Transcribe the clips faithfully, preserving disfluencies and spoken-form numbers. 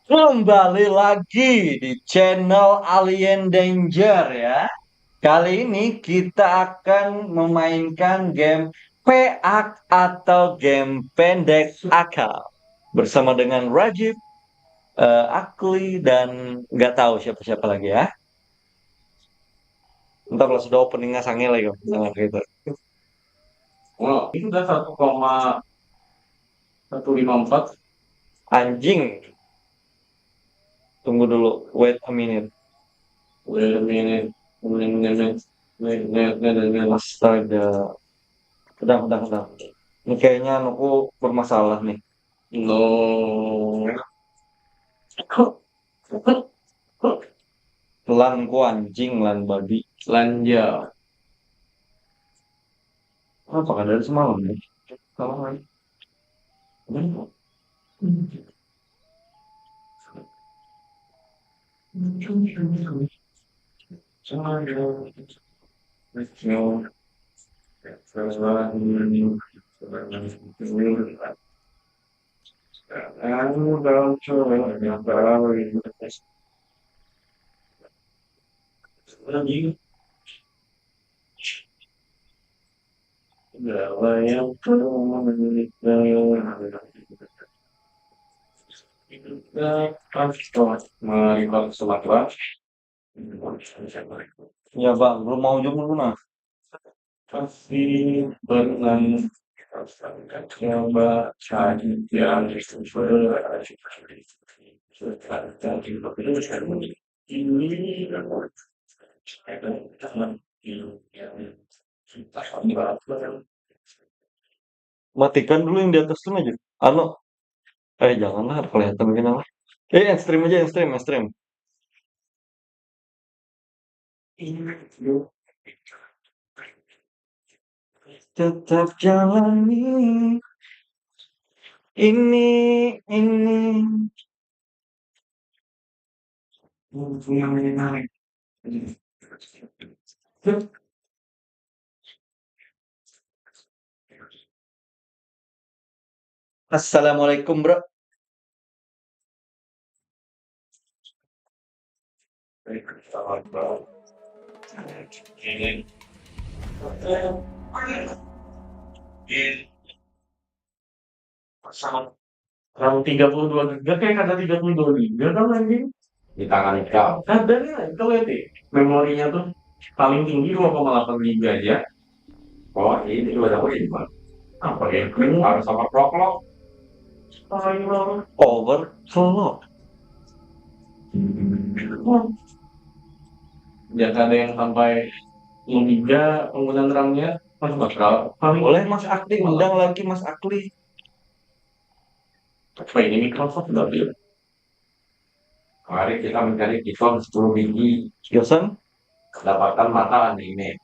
Kembali lagi di channel Alien Danger ya. Kali ini kita akan memainkan game peak atau game pendek akal bersama dengan Rajib, eh, Akli, dan nggak tahu siapa-siapa lagi ya. Ntar kalau sudah openingnya sangil lagi, jangan gitu. Wah, ini udah satu koma satu lima empat. Anjing. Tunggu dulu. Wait a minute. Wait a minute. Wait a minute. Wait, wait, wait, wait. Astaga. Sedang, sedang, sedang. Ini kayaknya anuku bermasalah nih. No. Lan ku anjing, lan babi. Lanja. Apa kada ada semalam nih? Salah kan? Melipat Sumatera. Ya bang, belum mau jemput lu nah. Pasti berenang. Coba cari yang ini. Matikan dulu yang di atas tuh aja. Anu, eh janganlah, kelihatan gini lah. Eh, end stream aja, end stream, end stream. Tetap jalani ini, ini. Assalamualaikum, bro. Orang tiga puluh dua giga kayak kata tiga puluh dua giga kan anjing. Di tangan ikam. Ada ya, itu lihat deh. Memorinya tuh paling tinggi dua koma delapan giga aja. Oh, ini juga ada ini, Bang. Apa ya? Harus sama klok-klok. Paling lama. Overclock. Jangan ada yang sampai tiga penggunaan RAM-nya, masuk akal. Paling Boleh Mas Akli, undang lagi Mas Akli. Apa ini Microsoft W? Mari kita mencari Python sepuluh biji. Yosan, Kedapatan mata anime.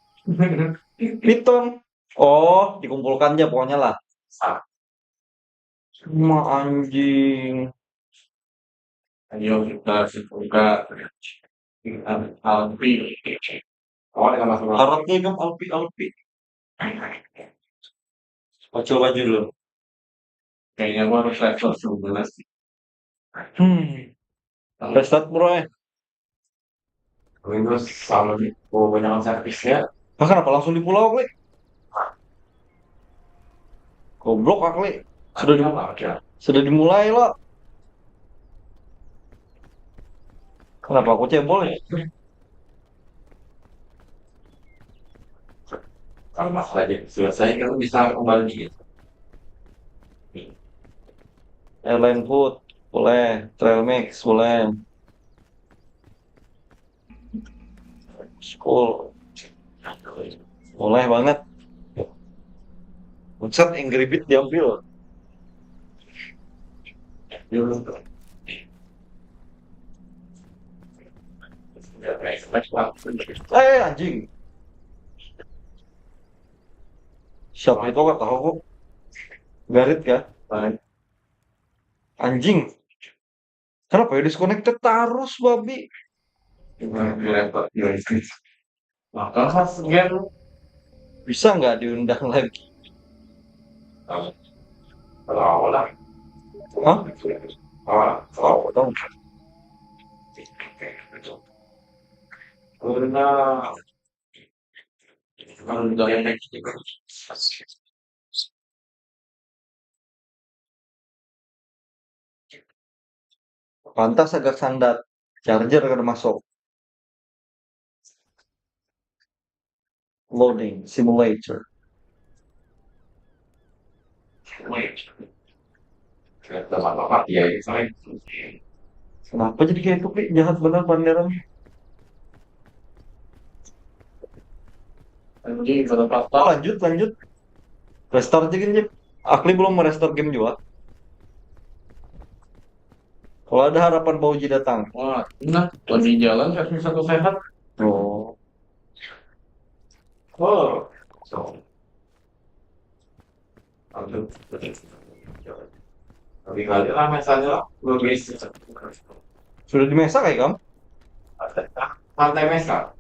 Python. Oh, dikumpulkan aja pokoknya lah. Ah. Cuma anjing. Ayo kita buka Alpi. Oh, dengan Mas Ronald. Harapnya ikam alpi-alpi. Coba dulu. Kayaknya gua harus restart sebelas. Hmm. Restart, bro, eh. Windows selalu di oh, banyak servisnya. Nah, kenapa langsung di pulau, Kli? Goblok, Kli. Sudah di, Apa ya? Sudah dimulai, lo. Kenapa aku cebol ya? Kalau masalah jadi selesai kan bisa kembali gitu. Airline Food, boleh. Trail Mix, boleh. School. Boleh banget. Buset, Angry Bird diambil. Eh, anjing. Siapa itu, gak tahu aku. Garit kah? Anjing. Kenapa ya disconnected terus, babi? Maka khas game Bisa nggak diundang lagi? Kalau lah. Hah? Tahu. Pantas agak sandat. Charger kada masuk. Loading simulator. Kenapa jadi kayak itu, Pi? Jahat bener panderan. Anjing, kenapa? Oh, lanjut, lanjut. Restart aja gini, Jep. Akli belum merestart game juga. Kalau ada harapan Bauji datang. Wah, nah, lagi jalan satu-satu sehat. Oh. Oh. So. Aduh. Lebih kali lah mesanya lah. Lebih. Sudah di Mesa kayak kamu? Pantai Mesa.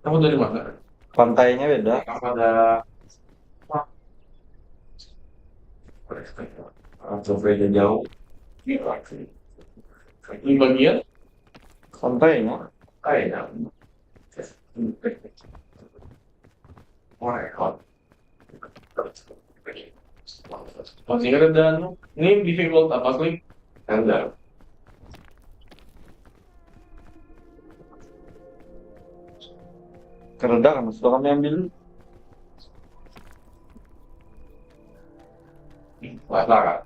Kamu dari mana? Pantainya beda. Kamu ada. Atau beda jauh. Di bagian? Pantainya. Kayaknya. Oh, rekor. Masih ada dan ini difficult apa, Klik? Enggak. Kereda kan, sudah kami ambil. Wah, salah.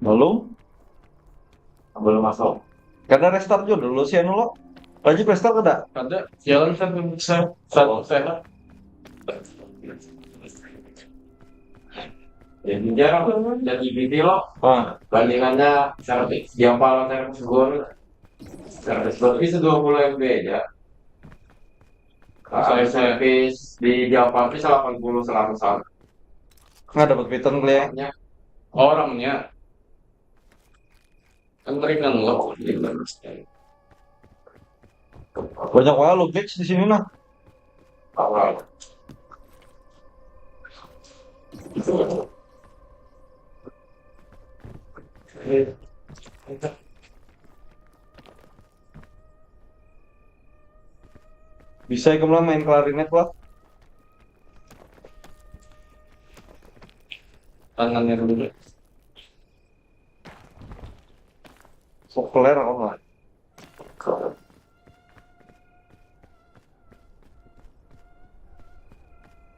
Belum? Belum masuk. Karena restart juga dulu sih anu lo. Lanjut restart kada? Ada. Jalan satu, satu, satu Oh. sehat. Jadi jarang jadi G T lo. Ah. Bandingannya servis di apa lo servis gue. Servis berarti dua puluh M B aja. Kalau Saya- saya- servis di Japan itu delapan puluh seratus. Nggak dapat piton kalian. Orangnya. Kan mereka ngelok. Banyak wae lo glitch di sini nah. Awal. Bisa ikam lah main klarinet lah. Tangannya dulu. Sok keler apa mah?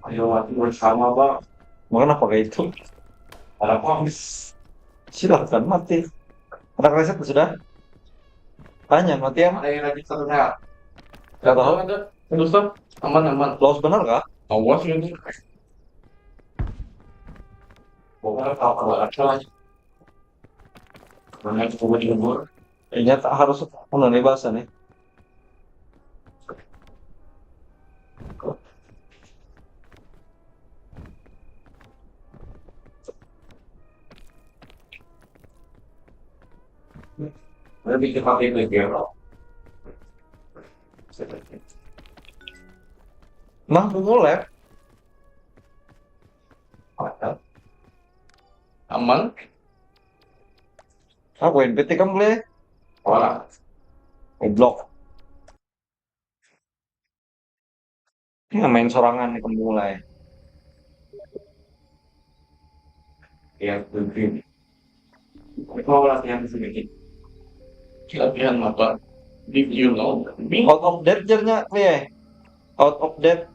Ayo mati bersama, Bang. Makan apa kayak itu? Ada apa? Silahkan mati. Ada reset sudah? Tanya mati ya? Ada yang lagi satu sehat. Gak tahu. Ada. Susah. Aman, aman. Los benar kah? Awas gitu. Bukan apa-apa. Banyak kubur-kubur. Inya tak harus anu nih bahasa nih. Lebih cepat itu dia, Bro. Nah, mulai. Aman. Aku N P T kamu boleh. Orang. Goblok. Ini main sorangan nih kamu mulai. Ya, mungkin. Mau latihan sedikit. Latihan apa? Did you know me? Out of date jarnya, Kli. Out of date.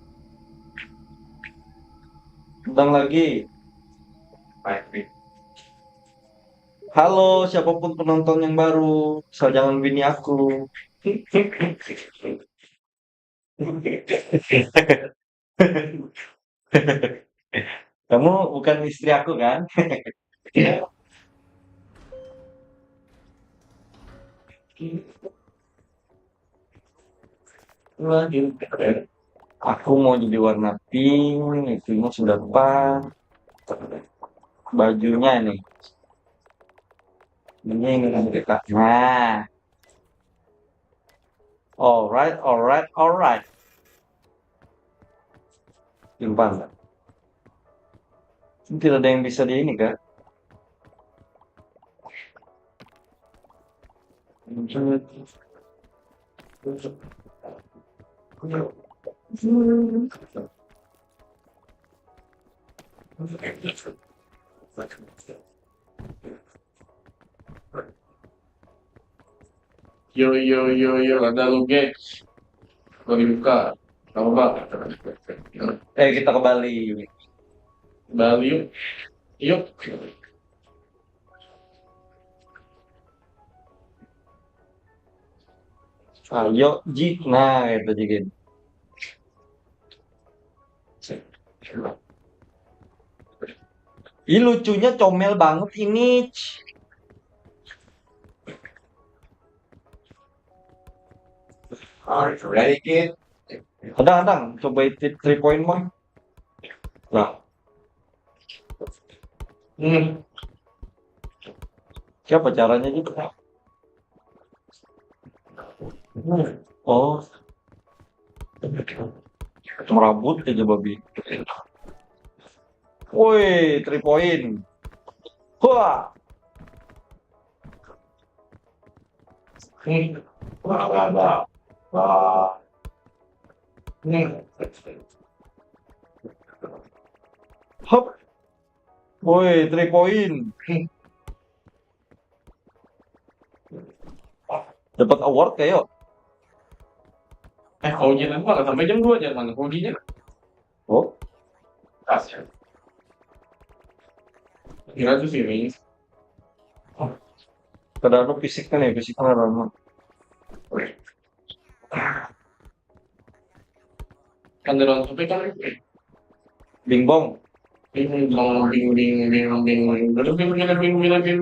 Datang lagi. Baik, Kli. Halo, siapapun penonton yang baru, asal jangan bini aku. Kamu bukan istri aku kan? Aku mau jadi warna pink, itunya sudah pas. Bajunya nih. Ini yang kita. Nah. Alright, alright, alright. Simpan. Ini tidak ada yang bisa di ini kan? Yo, yo, yo, yo, ada lu, guys. Kalau dibuka, apa? Eh, kita ke Bali. Bali, yuk. Yuk. Ayo, Ji. Nah, itu Ji. Ih, lucunya comel banget ini. Ready, kid? Kadang-kadang coba itu three point mah. Nah, Hmm. Siapa caranya gitu? Oh, merabut aja babi. Woi, three point. Wah. Hmm. Wah, wah, wah. Wah. Hmm. Hop. Woi, three point. Dapat award kayak. Eh, kau jalan mana? Sampai jam dua jalan. Kau di jalan. Oh, Kasian. Kira tuh sini. Kada anu fisik kan ya, fisik kan ada anu. Kan dalam sampai kan. Bingbong. Bing bong bing bing bing bing bing bing bing bing bing.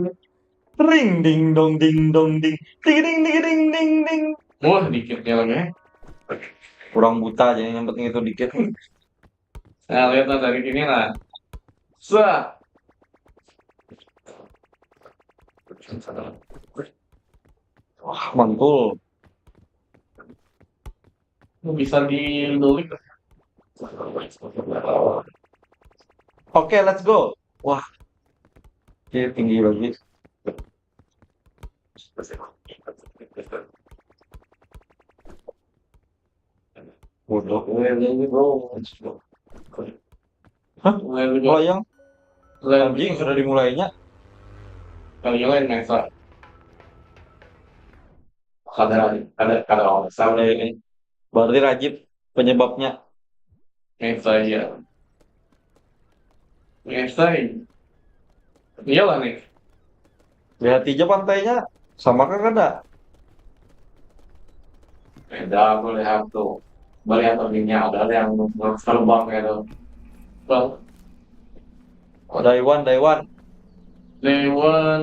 Ring ding dong ding dong ding. Ding ding ding ding ding ding. Wah, dikitnya lagi. Kurang buta aja, yang penting itu dikit. Nah, lihat lah dari sini lah. Sah. Wah, mantul. Bisa dilulik. Oke, let's go. Wah, dia tinggi lagi. Bodoh. Hah? Melayang? Anjing, sudah dimulainya. Kali lain Nesa. Kada, kada, kada orang Nesa udah ini. Berarti Rajib penyebabnya. Nesa, iya. Nesa, iya. Iyalah nih. Lihat aja pantainya, sama kah kada? Beda, boleh hantu. Boleh hantu dunia, ada yang terbang gitu. Bang, Daiwan, Daiwan. Dewan.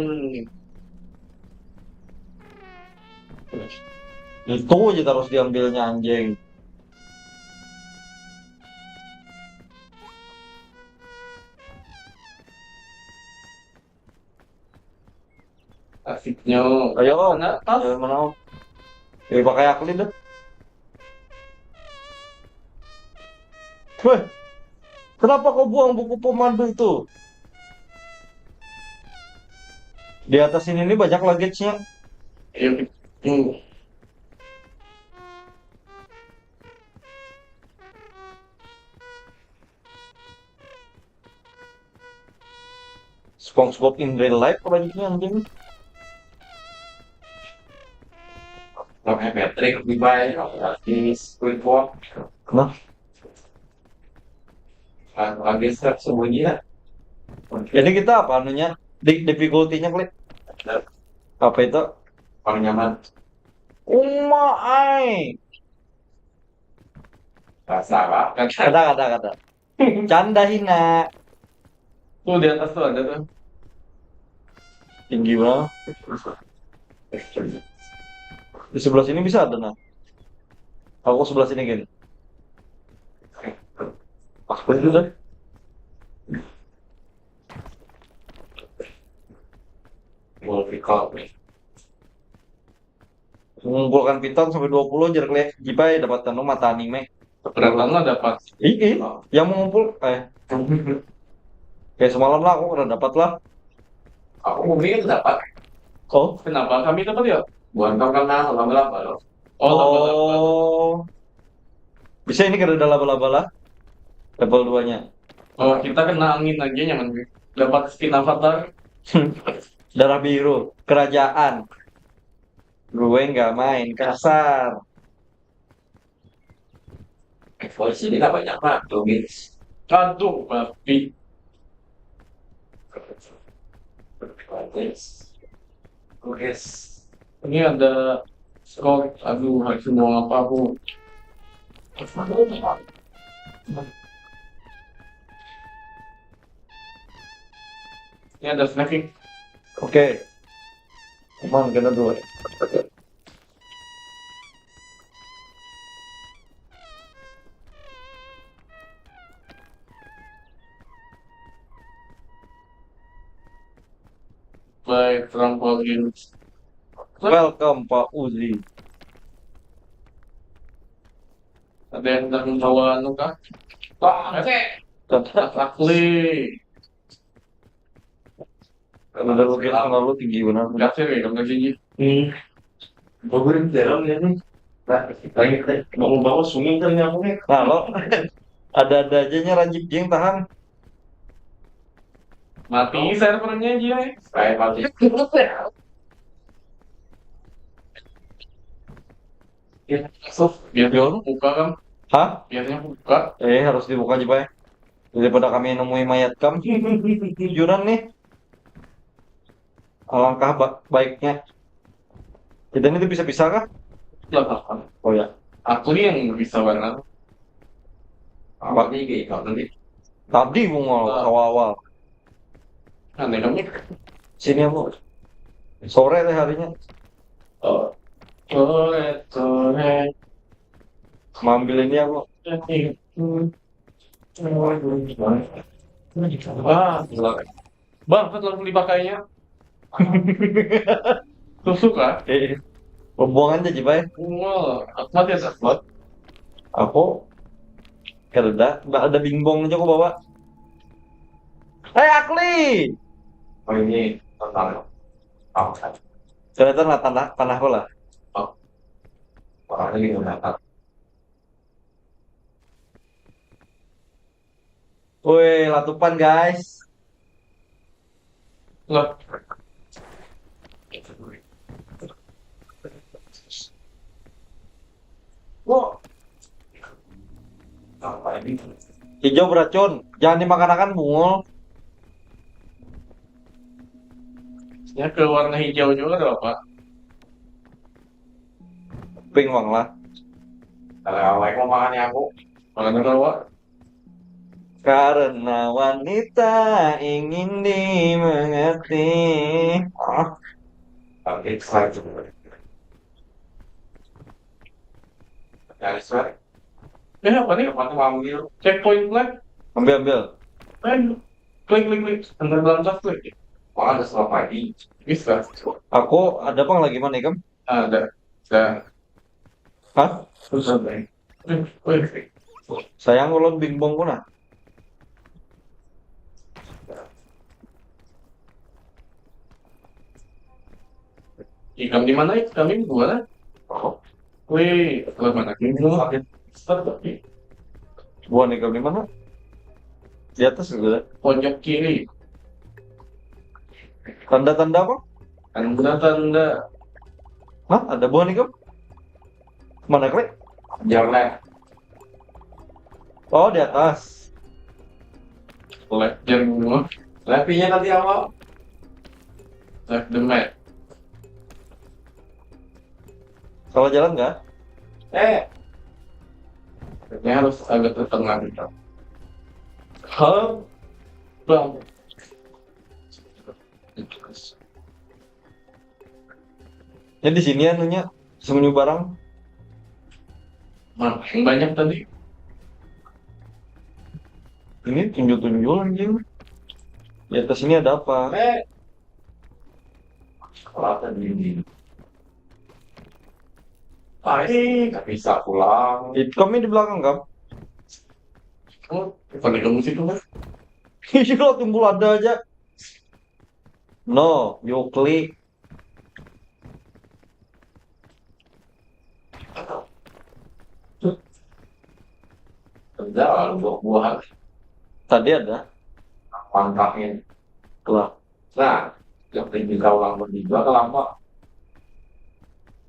Itu aja terus diambilnya, anjing. Asiknya. Ayo, Om. Mana tas? Ayo, mana, Om? Ya, pakai akli dah. Weh, kenapa kau buang buku pemandu itu? Di atas ini nih banyak luggage-nya. Ayo. Hmm. SpongeBob in real life apa jadinya, anjing? Pakai Patrick di bay, gratis, quick walk. Nah, Lagi step sembunyi lah. jadi kita apa anunya? Di difficulty-nya klik. Apa itu? Paling nyaman. Uma ai. Rasa apa? Kan Kada, kada, kada. Canda hina. Tuh di atas tuh ada tuh. Tinggi banget. Di sebelah sini bisa ada, nah. Aku sebelah sini gini. Pas itu deh. Multi cloud. Mengumpulkan piton sampai dua puluh, jar kalian, jipai dapat anu mata anime. Berapa lah dapat? Ih, ih, yang mengumpul, eh, kayak semalam lah, aku udah dapat lah. Aku mungkin dapat. Oh, Kenapa kami dapat ya? Bukan kau kan nah laba-laba loh. Oh, laba-laba. Oh. Bisa ini kada ada laba-laba lah. Level dua-nya. Oh, kita kena angin aja nyaman. Dapat skin avatar. Darah biru, kerajaan. Gue nggak main kasar. Polisi ini banyak banget tuh, guys. Aduh, babi. Guys. Guys, ini ada skor. Aduh, harus mau apa aku? Ini ada snacking. Oke. Aman kena dua. Baik, trampolin. Welcome Pak Uzi. Ada yang hendak membawa anu kah? Wah, oke. Akli. Kalau udah lu kira kalau lu tinggi benar. Enggak sih, enggak tinggi. Bagus di dalam ya nih. Nah, lagi mau bawa sungai kan nyamuknya. Nah, lo ada-ada aja nya rajik jeng tahan. Mati servernya aja. Kayak mati. Biar dulu buka kan. Hah? Biasanya buka. Eh, harus dibuka aja, Pak. Daripada kami nemui mayat kam. Jujuran nih. Alangkah ba- baiknya. Kita ini tuh bisa-bisa kah? Lah, apa? Oh ya. Aku nih yang bisa warna. Apa nih kayak kau tadi? Tadi bungol awal-awal. Aneh kami. Sini aku. Sore deh harinya. Oh, Sore, sore. Mambil ini aku. Ah, gila. Bang, kan langsung dipakainya. Tusuk kah? Eh, pembuangan aja, Bay. Wah, aku mati ya buat. Aku kerja, nggak ada bingbong aja aku bawa. Hei, Akli! Oh, ini tentang apa? Ternyata nah, tanah tanah apa lah? Orangnya gitu dapat. Woi, latupan, guys. Lah, Wah. Apa ini? Hijau beracun. Jangan dimakan-makan, bungul. ya ke warna hijau juga ada apa? Pink bang lah. Kalau awalnya mau makannya aku. Mana rawa? Karena wanita ingin dimengerti. Ah, Tapi excited. Dari suara. Eh, apa nih? Apa tuh ambil? Checkpoint flag. ambil ambil. Eh, klik, klik, klik. Antar dalam tas klik. Wah, ada selama pagi. Bisa. Aku ada apa lagi mana ikam? Ada. Dah. Hah? Terus ada. Eh, weh. Sayang ulun bingbong kuna. Ikam di mana? Kami di mana? Wih, ke mana? Ini dulu. Start tapi. Buah ikam di mana? Di atas juga. Pojok kiri. Tanda-tanda apa? Tanda-tanda. Hah? Ada buah ikam? Mana klik? Jangan. Oh, di atas. Ledger dulu. Lepinya nanti awal. Left the map. Salah jalan kah? Eh, Ini harus agak ke tengah gitu. Hah? Bang. Ya di sini anunya sembunyi barang. Mana yang banyak tadi? Ini tunjul-tunjul anjing. Di atas ini ada apa? Eh. Sekolah tadi ini. Ay, nggak bisa pulang. Itu kami di belakang, Kak. Oh, pada kamu situ kan? Iya, timbul ada aja. No, you click. Ada buah-buahan. Tadi ada. Mantapnya. Lah. Nah, yang tinggi orang bertiga kelapa.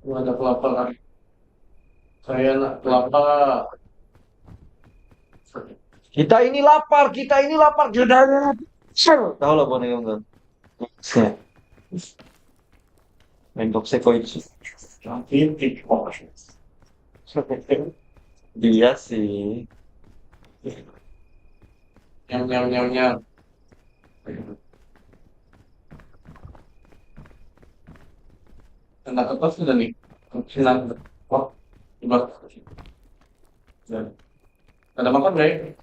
Ada kelapa kan? Saya nak kelapa. Kita ini lapar, kita ini lapar. Tahu lah, Bang Iwan, kan? Main toxic kok itu. Titik. Dia sih. Nyam, nyam, nyam, nyam. Anak apa sudah nih? Senang. Oh, coba. Ada makan, guys?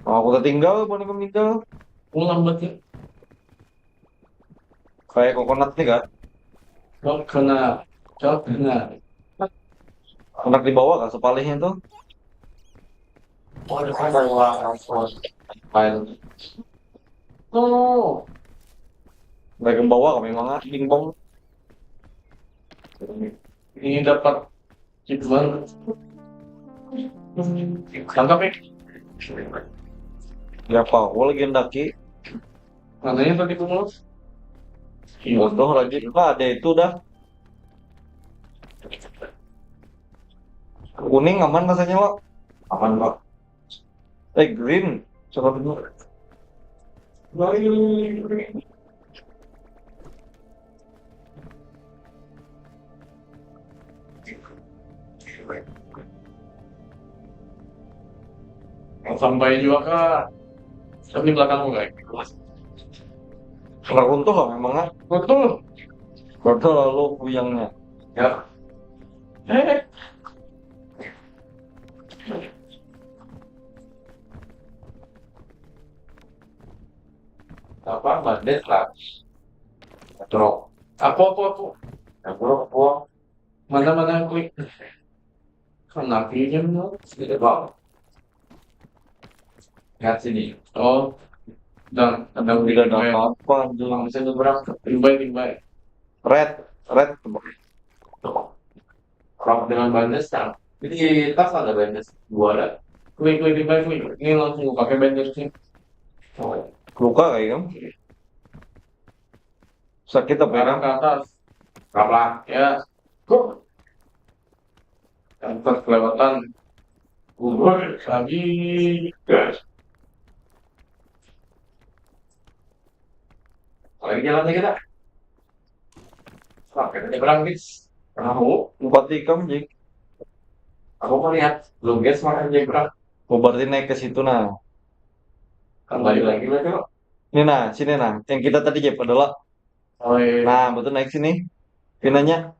Oh, aku tertinggal, bukan kamu tinggal. Aku lambat ya. Kayak coconut nih, Kak. Coconut. Coconut. Anak di bawah, Kak, sepalihnya tuh. Oh, ada apa? Oh. Naik ke bawah, kami mah, ding bong. Ini dapat Cuman tangkap ya. Ya apa? Aku lagi hendaki. Mananya tadi tuh, Mas? Iya. Bodoh lagi. Nah, ada itu dah. Kuning aman rasanya, lo? Aman, Pak. Eh, green. Coba dulu. Sampai juga, Kak. Tapi belakangmu, Kak. Kena runtuh lah memang, ah. Runtuh. Runtuh lalu kuyangnya. Ya. Eh. Apa, bandet lah. Trok. Aku, aku, aku. Aku, aku. Mana, mana aku? Kan lagi jam tu. Tidak, Bang. Lihat sini. Oh. Dan ada. Tidak ada apa-apa, anjing. Bang, bisa nyebrang. Timbai, timbai. Red, red. Rok dengan bandes, nah. Jadi tas ada bandes. Dua ada. Klik, klik, klik, klik. Ini langsung pakai bandes nih. Luka kayak kamu? Sakit apa ya? Sekarang ke atas. Rap lah. Ya. Kok? Tempat kelewatan. Kubur lagi. Lagi jalan lagi, dah. Sampai ke nyebrang, guys. Perahu. Empat ikam, Jing. Aku melihat luges makan nyebrang. Oh, berarti naik ke situ, nah. Kembali lagi lah, Cok. Ini, nah, sini, nah. Yang kita tadi, Jep, adalah. Oh, iya. Nah, betul, naik sini. Pinanya.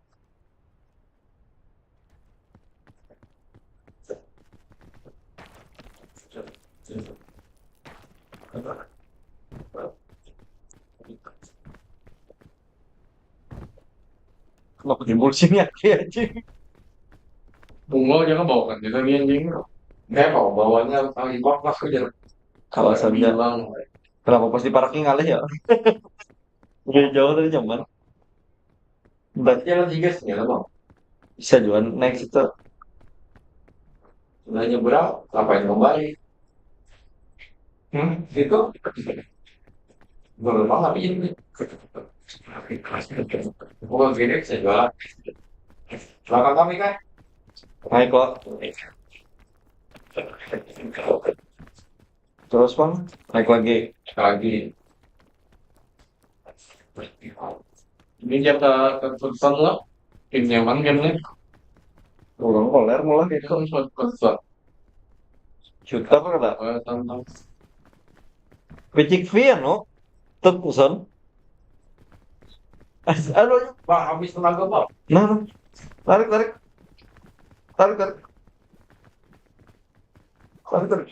Kenapa timbul sini ya, anjing? Bungul jangan bawakan kita nih, anjing. Nggak mau bawanya, kalau iwak pas aja. Kalau saja. Bilang. Kenapa pas di parking ngalih ya? Udah jauh tadi nyaman. Berarti jalan tiga sih, ya, Bang? Bisa juga naik situ. Sudah nyebrang, ngapain kembali? Hmm, itu. Belum, Bang, tapi ini. Bukan gini, bisa jualan. Belakang kami, kan? Naik kok. Terus, Bang, naik lagi. Lagi. Ini jaka keputusan lah. Ini nyaman gamenya. Orang koler mulai. Itu keputusan. Juta apa kata? Eh, tentang. Picik V ya, no? Tet, pesan. Aduh, aduh. Wah, habis tenaga, Bang. Nah, nah. Tarik, tarik. Tarik, tarik. Tarik, tarik.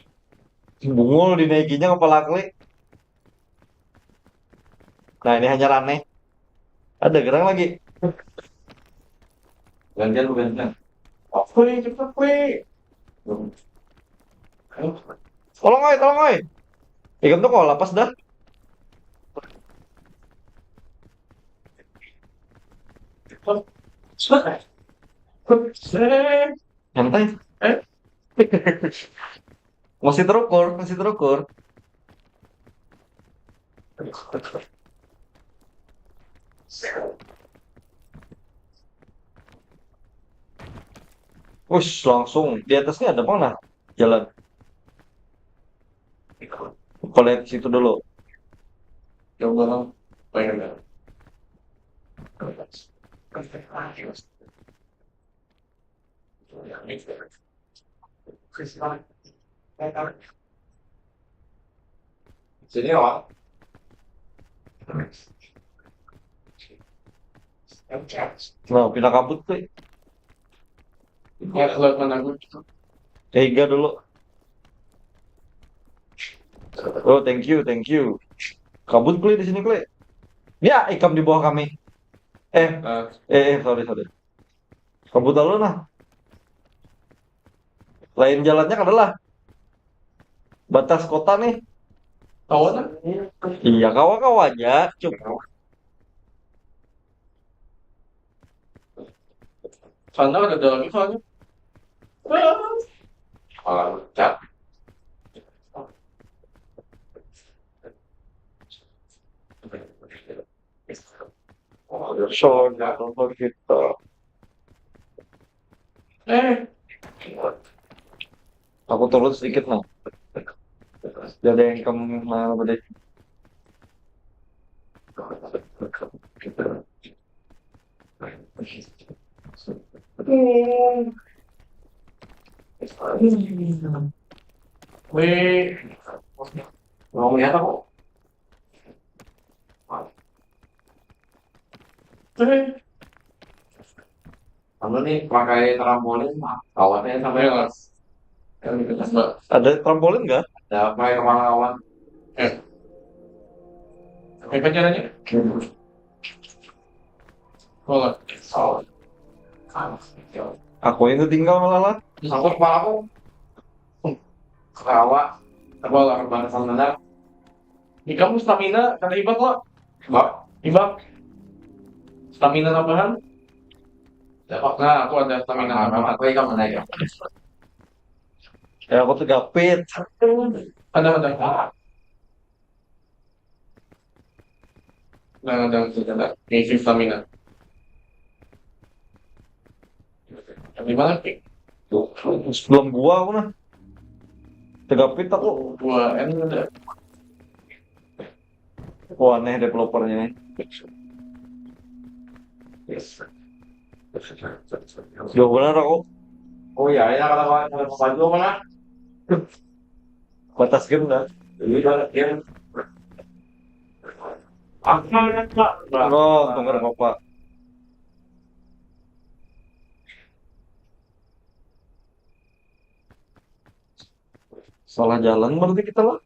Bungul dinaikinya kepala klik. Nah, ini hanya aneh. Ada gerang lagi. Gantian, gantian. Apa yang cepat, Klik? Tolong, oi, tolong, oi. Ikam tuh kok lapas dah. Santai. Eh? Masih terukur, masih terukur. Ush, langsung di atasnya ada mana? Jalan. Aku lihat situ dulu. Coba dong. Pengen nggak? Sini, Wak. Nah, pindah kabut tuh. Ya, keluar mana aku? Tega dulu. Oh, thank you, thank you. Kabut, Kle, di sini, Kle. Ya, ikam di bawah kami. Eh, Eh, eh, eh, sorry, sorry. Kabut lalu nah. Lain jalannya adalah batas kota nih. Kawan lah. Iya, kawa-kawa aja. Cuk. Sana ada lagi soalnya. Kalau cat. Soalnya apa kita? Eh, Aku turun sedikit nah. Jadi yang kamu mana apa deh? weh. Mau melihat aku. Eh, Kamu nih pakai trampolin, kawannya sampai ya, Mas. Kan gitu kan. Mbak. Ada trampolin nggak? Ada pakai kepala kawan. Apa caranya? Kalau Oh. Aku yang tinggal malah lah. Sangkut kepala aku. Ketawa. Apa lah, batasan benar. Di kamu stamina kada hibak lo? Bak. Hibak. Stamina tambahan. Dapat. Nah, aku ada stamina apa? Apa yang kamu naik? Ya aku tuh gapit. Ada, ada. Nah, ada, ada. Ngisi stamina. Di mana, Ki? Sebelum gua aku nah. Tegapit aku. Dua N ada. Wah, aneh developernya nih. Jauh benar aku. Oh ya, ini kata kawan, kawan juga mana? Batas game dah. Ini banget ya. Apa ya, Pak? Oh, tunggu apa? Salah jalan berarti kita lah.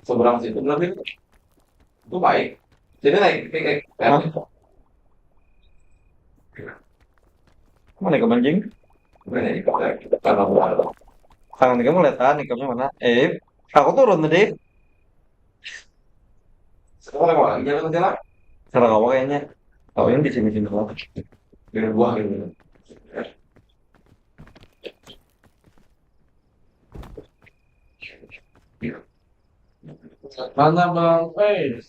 Seberang situ berarti. Itu baik. Jadi naik, naik, naik. Hah? Mana ke anjing? Mana ya? Kita, kita kan mau ada. Tangan kamu lihat kan, ikannya mana? Eh, aku turun tadi. Sekarang mau lagi jalan jalan. Sarang awak kayaknya. Tahu yang di sini sini lah. Dari buah gitu. Mana, Bang? Eh.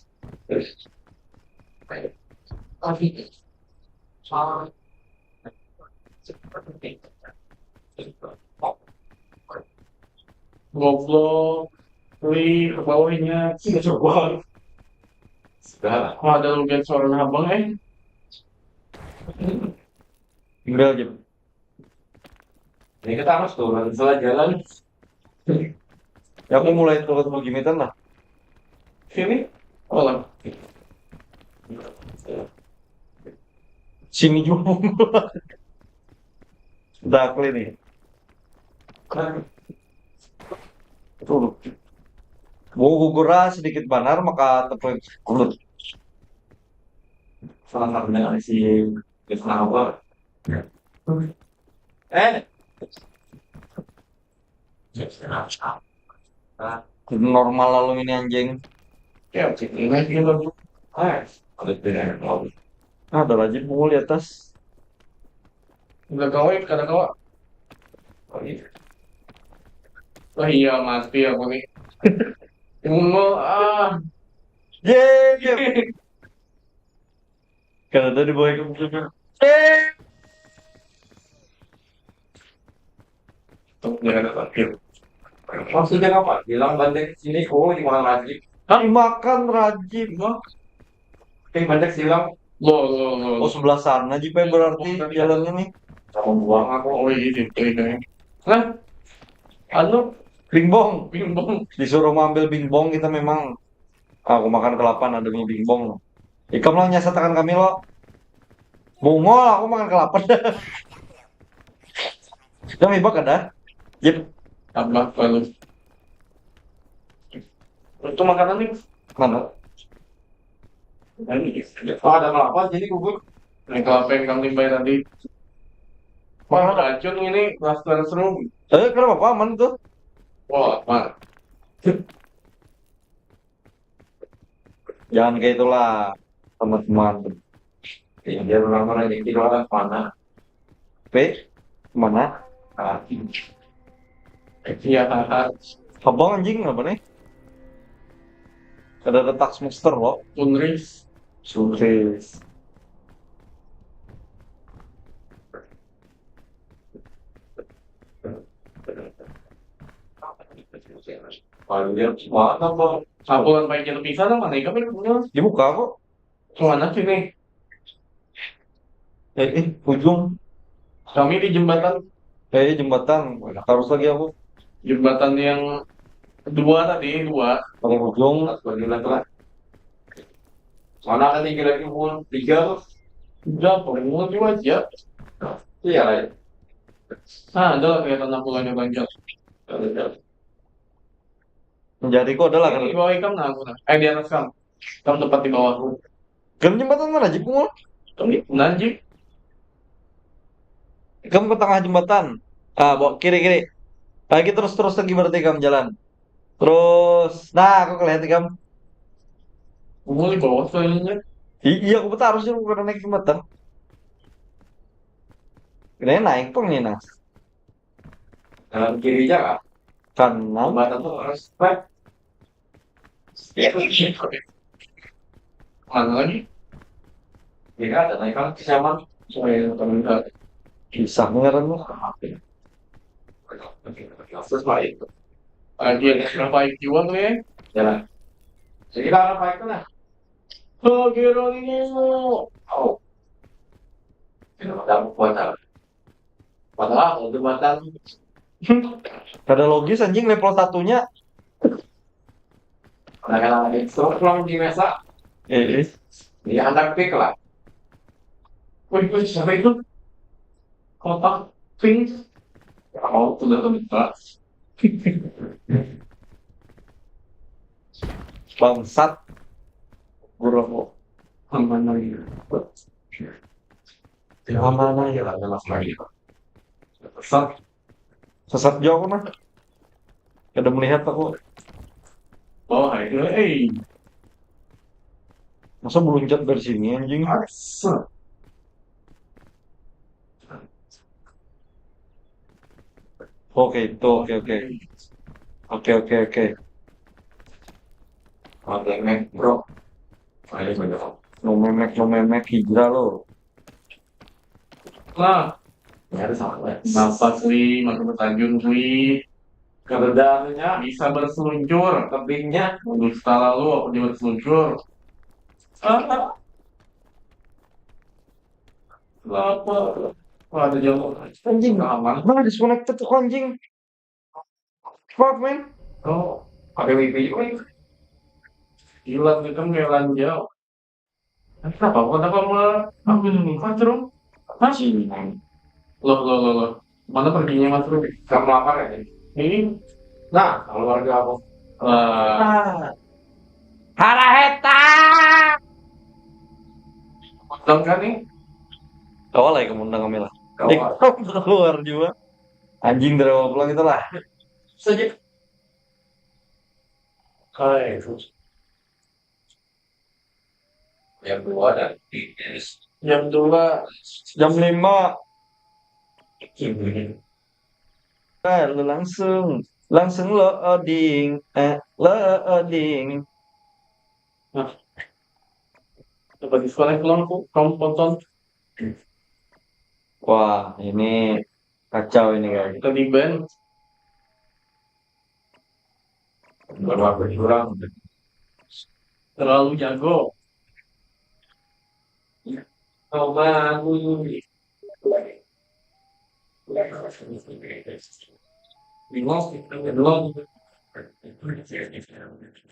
Goblok. Li ke bawahnya. Tidak coba. Sudah lah. Wah, ada lugian suara abang, eh. Tinggal aja. Ini kita harus turun salah jalan. Ya aku mulai turun begini lah. Sini. Oh lah. Sini juga. Dakle nih. Tuh. Mau gugur sedikit banar maka tepuk kulut. Salah satunya si Chris Nava. Eh, Normal lalu ini anjing. Ya, ini lagi lagu. ah, ada tidak mau. Ah, ada lagi mulu di atas. Udah kawa ya, kada kawa. Oh iya. Oh iya, mati aku nih. Bungo, ah. Yeay. Kada ada di bawah itu. Yeay. Tuh, jangan ada lagi. Maksudnya apa? Bilang bandek sini, oh, dimakan rajib. Dimakan rajib. Oke, bandek silang. Lo, lo, lo. Oh, sebelah sana Jipe berarti jalannya nih. Sama buang aku. Oh iya, itu ini. Nah, anu, Bingbong. Bingbong. Disuruh ngambil bingbong kita memang. Aku makan kelapa ada bingbong. Ikam lah nyasatakan kami lo. Bungol aku makan kelapa. Kami bak ada. Jip. Tambah baru. Itu makanan nih. Mana? Ini. Oh, ada kelapa jadi gugur. Yang kelapa yang kami bayar tadi. Wah, racun ini, cluster serum. Eh, kenapa aman tuh? Wah, apa? Jangan kayak itulah, teman-teman. Iya, dia orang rezeki orang mana? P, mana? Ah, Iya, haha. Abang anjing apa nih? Ada retak semester lo. Unris. Sukses. Panjang mana, Bang? Aku kan pakai jalur pisah sama nih, kami punya. Dibuka kok. Kemana sih nih? Eh, eh, ujung. Kami di jembatan, Eh, jembatan. Harus lagi aku. Jembatan yang dua tadi, dua. Paling ujung. Pas berjalan lah. Mana kan tinggi lagi, Bun? Tiga tuh. Udah, pokoknya dua aja. Iya, lain. Nah, ada lah kelihatan aku lagi banyak. Menjadi kok ada lah kan. Di bawah ikam, nah, aku, nah. Eh, di atas kamu. Kamu tepat di bawahku. Kan jembatan mana aja, Bungul? Nanti. Kamu ke tengah jembatan. Ah, bawa kiri, kiri. Lagi terus, terus lagi berarti kamu jalan. Terus, nah, aku kelihatan kamu. Bungul di bawah soalnya. I- iya, aku betul harusnya bukan naik jembatan. Kena naik pun nih, nah. Kanan kiri aja, Kak. Kanan. Jembatan tuh harus, Pak. Mana lagi? Tidak ada naik kan, nyaman. Oh iya, teman. Kisah ngaran lu. Terus, Pak, itu. Ah, dia ada berapa I Q-an nih? Jalan. Jadi, kita apa itu, nah? Oh, Geronimo. Oh. Tidak ada buat apa. Padahal kalau jembatan Kada logis anjing level satunya. kadang-kadang ada itu pulang di mesa, Eh, eh. Dia anak pick lah. Wih, wih, siapa itu? Kotak pink. Oh, sudah terbuka. Bangsat. Guru aku. Aman lagi. Aman aja lah, mas lagi. Sesat. Sesat jauh aku mah. Kada melihat aku. Oh, hai, eh. Masa meluncat dari sini anjing? Asa. Oke, itu oke oke. Oke oke oke. Oke, Mac, bro. Ayo, bro. No memek no memek hijrah lo. Nah, Ya, ada sama. napas wi, mata bertajun wi. Kebedaannya, Bisa berseluncur. Tebingnya, Dusta lalu, aku juga berseluncur. Ah. Kenapa? Wah, ada jalan. Anjing. Aman. Mana disconnected tuh anjing? Fuck man. Oh, pakai wifi juga itu. Gila, itu melanjau. Kenapa? Kenapa malah ambil mumpah, Rum? Hah? Loh, loh, loh, loh. Mana perginya, Mas Rum? Kamu lapar ya? Ini? Nah, keluarga aku. Lah, Haraheta. undang kan nih? Awal lah ya kamu undang kami lah. Keluar. Keluar juga. Anjing drama pulang itu lah. Saja. Hai. Yang dua dan Jam dua. Jam lima. Eh, lu langsung. Langsung loading, eh, loading. Nah, dapat diskon pulang aku, kamu tonton. Wah, ini kacau ini, guys. Kita di ban. Berapa kurang? Terlalu jago. Coba aku.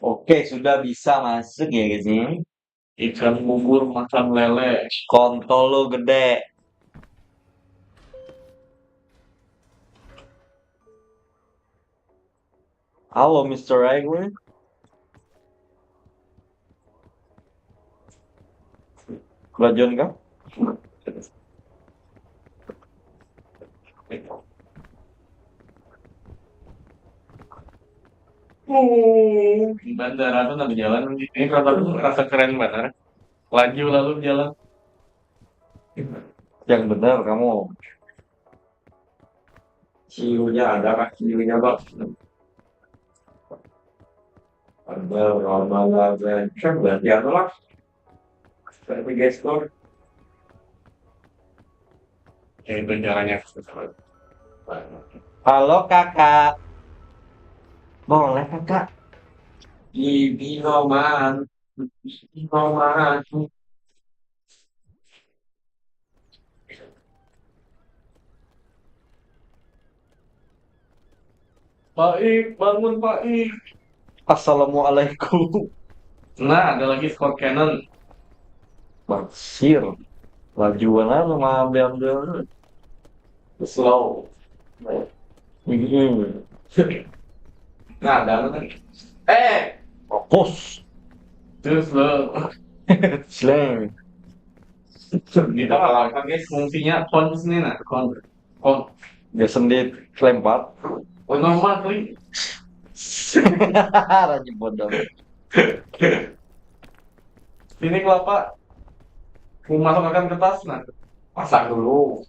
Oke, sudah bisa masuk ya, guys, ini. Ikan bubur makan lele. Kontol lu gede. Halo, Mister Raigwe. Belajuan kah? Di bandara tuh nang jalan ini, rasa keren banget. Laju lalu jalan. Yang benar kamu. Ciunya ada kah ciunya, Bang? Ada, ada, ada. Kan berarti anu lah. Seperti gestur. Ya, itu caranya. Halo, Kakak. Boleh, Kakak? Di Binoman. Di Binoman. Paik, bangun Paik. Assalamualaikum. Nah, ada lagi Scott Cannon. Basir. Lajuan anu ngambil-ambil. Slow. Hmm. Nah, ada anu kan. Eh, Fokus. Terus lo. Slang. Kita kalau pakai fungsinya cons nih, nah, con con Ya sendiri kelempat. Oh, normal kali. Raja bodoh. Ini kelapa. Mau masukkan ke tas, nah, masak dulu.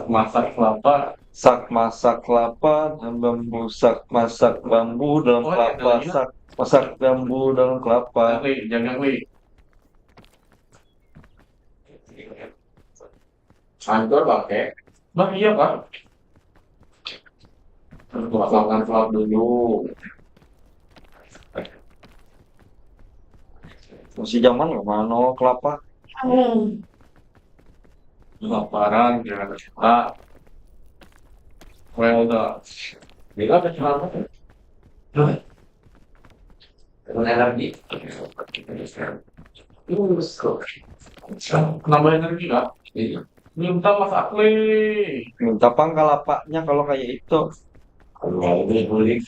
Masak kelapa. Sak masak kelapa dan bambu, sak masak bambu dalam oh, iya, kelapa, sak masak bambu dalam kelapa. Jangan, jangan, Hancur pakai. Bah, iya, Pak. Makan telur dulu. Masih zaman nggak mana kelapa? Kelaparan, jangan lupa. Well done. Bila ada kelapa. Dengan energi. Nambah energi lah. Iya. Minta mas Akli. Minta pang kalapanya kalau kayak itu. Kalau ini boleh.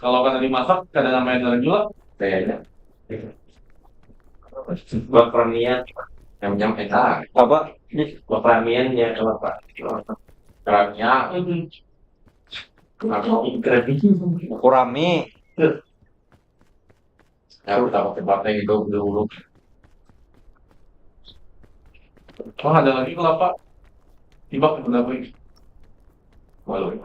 Kalau kada dimasak, kada nambah energi lah. Kayaknya. Buat pernian. Nyam-nyam enak. Apa? Buat pernian ya, kelapa. Pernian. Kurami. Ya, pertama tempatnya itu dulu. Oh, ada lagi kelapa. Tiba benar lagi. Walau.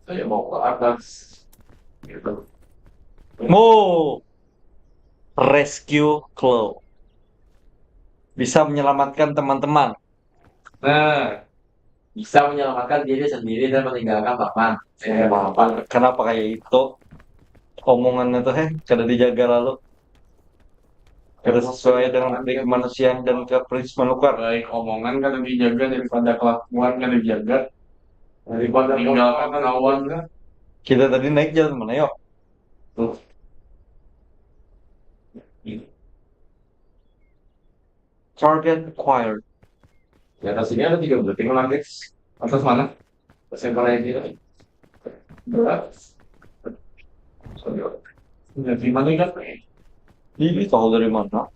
Saya mau ke atas. Gitu. Mo rescue claw bisa menyelamatkan teman-teman. Nah, bisa menyelamatkan diri sendiri dan meninggalkan papan. Eh, papan. Kenapa kayak itu? Omongannya tuh, eh, kada dijaga lalu. Kada sesuai dengan kemanusiaan dan kaprice manukar. Baik omongan kada dijaga daripada kelakuan kada dijaga. Daripada meninggalkan kawan kan. Kita tadi naik jalan mana, yuk? Tuh. Target acquired. Di atas ini ada tiga butir lagi. Atas mana? Atas yang paling ini. Berat. Dari mana kan? Ini tahu dari mana?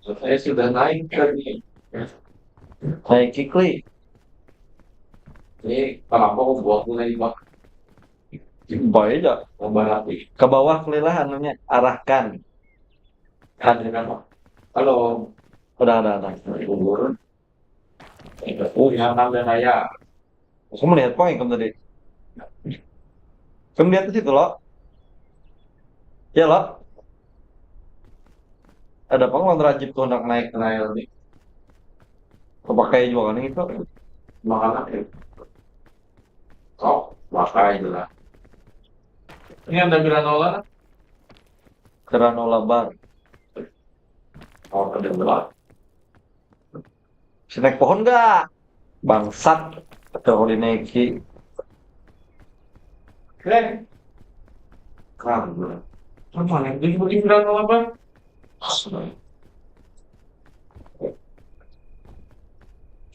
Saya sudah naik tadi. Naik kikli. Ini kenapa aku buat mulai bak? Baik dah. Ke bawah kelilah anunya, arahkan. Ada nama. Halo. Ada, ada, ada. Kubur. Oh, ya, ada kaya. Aku melihat pang ikam tadi. Kamu lihat di situ, lo? Ya, lo? Ada pang lawan Rajib tuh hendak naik ke Nile nih. Kepakai juga kan itu. Makanan ya. Kau pakai lah. Ini ada granola? Granola bar. Oh, ada berapa? Bisa naik pohon nggak? Bangsat. Ada kalau dinaiki. Keren. Keren. Apa nih? Jadi bikin granola apa?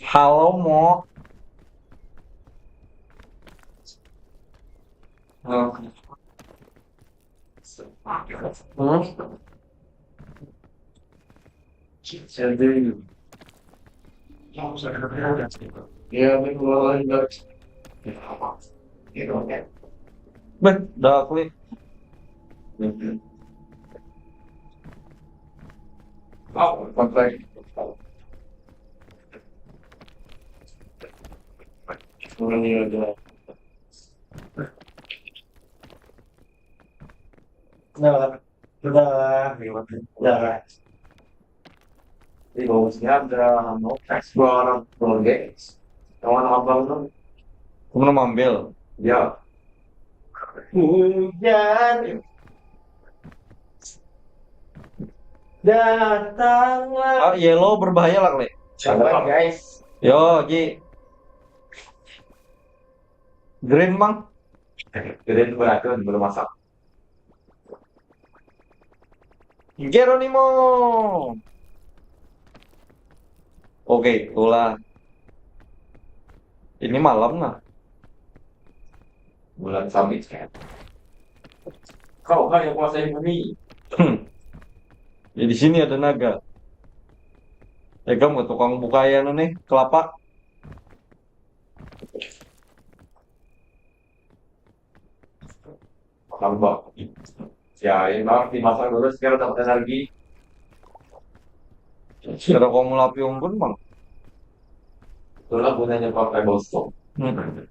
Halo, Mo. Oh. Hmm? Jadi, ya, ini keluar lagi, guys. Beh, dah klik. Oh, kontak. Ini ada. Nah, sudah, sudah. Di bawahnya ada, anu, explore project. Kawan abang tuh. Kamu mau ambil? Ya. Hujan datanglah. Ah, yellow berbahaya lah, Kle. Coba, guys. Yo, Ji. Green, Mang. Green beracun, belum masak. Geronimo. Oke, itulah. Ini malam nah. Bulan sabit kan. Kau kayak kuasa bumi. Hmm. Ya, di sini ada naga. Ya, kamu tukang buka ya nih, kelapa. Tambah. Ya, ini harus dimasak dulu, sekarang dapat energi. Sekarang kamu lapi unggun, Bang. Itulah gunanya partai Boston. Hmm.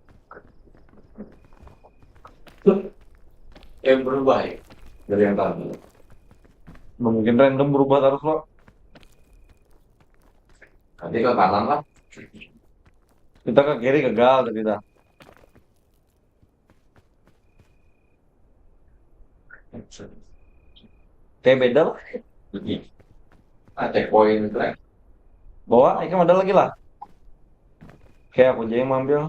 Yang berubah ya, dari yang tadi. Mungkin random berubah terus, lo. Nanti ke kanan lah. Kita ke kiri, gagal tadi dah. Kayak beda lah. Ada poin, Trek. Bawa, ini ada lagi lah. Kayak aku aja yang ambil.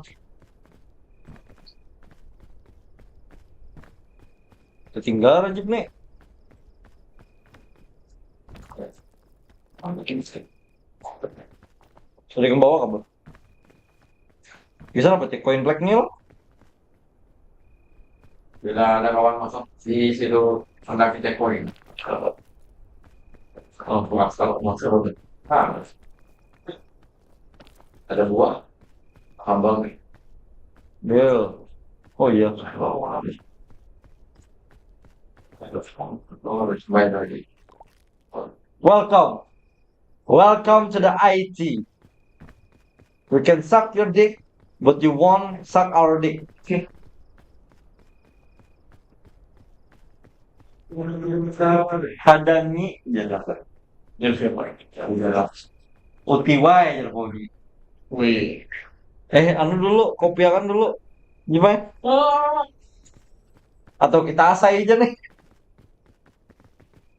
Tertinggal aja nih. Mungkin sih. Sudah ke bawah kabur. Bisa apa cek koin black nih lo? Bila ada kawan masuk di situ, anda kita koin. Oh, masker, masker. Ah, ada buah. Kambang nih. Bel. Oh iya. Oh, habis. Oh, habis main lagi. Welcome. Welcome to the I T. We can suck your dick, but you won't suck our dick. Hadangi, jelas. Jelas. Jelas. Uti wae, jelas, kopi. Wih. Eh, anu dulu, kopiakan dulu. Gimana? Oh. Atau kita asai aja nih.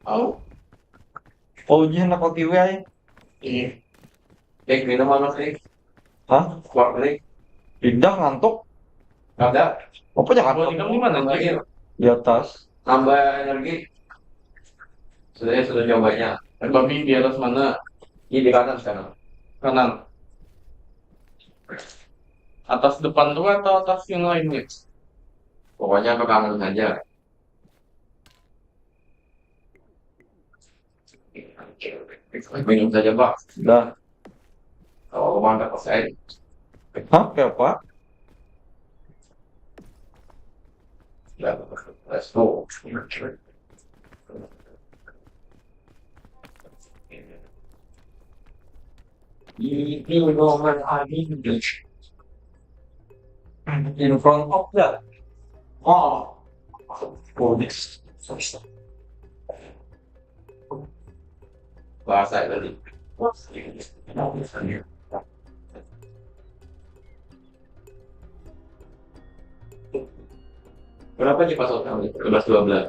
Oh. Oh, jadi hendak O T W aja. Iya. Dek, minum mana, Dek? Hah? Kuat, Dek. Pindah ngantuk. Ada. Apa jangan? Kalau minum di mana? Lagi. Di atas. Tambah energi. Sudah, sudah cobanya. Kan babi di atas mana? Ini di kanan sekarang. Kanan. Atas depan tuh atau atas yang lainnya? Pokoknya ke kanan saja. Minum saja, Pak. Dah. Kalau mau angkat pas air. Hah? Kayak apa? Dah, let's go. Ini ruangan admin. In front of the hall. Oh, this. Bahasa tadi. Berapa aja pas outcome? Sebelas dua belas.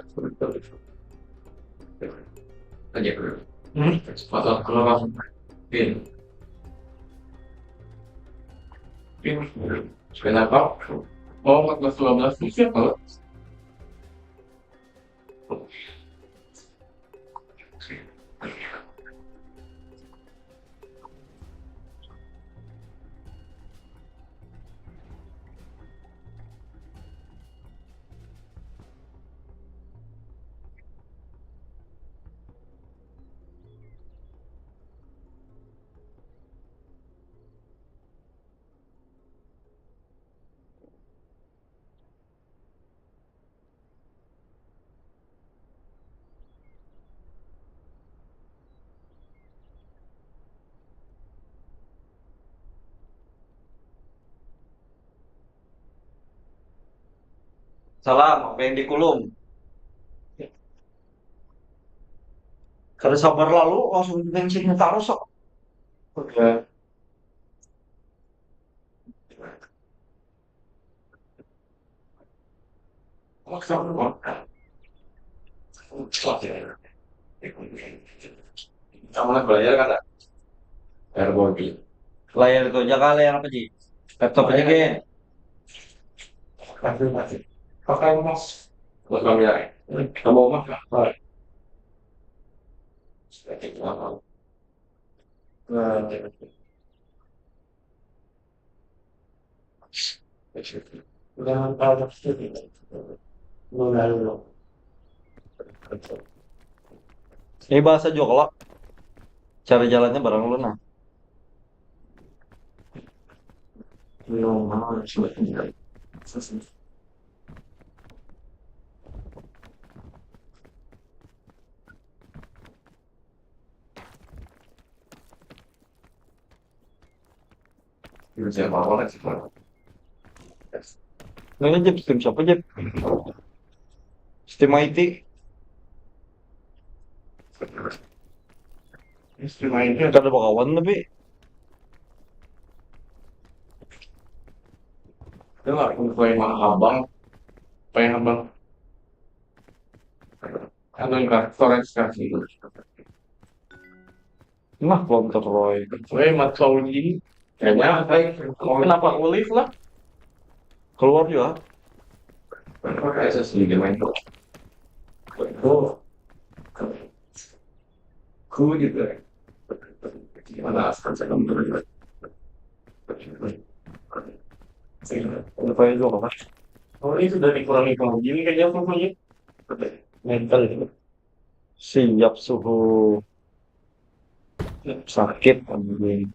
Aja. Hmm? Pas outcome apa? Pin. Pin. Kenapa? Oh, empat belas dua belas itu siapa? Salam, apa yang dikulum? Kada sabar lalu, langsung bensinnya tarus kok. Udah. Kamu nak belajar kada? Air body. Layar itu aja kah, layar apa, Ji? Laptop aja, Gen. Pakai, Mas. Buat kami ya. Kamu mah. Nah. Ini bahasa juga lo. Cari jalannya bareng lu nah. Ini aja, tim siapa aja? Tim I T. Tim I T ada bakawan tapi. Itu lah, paling abang, paling abang. Anu kah, storage kah? Nah, belum terroy. Weh, mat Saudi. Kayaknya apa ya? Kenapa ulif lah? Keluar juga. Pakai S S D main tuh. Oh. Cool gitu ya. Gimana? Lupa itu apa? Oh, ini sudah dikurangi penghujan kayaknya suhunya. Mental itu. Siap suhu sakit anjing.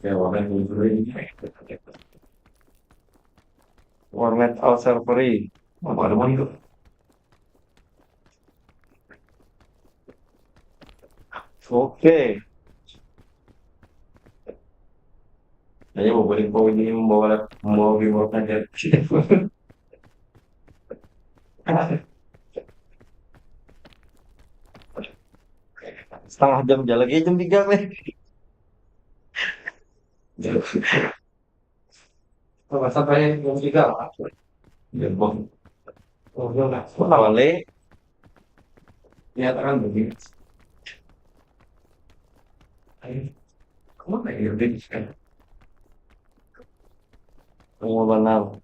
Ya, warna hijau ini. Warnet Al Serveri. Apa ada mana itu? Oke. Hanya mau balik mau ini membawa lap- membawa keyboard aja. Setengah jam aja lagi jam tiga nih. Apa sampai jam tiga lah? Ya, Bang. Oh, ya, Mas. Balik. Nyatakan begini. Ayo. Kemana ya, Bang? Oh, benar.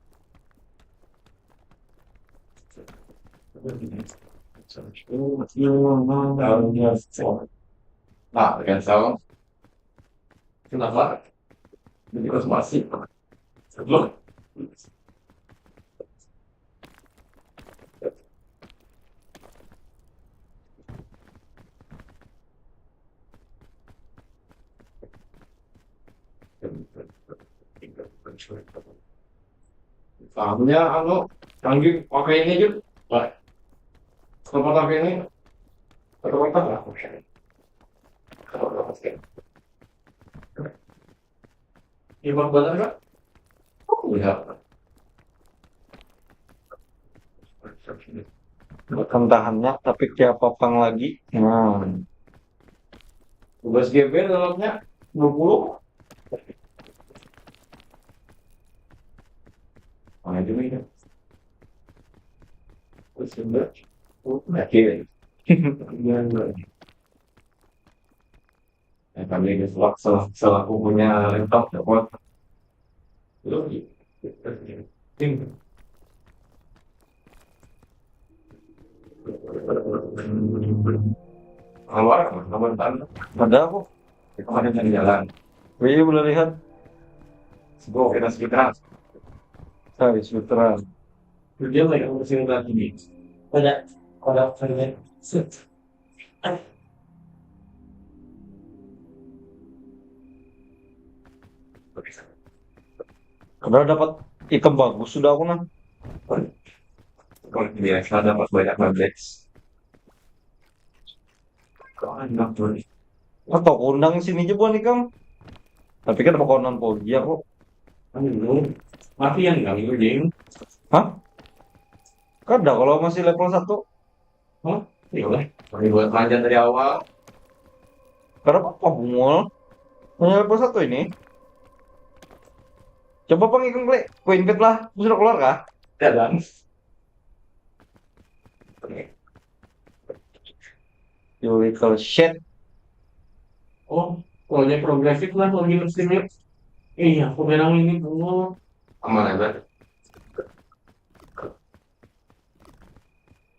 Nah, dengan sound. Kenapa? Jadi pas masih. Sebelum. Soalnya anu, canggih pakai ini aja. Wah, tempat pakai ini. Tempat apa? Hebat banget, Kak. Oh, iya. Bukan tahannya, tapi kayak papang lagi. Nah. Tugas G B dalamnya dua puluh. Mana juga ya? Terus sebelah. Oh, akhir. Iya, iya. Ya, kami ini selak-, selak-, selaku punya laptop, ya, buat. Lu, tim. Keluar, teman-teman. Ada aku. Kita pada jalan-jalan. Oh iya, boleh lihat. Go, kita sekitar. Cari sutra. Dia lagi ngurusin tadi. Pada, pada, pada. Set. Padahal dapat item bagus sudah aku, nah. Kalau biasa dapat banyak banget. Kau anak tuh. Atau aku undang sini aja buat ikam. Tapi kan bakawanan pogi aku. Anu, mati yang ganggu, Jing. Hah? Kada, kalau masih level satu. Hah? Ya udah, mari buat lanjut dari awal. Kada apa-apa, bungul. Masih level satu ini. Coba pang ikam klik, ku invite lah. Aku sudah keluar kah? Jalan. You little shit. Oh, kalau dia progresif lah, kalau gitu sini. Iya, aku bilang ini dulu. Aman aja.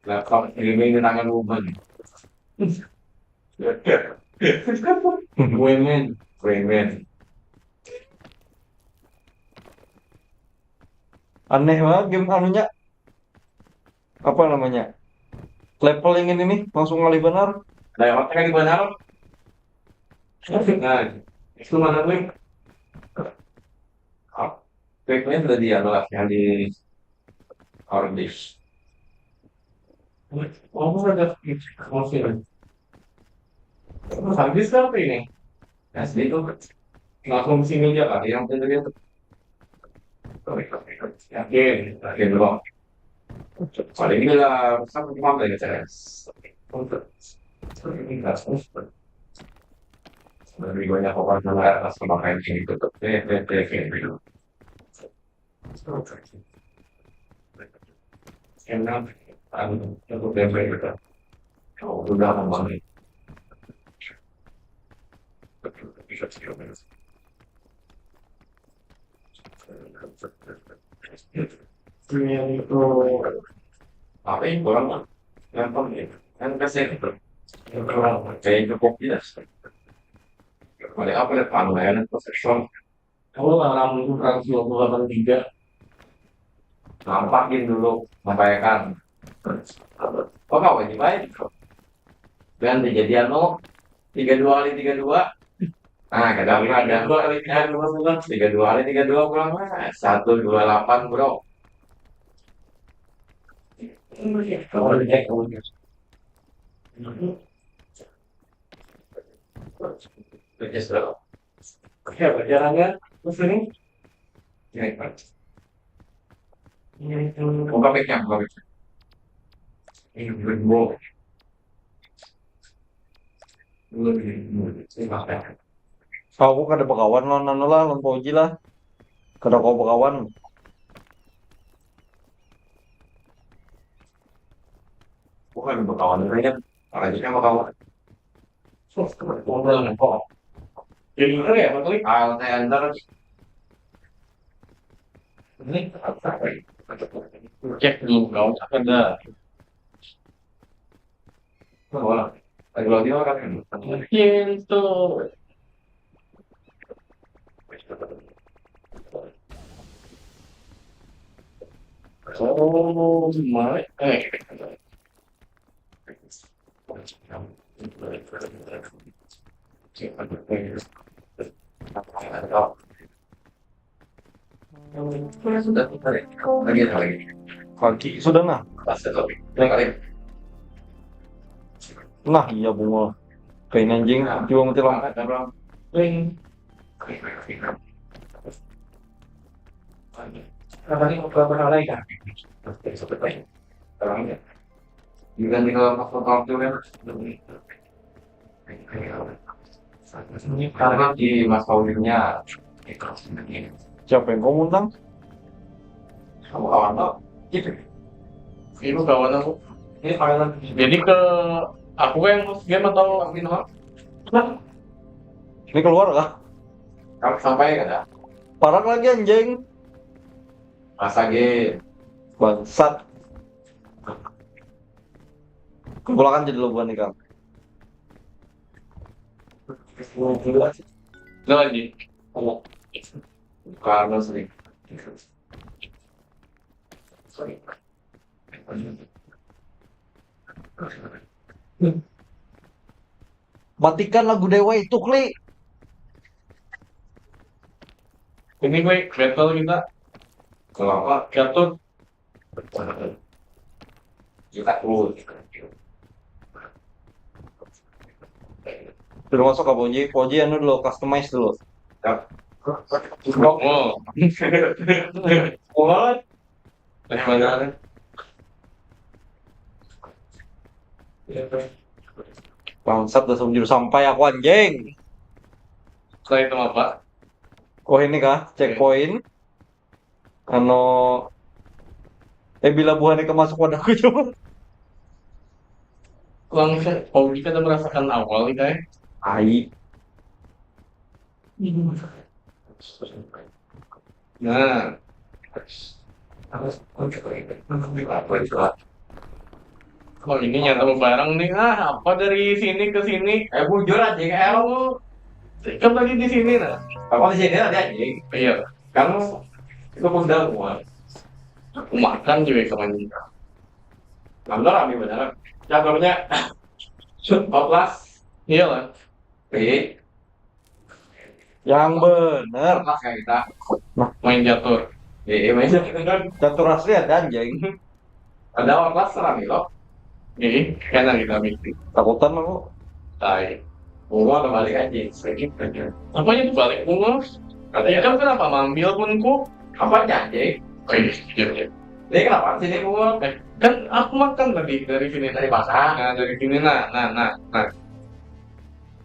Laptop ini, ini tangan beban. Women. Women. Aneh banget game anunya. Apa namanya? Level yang ini nih, langsung ngalih banar. Ada yang pakai di banar. Nah, itu mana gue? Backnya sudah di anu lah, yang di hard disk. Oh, ada. Oke. Hard disk apa ini? Asli itu. Langsung sini aja kali yang punya itu. Yakin, yakin dulu. Paling bila rusak, cuma beli C S. Lebih banyak orang yang atas pemakaian ini tutup. Eh, eh, eh, eh, eh. Enak, anu, cukup tempe gitu. Oh, udah aman banget. Bisa sih, bisa. Yang itu apa yang kurang, Pak? Yang apa ya? Yang kasih itu. Yang kurang, kayak cukup jelas. Paling apa ya, panggilan profesional. Kalau orang itu seratus dua puluh delapan tiga. Nampakin dulu, sampaikan. Oh, kau ini baik. Dan kejadian lo tiga dua kali tiga dua. Nah, kadang ada dua kali tiga dua pulang. Tiga dua kali tiga dua pulang, ah, satu dua delapan, bro. Oke, bro. Ya, jarangnya terus ini. Ini, buka backnya, buka backnya. Ini belum. Belum, belum. Ini apa? Aku kada bakawan lawan anu lah, lawan Fauji lah. Kada kawa bakawan. Bukan bakawan, kayaknya. Aja sama kawan. Jadi, mana ya, Pak Klik? Alt enter. Ini apa? Cek dulu, kau ada. Wah, lagi lagi orang kan. Mungkin tuh. Oh my, eh. Sudah, tarik. Lagi, lagi. Pagi sudah nah. Pas ke topik. Yang kali. Nah, iya bunga. Kain anjing, nah, coba mati lampu. Angkat, Bang. Ring. Apa nih, apa, apa lagi kan? Terangnya. Juga tinggal pas total tuh kan. Ini karena di Mas Paulinya. Siapa yang kau undang? Kamu kawan tau? Gitu. Ini kawan aku. Ini kawan. Jadi ke aku yang host game atau admin apa? Ini keluar kah? Kamu sampai kada? Parak lagi anjing. Masa game. Bangsat. Kumpulakan jadi lo bukan ikam. Nah, lagi. Karena sering. Matikan lagu dewa itu, Kli. Ini gue battle kita. Kalau apa? Catur. Kita cool. Sudah masuk ke Ponji, Ponji anu dulu, customize dulu. Yap. Oh. What? Eh, mana? Bangsat, dah juru sampai aku, anjing. Selain itu apa? Oh, ini kah? Checkpoint. Anu, eh, bila buhannya ke masuk wadahku, coba. Langsung, oh, kita merasakan awal nih, kayak. Ai. Nah. Apa itu? Apa itu? Oh, ini nyata barang nih. Ah, apa dari sini ke sini? Eh, bujur aja, kayak lu. Kan tadi di sini, nah. Apa di sini ada, anjing? Iya. Kamu itu undang semua. Aku makan juga sama juga. Kamu rame beneran. Caturnya empat belas. Iyalah. Oke. Yang bener. Pas kayak kita. Nah. Main catur. Iya, iya, main catur kan. Catur asli ada, anjing. Ada orang kelas serami lo. Iya, kena kita mimpi. Takutan aku. Tai. Bunga kembali aja. Sedikit aja. Apanya tuh balik bunga? Katanya kan kenapa mambil pun ku? Apa aja? Oh, iya, iya, iya. Ini kenapa sih ini bunga? Eh, kan aku makan tadi dari sini. Dari pasar. Nah, dari sini, nah, nah, nah, nah.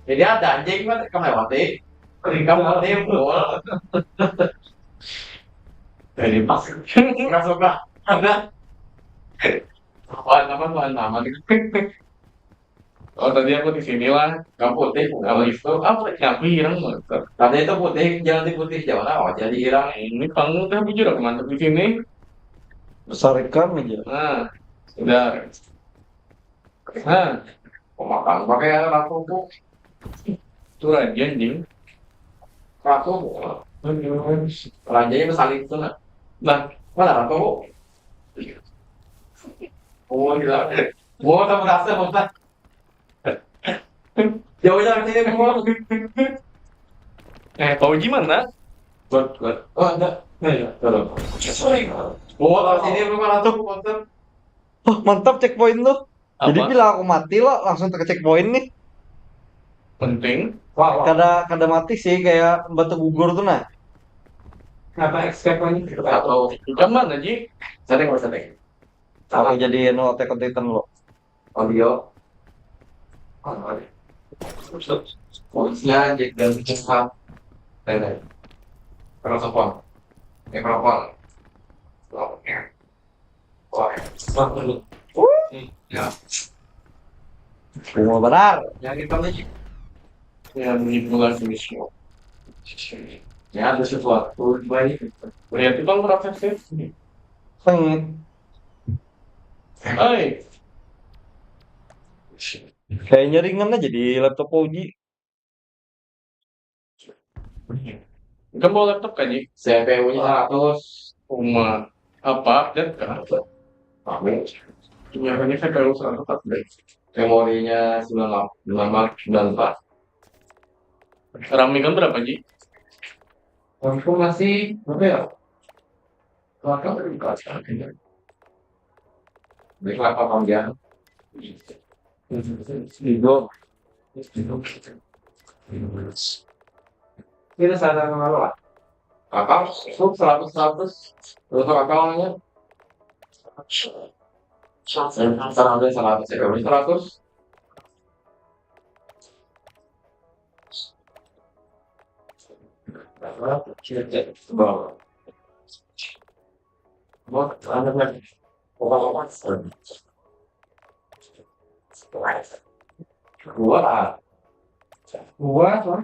Jadi ada anjing mah kamu lewati. Kamu lewati bunga. Jadi pas. Nggak suka. Ada. Apaan, apa, apaan, aman. Oh, tadi aku di sini lah. Kamu putih, kalau itu, apa, aku hirang banget. Tadi itu putih, jalan di putih, jauh lah, oh, jadi hirang. Ini panggung teh bujur, aku mantep di sini. Besar ikan aja. Nah, sudah. Nah, pemakan pakai anak aku tuh. Itu raja, anjing. Ratu, rajanya bersalin tuh, nah. Nah, mana ratu? Oh, gila. Gua tak merasa, Bang. Jauh jalan sini, Bang. Eh, Pak Uji mana? Buat, buat. Oh, ada. Nah, ya, tolong. Sorry. Gua tak sini, Bang, ratu, konten. Oh, mantap checkpoint tuh. Jadi apa? Bila aku mati lo langsung ke checkpoint nih. Penting. Wah, wah. Kada, kada mati sih, kayak batu gugur tuh, nah. Kenapa expect lagi? Atau ikan mana, Ji? Setting, setting. Aku jadi anu, Attack on Titan lo. Audio. Polisinya, Jack, dan Cesar. Nenek. Protokol. Mikrofon. Oke. Wah, semangat dulu. Ya. Bunga benar. Yang hitam lagi. Ya, ini bulan Wisnu. Ya, ada sesuatu di balik. Lihat itu kan proses sih. Sengit. Hai. Kayaknya ringan aja di laptop Uji. Kamu bawa laptop kan, Ji? C P U-nya seratus. Uma apa update kan? Aku. Punya hanya C P U seratus update. Memorinya sembilan puluh delapan, sembilan puluh empat. RAM-nya kan berapa, Ji? Aku masih, berapa ya? Baik, apa panggilan? Ibu. Kita sadar sama apa? Kakak, itu seratus, seratus. Itu kakak namanya. Seratus, seratus, ya, seratus. Wah, wah, wah.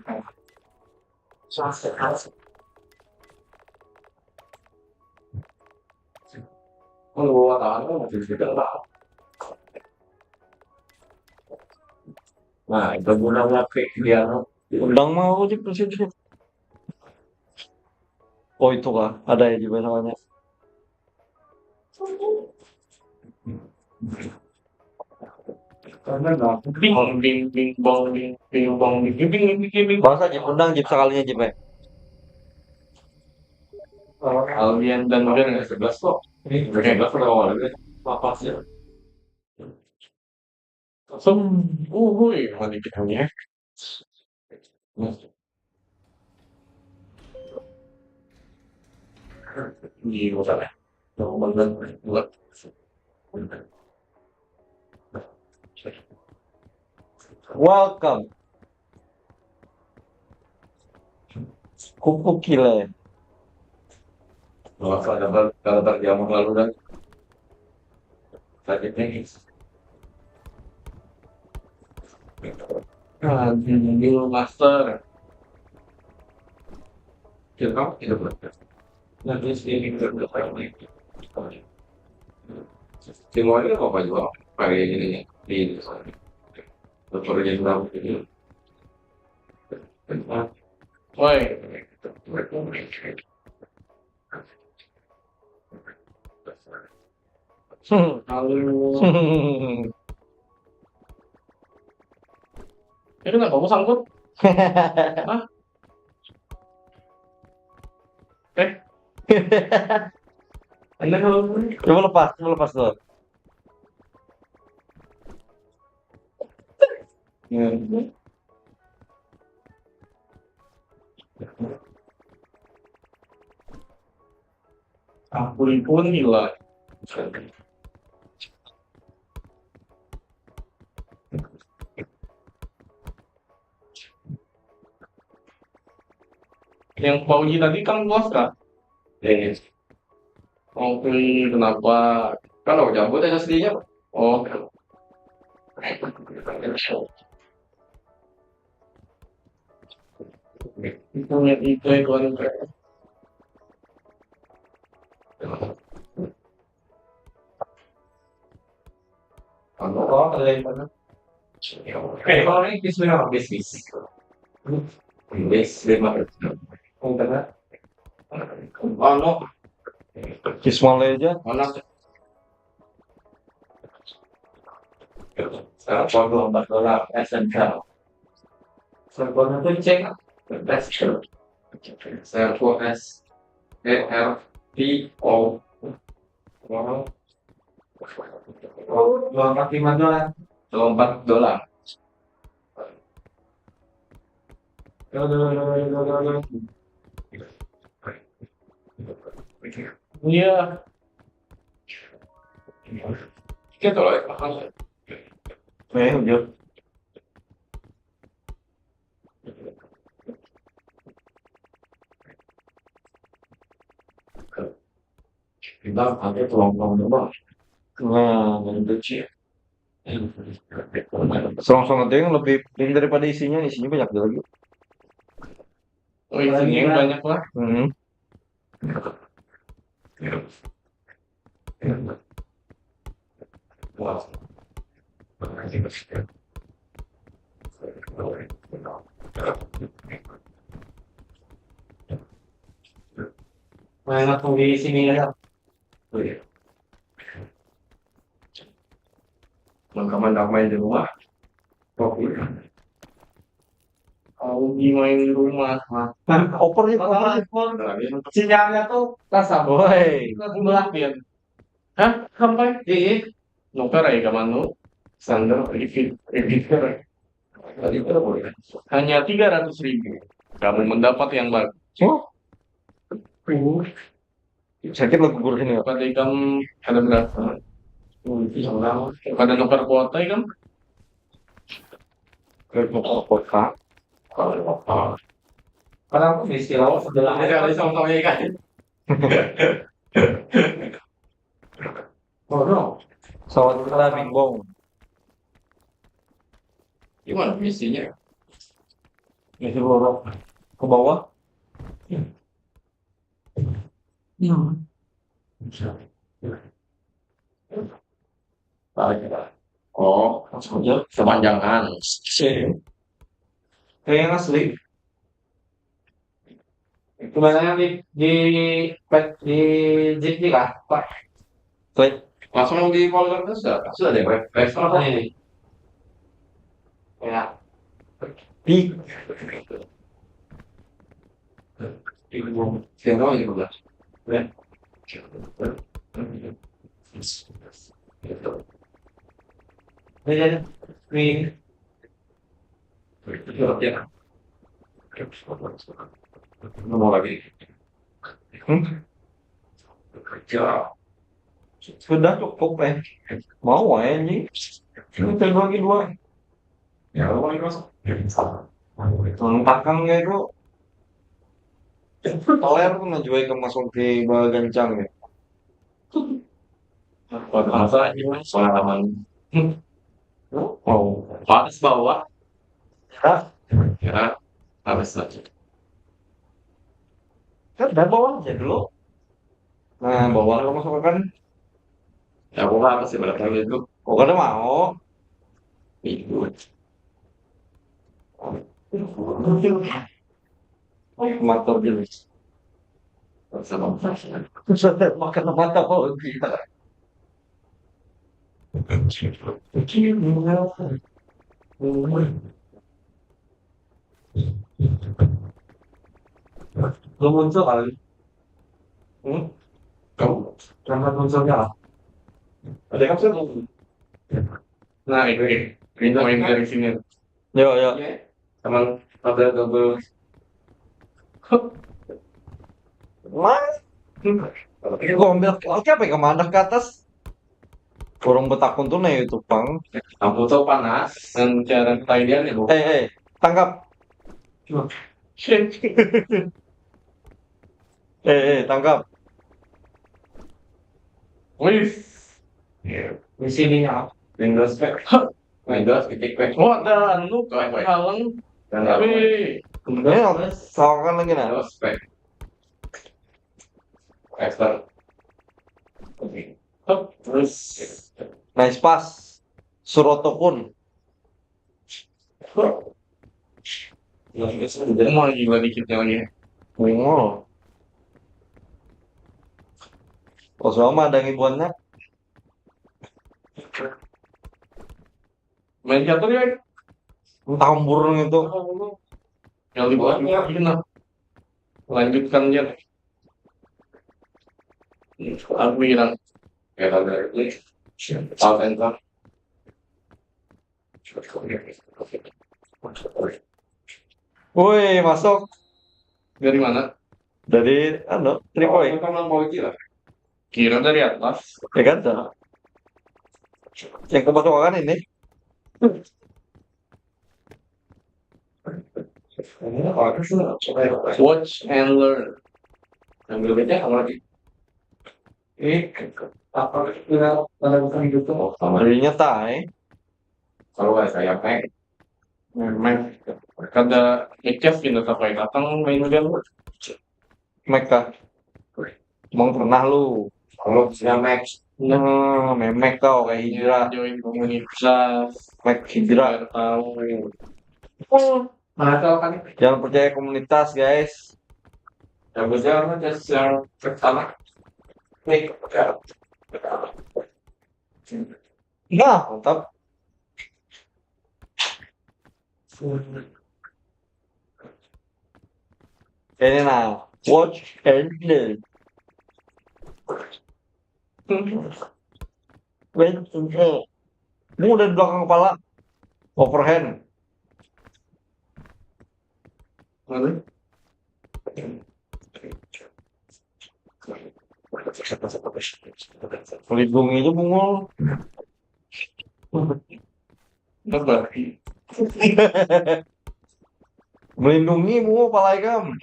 Kalau bawa tangan kan masih sedang lah. Nah, itu guna ngapain dia? Undang mau aja presiden. Oh, itu kah? Ada ya juga namanya. Bing, bing, bing, bong, bing, bing, bong, bing, bing, bing, bing, bing, bing. Bahasa Jip, undang Jip sekalinya Jip, eh. Alien dan Alien ada sebelas kok. Ini sebelas pada awal ini. Apa sih? Langsung, uhuy, mandi kitanya. Di kota. Buat. Welcome. Kuku kile. Wah, kalau ber-, kalau berjamu lalu dan sakit nih. Ah, di Master. Kita tidak berada. Nah, terus ini kita udah pakai ini. Semua ini apa juga? Pakai ini ya. Di dokter jenderal ini. Woi. Hmm. Halo. Ini kenapa kamu sangkut? Hah? Eh? Anda kalau Coba lepas, coba lepas tuh. Ya. Ampun pun hilang. Yang Pauji tadi kan luas kah? Eh, Oke, kenapa? Kan aku cabut S S D-nya, Pak. Oh. Itu yang itu itu kan. Anu, oh, ada yang mana? Eh, kalau ini bis lima, bis, bis. Bis lima. Yang tengah. Anu. Kismale aja. Mana? Sekarang dua empat dolar, S M L. Servernya tuh cek, best. Server S E R V O. Dua empat lima dolar. Dua empat dolar. Iya. Kita tuh lah, mahal. Eh, hujur. Kita pakai tuang-tuang doang. Nah, itu sih. Selongsong ada yang lebih penting daripada isinya, isinya banyak lagi. Oh, isinya yang banyak lah. Hmm. Main langsung di sini aja. Oh, iya. Teman-teman dah main di rumah. Oh, iya. Di main di rumah. Nah, opernya, opernya. Sinyalnya tuh kasar. Woi. Ke sebelah. Hah? Sampai? Iya. Nukar ya ke manu? Standar edit-, editor. Editor boleh. Hanya tiga ratus ribu. Kamu mendapat yang bagus. Oh. Sakit lah gugur sini. Pada ikam ada berapa? Pada nukar kuota ikam? Nukar kuota. Kalau apa? Karena aku di Sirawa sebelah. Ada sama-sama ikan. Oh no. Sawat kita bingung. Gimana misinya? Misi lurus ke bawah. Hmm. Oh, maksudnya kepanjangan. Kayak yang asli. Kemana yang di di di Zip nih kah, Pak? Klik. Langsung di folder itu sudah, sudah deh, Pak. Restore ini. Ya. Di. Di. Siapa lagi, Pak? Ya. Ini, ini. Mau lagi. Hmm? Kerja. Sudah cukup, eh. Mau aja, anjing. Ini saya bagi dua. Ya, apa lagi, Mas? Yang takang kayak itu. Toler pun juga ikan masuk di bawah gancang ya. Buat masa aja, Mas, pengalaman. Oh, panas bawah. Ya. Ya, panas aja. Kan udah bawah aja dulu. Nah, bawah lo masuk kan? Ya, aku apa sih berapa itu? Oh, kada mau. Itu. Motor jenis. Sama. Makan mata kau kita. Lu muncul kali. Hmm? Kamu? Kenapa munculnya lah? Ada kan sih? Nah, itu ya. Ini poin dari sini. Yo, yo. Iya. Emang ada double. Mas. Ini gua ambil, oke, apa ya, kemana ke atas? Orang betakun tuh nih itu, Bang. Aku tuh panas dan cara ketahuan ya, Bu. Eh, eh, tangkap. Shit. Eh, eh, tangkap. Wih. Di sini ya. Windows Pack. Windows ketik Pack. Oh, ada anu, kan, halang. Dan tapi ini apa? Tawakan lagi, nah. Windows Pack. Expert. Terus. Nice pass. Surotokun. Mau gila dikitnya lagi. Bengol. Oh, selama ada hiburannya. Main catur ya? Entah hambur itu. Yang di bawah ya, gini. Lanjutkan aja. Aku hilang. Ya, ada ini. Alt enter. Woi, masuk. Dari mana? Dari, anu, three point. Kan nang polisi lah. Kira dari atas. Ya kan, dah. Yang kemasukan ini. Ini apa sih? Watch and learn. Yang berbeda apa lagi? Eh, apa kita pada bukan gitu? Jadinya tai. Kalau saya kayak Mac. Mac. Kada ngecas gitu sampai datang main game. Mac kah? Emang pernah lu? Kalau sudah Mac. Nah, memek kau kayak hijrah. Join komunitas. Mac hijrah. Biar tahu. Oh, mana tahu kan? Jangan percaya komunitas, guys. Ya, bujang aja yang pertama. Nih, ya. Nah, mantap. Ini nah, watch and learn. Watch and learn. Mu udah di belakang kepala. Overhand. Mana? Melindungi aja bungul. Apa? Melindungi bungul palai kam.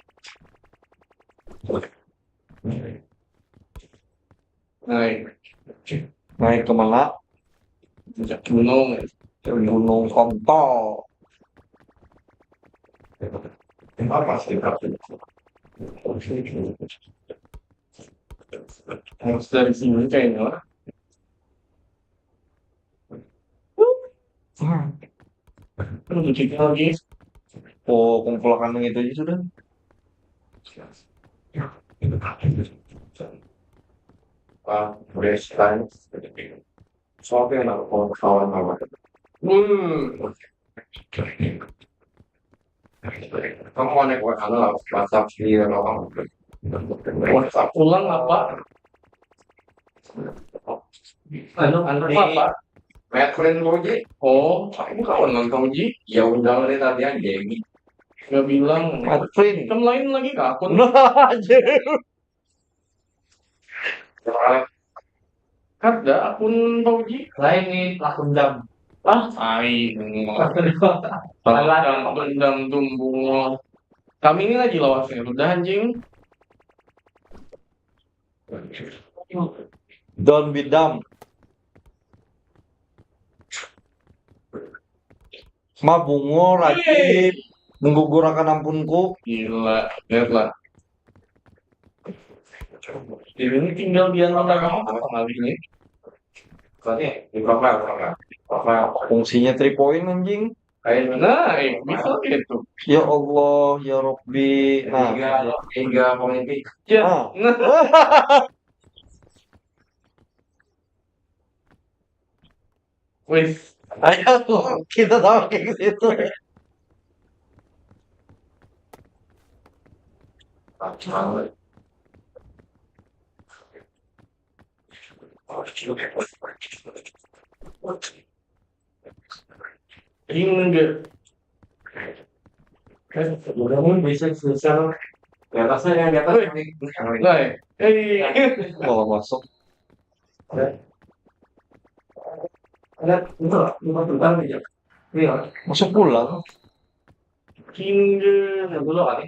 Naik. Naik ke mana? Puncak gunung. Gunung Kontol. Apa sih? Harus dari sini kayaknya lah. Hmm. Aduh, kita lagi. Oh, kumpulakan yang itu aja sudah. Ah, best time. Soalnya enak kawan-kawan apa? Hmm. Kamu aneh buat anu lah, WhatsApp dia, WhatsApp pulang apa? Anu, anu apa? Matrin Roji. Oh, aku kawan nonton Ji. Ya undang deh tadi yang Jamie. Dia bilang, Matrin. Kan lain lagi ke akun. Nah, anjir. Kada akun Fauji. Lain nih, akun dam. Ah, ai. Alah. Dendam, dendam tuh, bungo. Kami ini lagi lawasnya udah, anjing. Don't be dumb. Ma bungo, rajib, menggugurakan ampunku. Gila, lihatlah. Ini tinggal dia nonton apa kali ini? Tadi di profile, profile. Profile. Fungsinya three point, anjing. Kayak nah, eh, bisa gitu. Ya Allah, ya Rabbi. Nah. Tiga, tiga politik. Ya. Ah. Nah. Wis. Ayo, kita tahu kayak gitu. Ini enggak. Kan, mudah-mudahan bisa selesai. Di atasnya, yang di atas. Woi. Nah, eh. Kalau masuk. Ada, ada, itu lah, lima juta aja. Iya. Masuk pulang. Hingga, nah, dulu kali.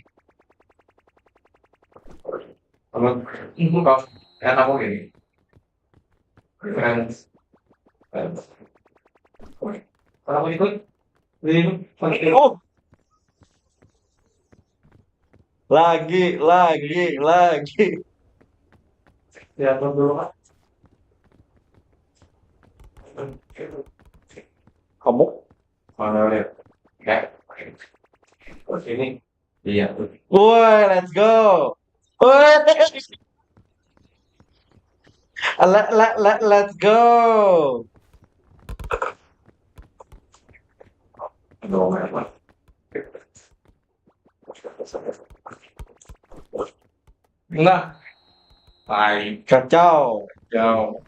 Apa? Ibu kau, enak aku gini. Friends. Friends. Kalau aku ikut, ini, oh! Lagi, lagi, lagi. Diatur dulu, Kak. Kamu? Mana lihat? Ya. Terus ini. Iya. Woi, let's go. Woi. Let, let, let, let's go. Aduh, apa? Nah, baik. Kacau. Kacau.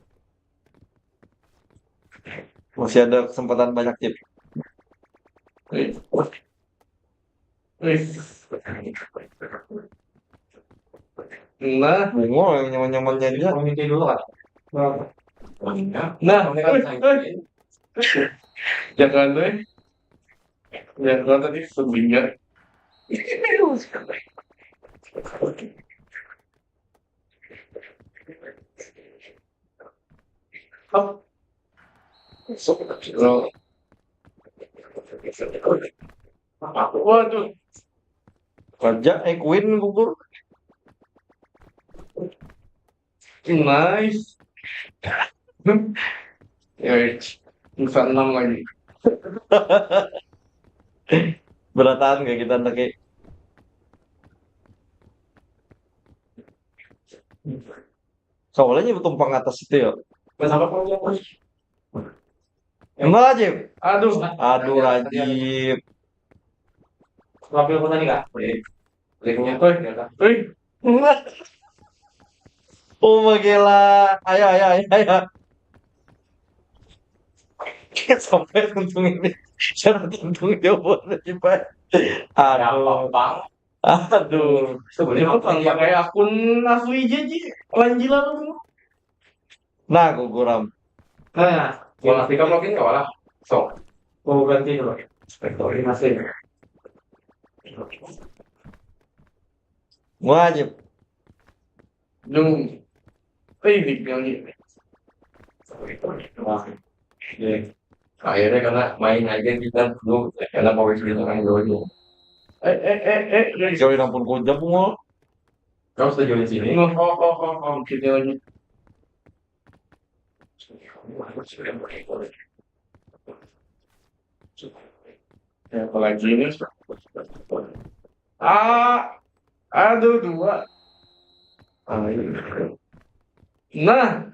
Masih ada kesempatan banyak, Cip. Wih. Wih. Nah. Bungul yang nyaman-nyamannya aja. Komite dulu kan. Nah. Nah, wih, wih. Jangan, wih. Ya, kalau tadi sebingga. Hop. Waduh. Raja, eh, queen gugur. Nice. Ya, bisa enam lagi. Berataan kayak kita nanti. Soalnya tumpang atas itu ya. Kenapa kau lihat? Emang Rajib? Aduh. Aduh, Rajib. Tapi aku tadi kah? Oi, oi. Oh, magela. Ayo, ayo, ayo, ayo. Sampai untung ini. Jangan untung dia buat lagi, Pak. Aduh. Aduh. Sebenarnya aku pakai akun asli aja, Ji. Lanjilan tuh. Nah, guguram. Nah, kalau kita mungkin kalah. So. Oh, ganti dulu. Inspektori masih. Wajib. Dung. Eh, ini yang ini. Wah. Iya. Akhirnya karena main aja kita dulu, karena mau isi dengan dulu. Eh, eh, eh, eh, eh. Join ampun kau jam, Bung. Kau sudah join sini? Oh, oh, oh, oh, oh, kita lagi. Ya, apalagi ini. Ah, aduh, dua. Ah, iya. Nah.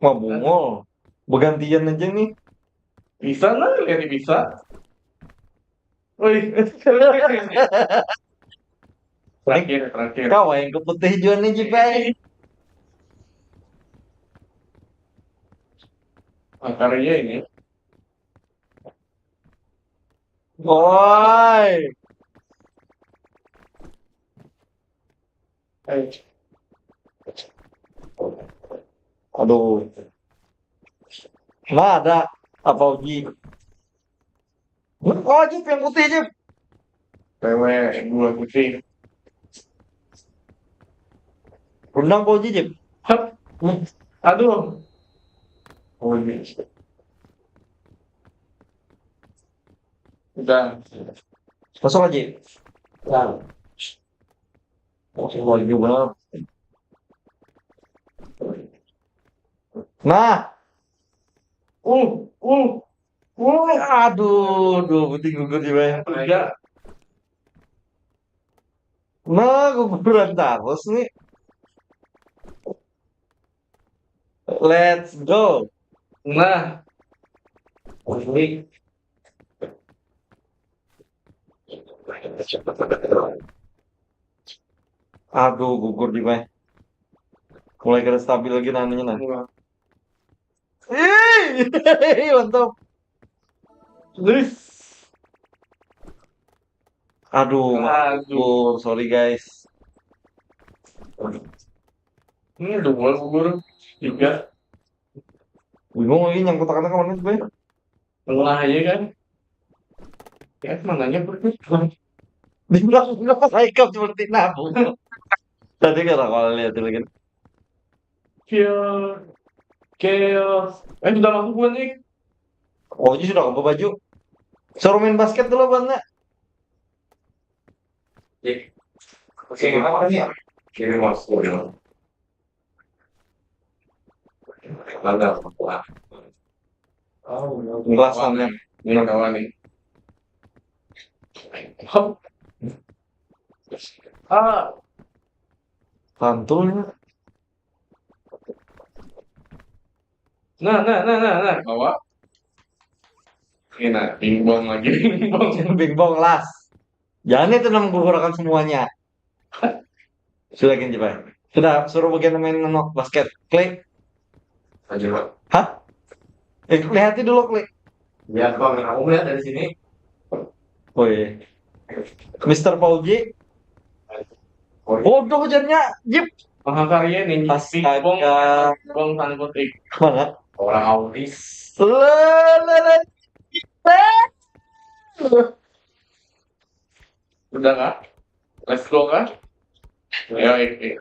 Wah, bungul. Bergantian aja nih. Bisa lah, lihat bisa. Wih. Terakhir, terakhir. Kau yang keputih juga nih, Jipai. Makarnya ini. Woi. Eh. Aduh. Nah, ada apa uji? Oh, Jip, yang putih, Jip. Cewek dua putih. Rundang apa uji, Jip? Hap. Aduh. Oh, ini. Udah. Masuk aja. Nah. Masuk lagi, benar. Nah. Uh, uh, uh. Aduh, dua putih gugur di bayang tiga. Nah, guguran terus nih. Let's go. Nah. Ini. Aduh, gugur di meh. Mulai kada stabil lagi nananya, nah. Wah. Ih, mantap. Wis. Aduh, Aduh. Gugur. Sorry, guys. Ini dua gugur. Tiga. Bingung lagi nyangkut tangannya kemana tuh, Bay? Tengah aja kan. Ya, mananya berpikir. Di belakang apa saya kau seperti nabu? Tadi kata kalau lihat lagi. Kill. Kill. Eh, sudah masuk bukan nih? Oh, ini sudah apa baju? Suruh main basket dulu, Bang, nak. Oke, apa nih? Kiri masuk ya. Mana? Wah. Gelas sampai. Ini kawan nih. Hop. Ah. Pantul. Nah, nah, nah, nah, nah. Bawa. Ini nah, pingpong lagi, pingpong. Pingpong las. Jangan itu nam gugurakan semuanya. Sudah gini, Pak. Sudah, suruh bagian main anu, basket. Klik. Aja, Pak. Hah? Eh, lihati dulu, Klik. Lihat, Bang, aku melihat dari sini. Oh, iya. Mister Fauji. Oh, iya. Bodoh hujannya, Jip. Mahakarya nih, Astaga. Pingpong, Bang Sangkutik. Mana? Orang autis. Le, le, le. Udah kah? Let's go kah? Ayo, ayo, ayo.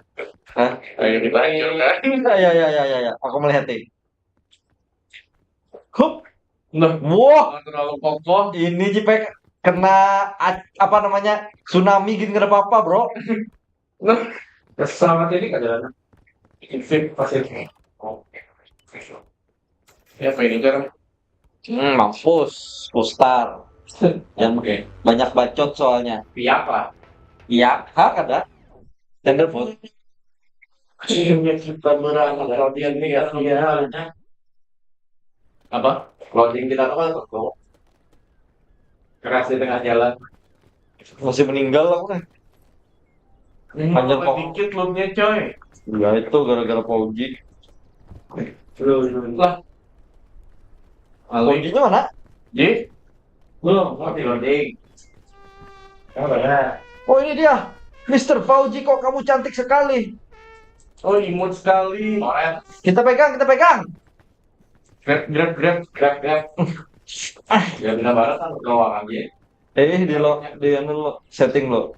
Hah? Ayo, kita hancurkan. Ya, ya, ya, ya, ya, ya. Aku melihat nih. Hup. Nah, wah, terlalu kokoh. Ini Jipek kena a-, apa namanya, tsunami gini, kada apa-apa, bro. Nah, selamat ini kada ada. Infit pasir. Oke. Ya, apa ini, Jar? Hmm, mampus, pustar. Yang Oke. Banyak bacot soalnya. Piak lah. Piak, ha, kada. Tenderfoot. Akhirnya kita berangkat. Loading nih, ya, ya. Apa? Loading kita apa tuh? Keras di tengah jalan. Masih meninggal aku nih. Hanya kok dikit lootnya, coy. Ya itu gara-gara Fauji. Lah. Faujinya mana? Ji? Belum, mau di loading. Apa ya? Oh, ini dia. Mister Fauji, kok kamu cantik sekali? Oh, imut sekali. Oren. Kita pegang, kita pegang. Grab, grab, grab. Grab, grab. Ya, benar banget kan, doang aja. Eh, di lo, di anu lo, setting lo.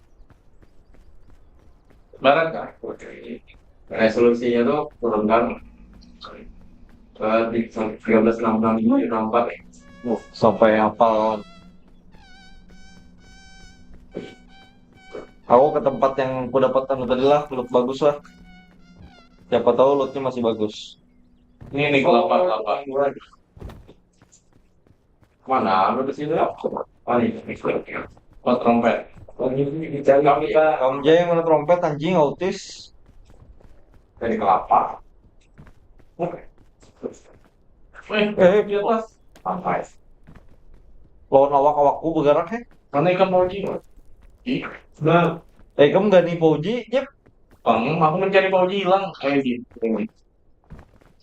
Barat kah? Oke. Resolusinya tuh turunkan ke tiga belas enam enam tujuh enam empat. Uh, sampai hafal, kawan. Aku ke tempat yang aku dapat anu tadi lah, loot bagus lah. Siapa tahu lootnya masih bagus. Ini nih kelapa, kelapa. Mana? Anu di sini apa? Oh, ini. Oh, trompet. Oh, ini dicari kita. Kamu aja yang mana trompet, anjing, autis. Dari kelapa. Eh, Eh, di atas. Sampai. Lawan awak-awakku bergerak, eh. Mana ikan Fauji? Ih, Nah, Eh, kamu gak nih Fauji, Jep? Bang, aku mencari Fauji hilang. Ayo, Ji.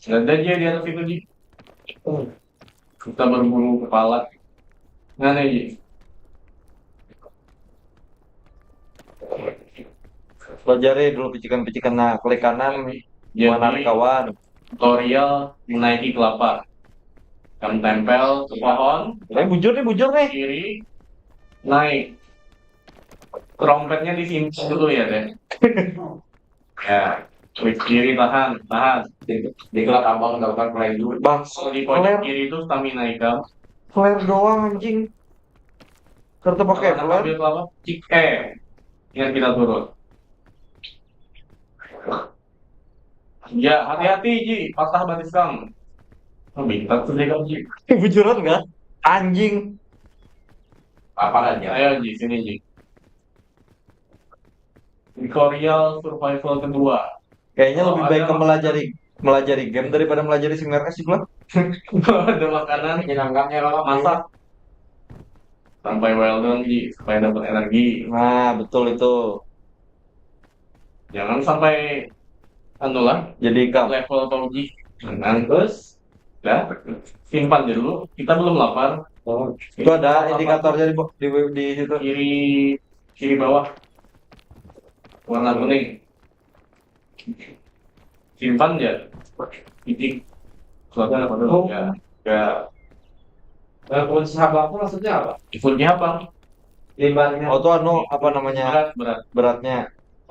Ada aja di atas itu, Ji. Kita berburu kepala. Mana, Ji? Pelajari dulu picikan-picikan, nah, klik kanan, Jadi, mana kawan. Tutorial menaiki kelapa. Kamu tempel ke pohon, Eh, bujur nih, bujur nih. Kiri, naik. Trompetnya disimpan dulu ya, deh. Ya, klik kiri, tahan, tahan. Di, di kelak abang dapat mulai dulu. Bang, Kalau di pojok flare, kiri itu stamina ikan. Flare doang, anjing. Serta pakai Mana flare. Ambil kelapa, cik, eh. Ingat kita turun. Ya, hati-hati, Ji. Patah batis kamu. Oh, bintat tuh deh kamu, Ji. Bujuran nggak? Anjing. Apa aja? Ayo, Ji, sini, Ji. Tutorial survival kedua. Kayaknya Oh, lebih baik ada. Ke melajari melajari game daripada melajari si Merkas sih, Bang. Ada makanan, Menyenangkannya kalau masak. Sampai well done, Ji, supaya dapat energi. Nah, betul itu. Jangan sampai anu lah, Jadi kamu level Fauji. Nah, Terus, dah, simpan dulu. Kita belum lapar. oh, itu ada indikatornya di, di, di situ. Kiri, kiri bawah, warna kuning. Simpan ya. Titik. Suatu apa dulu? Oh. Ya. Ya. Eh, kunci habang itu maksudnya apa? Kunci apa? Limbarnya. Oh, tuh anu, apa namanya, Berat, berat. Beratnya.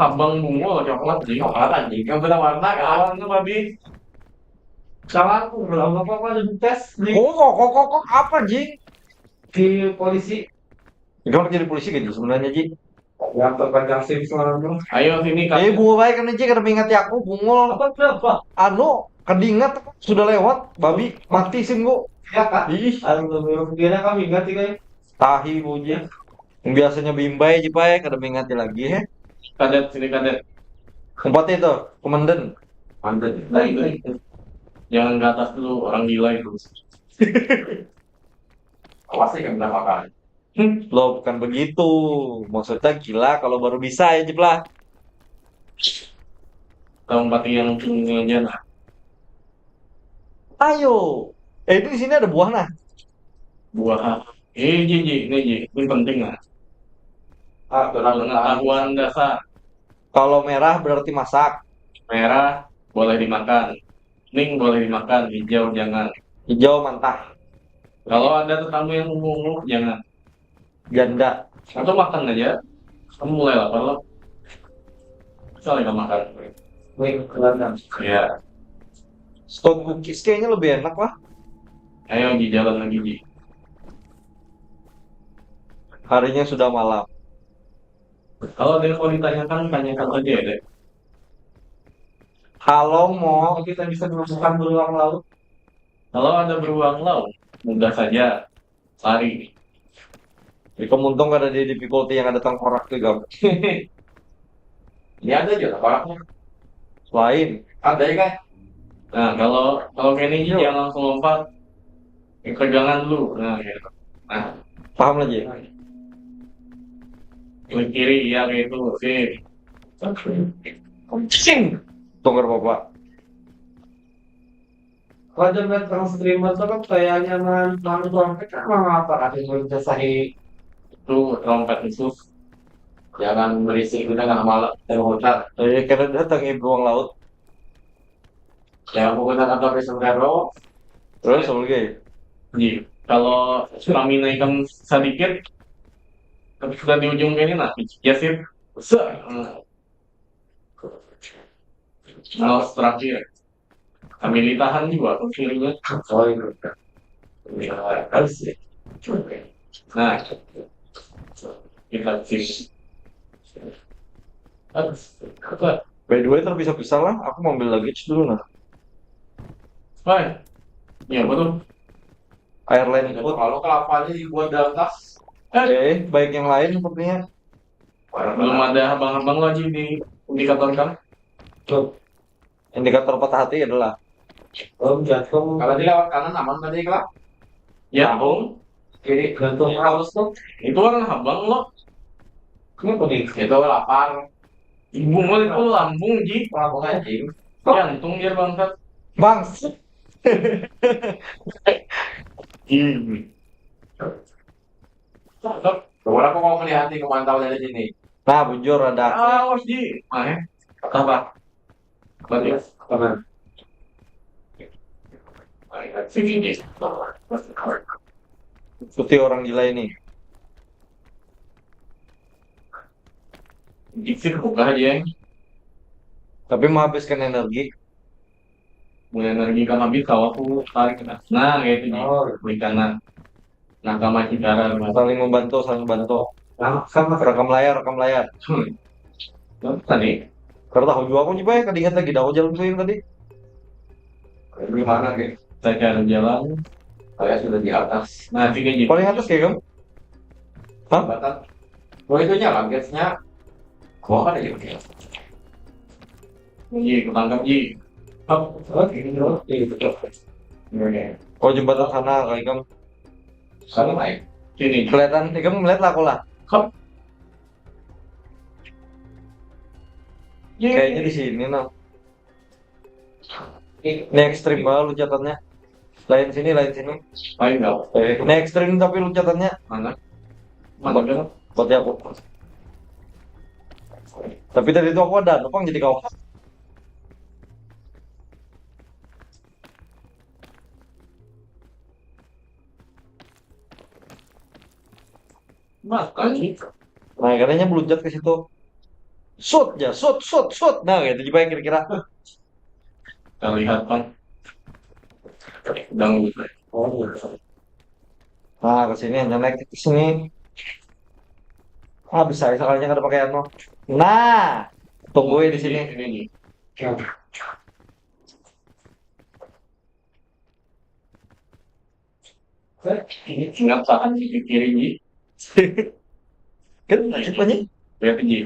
Habang bungo, coklat, Ji. Coklat, anjing. Yang pernah warna kan? Kawan tuh, babi. Salah aku, berapa apa ada tes di, Oh, kok kok kok apa, anjing? Di polisi. Kamu jadi polisi gitu sebenarnya, Ji. Yang terpanjang sim semalam tuh. Ayo sini, Eh, Kak. bungo baik kan, Ji, kada mengingati aku, bungo. Apa, kenapa? Anu, kedingat sudah lewat, babi mati sim ku. Ya, Kak. Ih, Aduh, kira kami ingat sih, kayak. Tahi, Fauji. Yang biasanya bimbai, Ji, pai, kada mengingati lagi, he. Kadet, sini, Kadet. Empat itu, komandan. Mantan. Baik, baik. Jangan ke atas dulu, orang gila itu. Pasti kan berapa kali? Loh, bukan begitu. Maksudnya gila kalau baru bisa ya, Jep lah. Tempat yang tinggi aja, nah. Ayo. Eh, ini di sini ada buah, nah. Buah. Eh, Ji, Ji, ini, Ji. Ini penting, nah. Ah, kurang Pengetahuan dasar. Kalau merah berarti masak. Merah boleh dimakan. Kuning boleh dimakan, hijau jangan. Hijau mantah. Kalau ada tetamu yang ungu-ungu, jangan. Janda. Atau makan aja. Kamu mulai lapar loh. Bisa lah makan. Wih, kelihatan. Ya. Stone cookies kayaknya lebih enak lah. Ayo, Ji, jalan lagi, Ji. Harinya sudah malam. Kalau ada yang mau ditanyakan, tanyakan aja ya, deh. Halo, Mo. Kita bisa menemukan beruang laut. Kalau ada beruang laut, mudah saja. Lari. Jadi kamu untung ada di difficulty yang ada tengkorak tuh, Gam. Ini ada aja tengkoraknya. Lain. Ada ya, kan? Nah, kalau kalau kayak ini, Ji, Yo. Jangan langsung lompat. Pegangan dulu. Nah, gitu. Nah, Paham lah, Ji? Klik kiri, iya, kayak itu. Sip. Kucing. Tunggu, Bapak. Kalau ada lihat orang streamer tuh kan kayaknya man, man doang kan emang apa ada yang bisa sahi Itu trompet itu. Jangan berisik di tengah malam, tengah hutan. Eh, karena datang ibu ruang laut. Jangan menggunakan topi sombrero. Terus apa lagi? Jadi, kalau stamina ikam sedikit, tapi sudah di ujung kayak ini, nah, ya sip. Ser. Nah. Terus terakhir. Sambil ditahan juga kirinya. Oh iya. Nah, kita sip. Apa? By the way, terpisah-pisah lah. Aku mau ambil luggage dulu nah. Hai. Ya, betul. Airline Ada food. Kalau kelapanya dibuat dalam tas. Oke, baik yang lain sepertinya. Belum ada abang-abang lagi di indikator kan? Indikator patah hati adalah Belum jatuh. Kalau di lewat kanan aman tadi kelap. Ya, tahu. Kiri gantung halus tuh. Itu orang abang lo. Ini kuning. Itu lapar. Ibu mau itu lambung, Ji. Lapar anjing. Jantung dia bangsat. Bangs. Hmm. Coba aku mau melihat nih, memantau dari sini. Nah, bujur ada. Awas, Ji. Mana? Apa? Berarti Kanan. Sini, Ji. Ikuti orang gila ini. Isir buka aja. Tapi menghabiskan energi. Mulai energi kan habis, tahu aku tarik ke atas. Nah, kayak itu, Ji. Oh. Beri kanan. Nah, sama Citara. Saling membantu, saling bantu. Nah, sama Rekam layar, rekam layar. Hmm. Terus tadi, Karena tahu juga aku juga ya, kadingat lagi dah aku jalan keliling tadi. Gimana gitu? Saya cari jalan. Saya sudah di atas. Nah, tiga, Ji. Paling atas kayak kamu. Jembatan. Oh, itu jalan gasnya. Gua kan aja gitu. Ji, ketangkap, Ji. Oh, gitu. Iya, betul. Oke. Oh, jembatan sana kayak kamu. Sama lain. Sini. Kelihatan, kayak kamu melihat lah aku lah. Ji. Kayaknya di sini, no. Ini ekstrim banget loncatannya. Lain sini, lain sini. Paling enggak. Ini ekstrim tapi loncatannya. Mana? Mana kan? Berarti aku. Tapi tadi itu aku ada numpang jadi kau. Makan. Nah, katanya meluncat ke situ. Shoot ya, shoot, shoot, shoot. Nah, gitu juga kira-kira. Kita lihat, Bang. Sedang Nah, ke sini hanya naik ke sini. Ah, bisa sekalinya kada pakai anu. Nah, tunggu ya di sini. Ini, nih. Kenapa di kiri, Ji? Kan cepat nih. Lihat, Ji.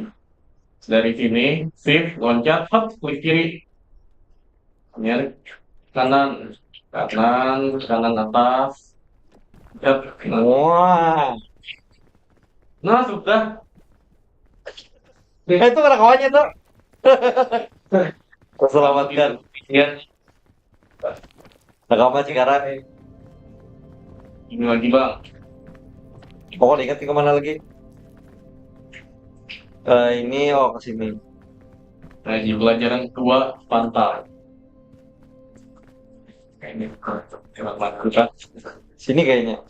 Dari sini, shift, loncat, hop, klik kiri. Nyari kanan, kanan, kanan atas. Lihat, nah. Wah. Nah, sudah. Eh, itu kada kawannya tuh. Terselamatkan. Lihat. Nah, kamu masih sekarang. Ini lagi, Bang. Pokoknya ingat ke mana lagi? Eh, ini, oh, ke sini. Nah, di pelajaran kedua, pantai. Ini, selamat kita. Sini kayaknya.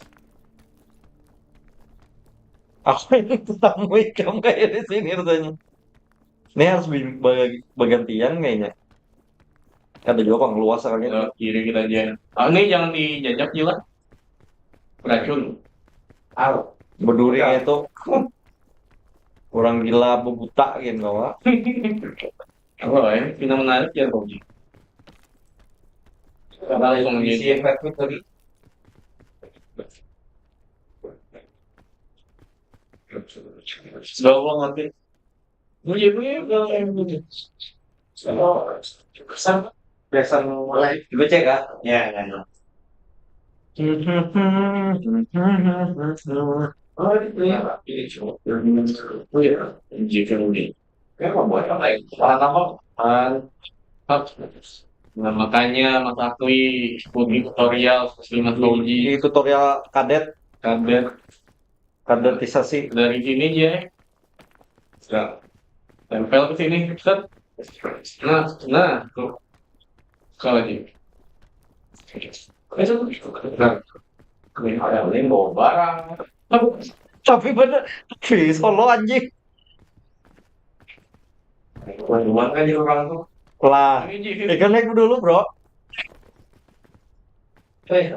Aku ini tamu ikam kayak di sini rasanya. Ini harus bi- bag- bergantian kayaknya. Ada juga pang luas sekali. Ke kiri kita aja. Ah, ini jangan dijajak, gila. Beracun. Au. Berduri kayak itu. Orang gila bebuta gitu, kawa. Apa ya? Pina menarik ya, Bang Ji. Kita langsung Isi aja. efek tadi. Sudah, Bang, nanti. Iya, iya, iya. Sama. Biasa mulai. Dibaca kah? Ya, ya, ya. Oh, ini ya. Ini cuma. Oh ya, jika ini. Kayak apa buat apa ya? Orang apa? Ah, apa? Nah, makanya Mas Akui ikuti tutorial seperti Mas Fauji. Di tutorial kadet. Kadet. Kadetisasi. Dari sini aja. Nah, tempel ke sini. Set. Nah, nah, tuh. Sekali lagi. Nah, ini ada yang bawa barang. Tapi bener, tapi solo anjing. Buat duluan kan di orang tuh. Lah, ini Ji. Ikan naik dulu, bro. Eh,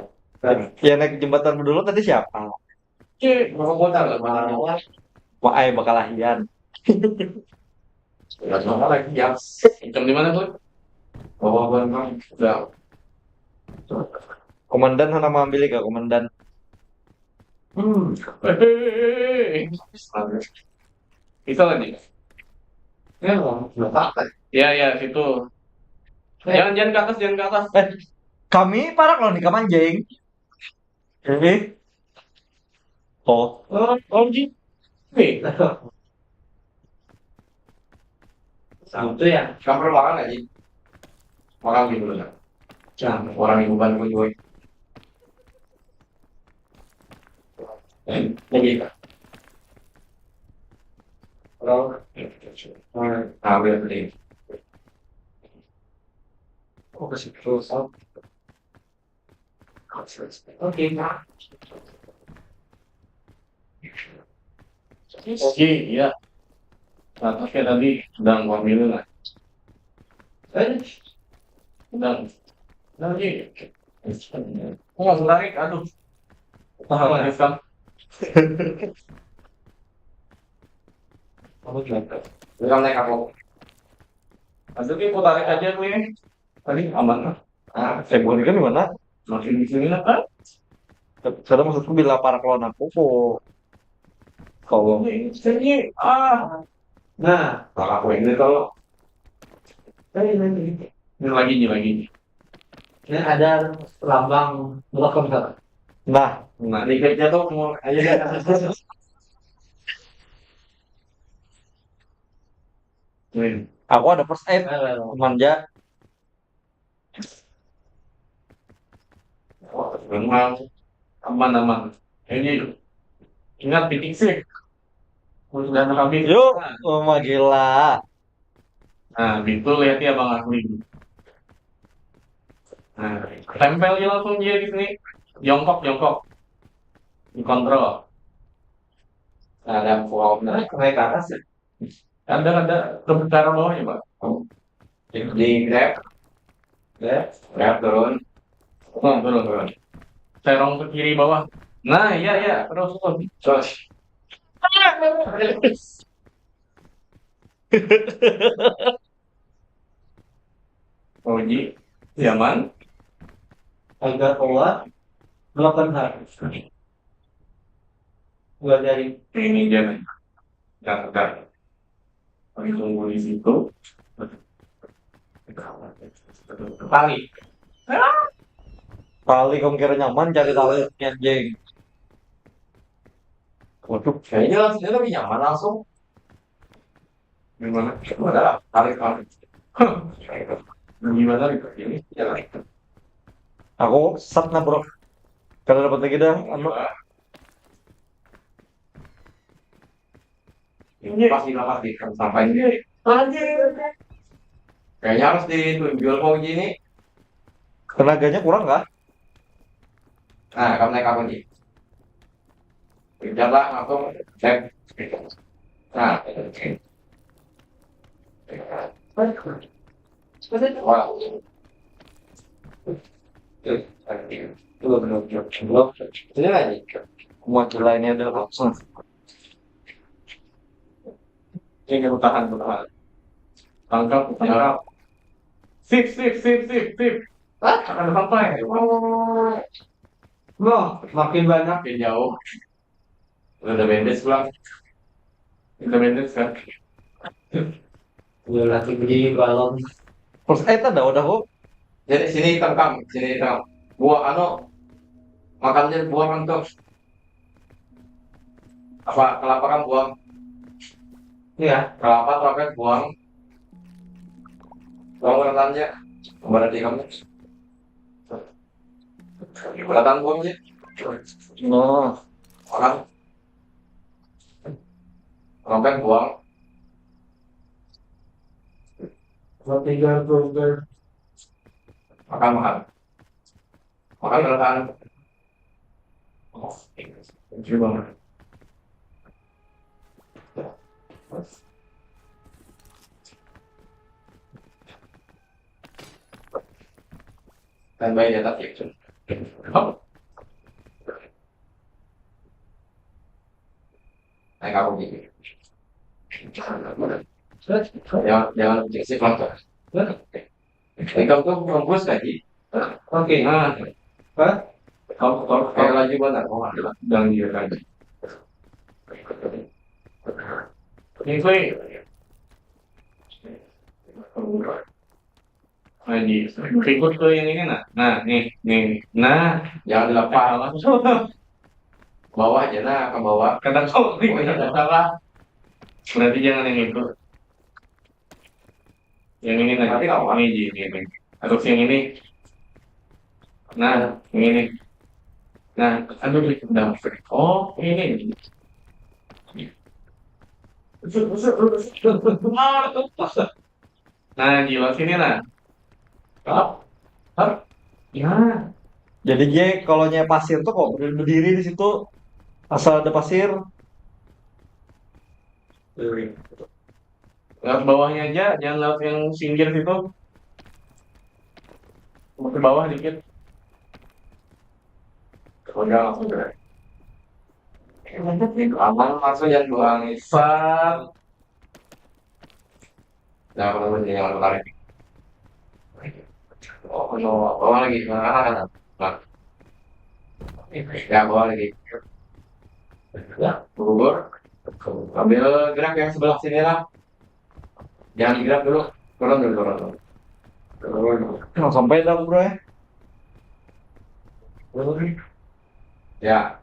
ya naik jembatan dulu tadi siapa? Cek, mau kota lah, mana? Wah, ai bakal lahian. Nggak sama lagi ya. Jam di mana tuh? Bawa buat bang. Udah. Komandan sana mau ambil ke komandan. Hmm. Bisa lagi. Ya, mau apa? Ya, ya, situ. Jangan, jangan ke atas, jangan ke atas. Eh, kami parak loh nih, kamanjing. Ini. Oh. Oh, oh, Ji. Nih. Satu ya. Kamar makan aja. Makan gitu lah. Nah, orang ibu ban gue juga. Eh, lagi kah? Halo. Nah, udah gede. Oh, ke situ. Oke, Pak. Oke, iya. Nah, oke, tadi sedang gua ambil lah. Eh, sedang. Lagi. Oh, nggak menarik, aduh. Tahan lagi, Sam. Kamu gimana? Udah naik aku. Aduh, ini mau tarik aja nih. Tadi aman lah. Ah, saya buat ikan di mana? Makin di sini lah, kan? Kadang maksudku bila parak lawan aku, kok kalau ini sini, ah. Nah, kalau aku ini kalau ini lagi, ini lagi. Ini ada lambang welcome sana. Nah, nah, ini kerja tuh mau aja deh. Nih. Aku ada first aid, ayo, ayo, ayo. Manja. Memang aman-aman. Ini ingat titik sih. Sudah habis. Yuk, oh, gila. Nah, gitu lihat ya Bang Ahli. Nah, tempel aja langsung dia di sini. Jongkok, jongkok. Dikontrol. Nah, ada form. Nah, naik ke atas ya. Ada, ada. Ke cara bawahnya, Pak. Di grab. Grab. Grab turun. Oh, turun, turun. Terong ke kiri bawah. Nah, iya, iya. Terus, terus. Terus. Uji. Zaman. Agar Allah melakukan hal. Dua jari. Ini dia nih. Bentar, bentar. Kami tunggu di situ. Kali. Kali kamu kira nyaman cari tahu anjing. Waduh, kayaknya langsung lebih nyaman langsung. Gimana? Coba dah, tarik, tarik. Gimana nih, ini? Ya, tarik. Aku sat nah, bro. Kalau dapat lagi dah, anu. Ini pasti lah, pasti sampai ini. Anjir. Kayaknya harus ditunjul mau gini. Tenaganya kurang kah? Nah, kamu naik apa nih? Kejar lah, langsung. Tap. Nah. Wah. Ini lagi. Mau gila ini ada langsung. Ini aku tahan, aku tahan. Tangkap, tangkap. Sip, sip, sip, sip, sip. Ah, akan sampai. Oh. Loh, makin banyak. Makin jauh. Udah ada bandage pulang. Kita bandage kan. Udah tinggi balon. First aid ada udah, Bu. Jadi sini tangkap, sini tangkap. Buah anu, makannya buah mantap. Apa kelapa kan buang? Iya. Kelapa atau apa buang? Buang urutannya. Berarti kamu urutan buangnya. Oh. Orang orang kan buang. Tiga program. Makan makan. Makan urutan. Oh, thank you banget. Tambah di atas ya. Hop. Naik aku gini. Jangan jangan objek sih kalau. Naik aku tuh rebus lagi. Oke. Nah, Hah? Kamu kamu kayak lagi mana? Oh, ada. Jangan dia lagi. Ini sih. Lagi. Ikut ke yang ini nah. Nah, nih, nih. Nah, jangan dilepas. Bawah aja nah, ke bawah. Kadang kau ini ada salah. Berarti jangan yang itu. Yang ini nah. Tapi kawan. Ini, ini, ini. Harus yang ini. Nah, yang ini. Nah, aduh, udah. Oh, ini. Nah, gila sini nah. Hap, hap. Nah. Jadi J, kalau nya pasir tuh kok berdiri di situ asal ada pasir. Lewat bawahnya aja, jangan lewat yang singgir situ. Mau ke bawah dikit. Udah, udah. Aman, langsung jangan buang. Set. Nah, kalau ini yang tarik. Oh, no, bawah lagi. Nah, nah, nah. Nah. Ya, bawah lagi. Ya, gugur. Ambil gerak yang sebelah sini lah. Jangan digerak dulu. Turun dulu, turun dulu. Turun. Nah, sampai dah, bro, ya. Turun. Ya,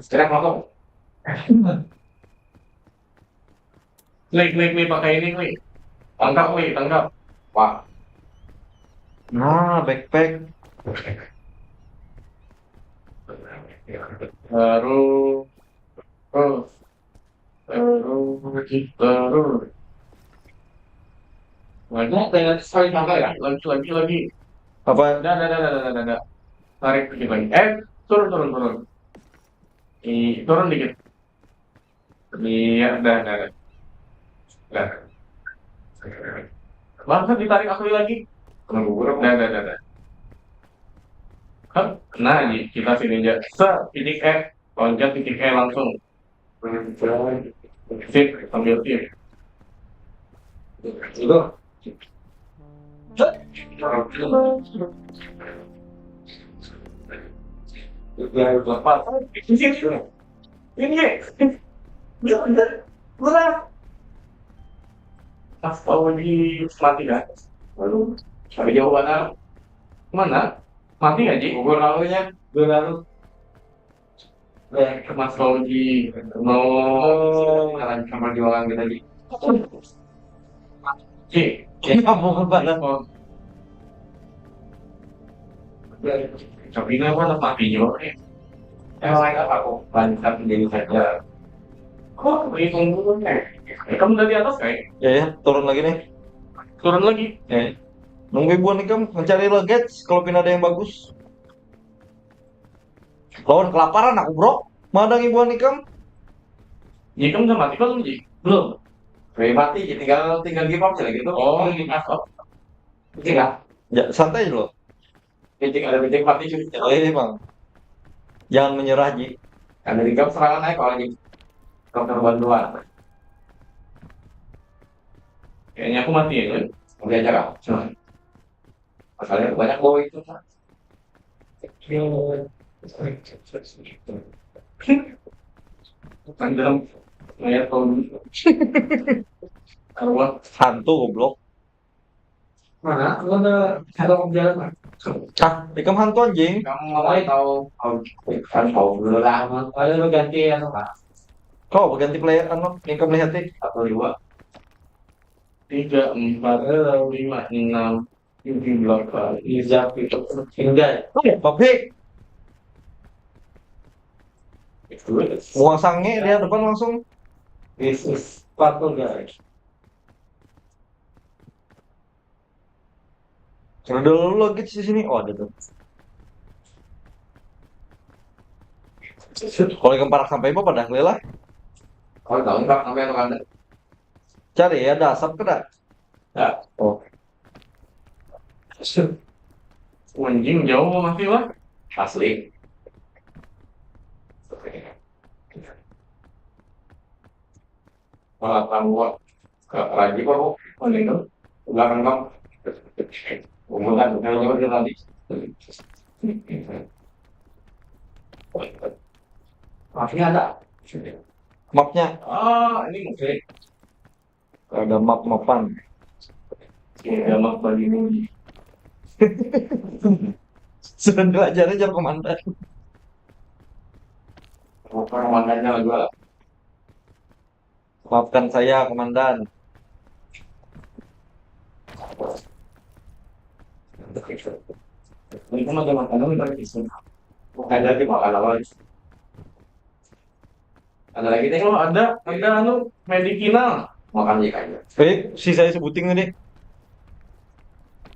gerak langsung. Klik, klik nih, pakai ini, klik. Tangkap, klik, tangkap. Wah. Nah, backpack. Baru, terus, baru, terus. Lagi, lagi, lagi, lagi. Apa? Dah, dah, dah, dah, dah, dah, dah. Tarik dikit lagi. Eh, turun, turun, turun. Ih, turun dikit. Iya, dah, dah, dah. Dah. Langsung ditarik aku lagi. Dah, dah, dah, dah. Hah? Nah, di kita sini aja. Set, titik F, loncat titik E langsung. Sip, ambil sip. Itu. Lepas. Ini. Bener, bener. Kurang. Pas tahu di mati kan? Aduh, tapi jauh banget. Mana? Mati nggak, Ji? Gugur lalunya. Gugur lalu. Eh, Mas Fauji, mau kenalan sama perjuangan kita, Ji. Ji, Iya, mau kemana? Tapi ini apa, anak mati juga nih. Emang lain apa aku? Lanjutkan sendiri saja. Kok berhitung dulu nih? Kamu dari atas, kayak? Ya, ya, turun lagi nih. Turun lagi. Ya. Nunggu ibuan ikam mencari luggage kalau pina ada yang bagus. Lawan kelaparan aku, bro. Madang ibuan ikam. Ikam udah mati belum, Ji? Belum. Weh, mati, Ji. Tinggal, tinggal give up aja gitu. Oh, give up. Tinggal. Ya, santai dulu. Kencing ada kencing mati, Ji. Eh, Bang. Jangan menyerah, Ji. Ada di gap serangan naik kalau, Ji. Dokter bantuan. Kayaknya aku mati ya, Ji. Oke aja, Kak. Masalahnya banyak bau itu, Kak. Bukan dalam mayat tahun. Arwah. Hantu, goblok. Mana? Lu ada, ada orang jalan, Pak? Ah, ikam hantu, anjing. Kamu mau tahu? Tahu, kan tahu dulu lah. Ada lu ganti ya, Pak? Kau berganti player anu, yang kau melihat nih. Atau dua. Tiga, empat, eh, lima, enam, tujuh, delapan. Izak itu. Tinggal. Oke, Papi. Itu. Buang sange dia depan langsung. Yesus. Empat tuh, guys. Ada dulu lagi di sini. Oh, ada tuh. Kalau ikan parak sampai apa pada lah. Kalau tahu nggak sampai apa ada. Cari ya, ada asap kada? Ya. Oh. Anjing jauh masih lah. Asli. Malah tambah. Rajin kok. Mana itu? Belakang kamu. Bukan, bukan jauh dia tadi. Maafnya ada. Mapnya. Ah, ini mungkin. Ada map-mapan. Ada map bagi ini. Sudah belajar aja komandan. Bukan komandannya juga. Maafkan saya, komandan. Ini kan ada makanan lagi sih. Bukan lagi makan apa lagi? Ada lagi teh. Oh, ada, ada anu, Medikinal. Makan aja aja. Eh, si saya sebuting tadi.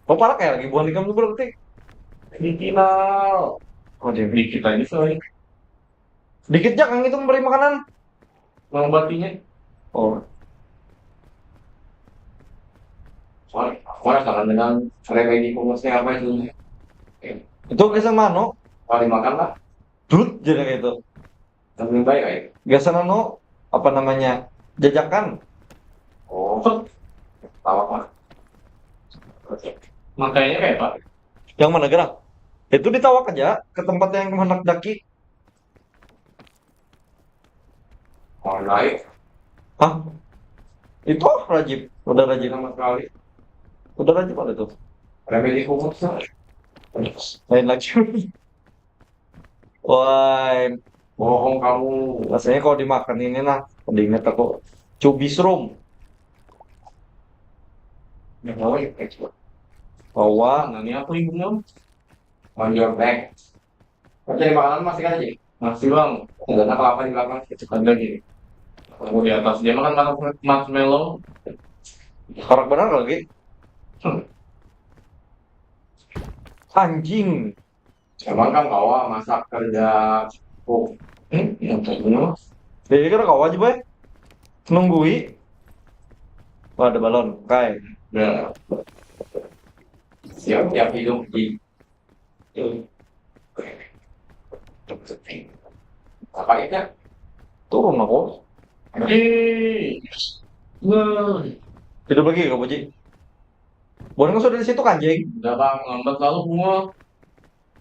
Oh, parah kayak lagi buah nikam tuh berarti. Medikinal. Oh, dia. Dikit aja soalnya. Dikit aja kan itu memberi makanan. Mengobatinya. Oh. Soalnya aku rasakan dengan remedi kumusnya apa itu. Itu kisah mano? Kalau dimakan lah. Dut jadi kayak itu. Lebih baik aja. Biasa anu, apa namanya, jajakan. Oh, tahu apa? Makanya kayak apa? Yang mana gerang? Itu ditawak aja ke tempat yang hendak daki. Orang lain. Hah? Itu Rajib, udah Rajib. Sama sekali. Udah Rajib ada tuh. Remedi kumusnya. Lain lagi. Wah, bohong kamu. Rasanya kalau dimakan ini nah, diingat aku. Cubis rum. Yang bawa ya, Pak. Bawa. Nah, ini aku ibunya. On your back. Kau cari makanan masih kan aja? Masih, Bang. Ada apa apa di belakang? Itu kan lagi. Aku di atas dia makan marshmallow. Korak benar lagi. Hmm. Anjing. Emang kan kawa masak kerja. Oh. Hmm, yang tadi mah. Jadi kira kawa aja, boy. Nunggui. Wah, ada balon. Kai. Ya. Siap-siap hidup di. Apa itu? Turun aku. Hei. Wah. Hidup lagi kau, Puji? Bukan kau sudah di situ kan, Jeng? Udah, Bang, lambat lalu bunga.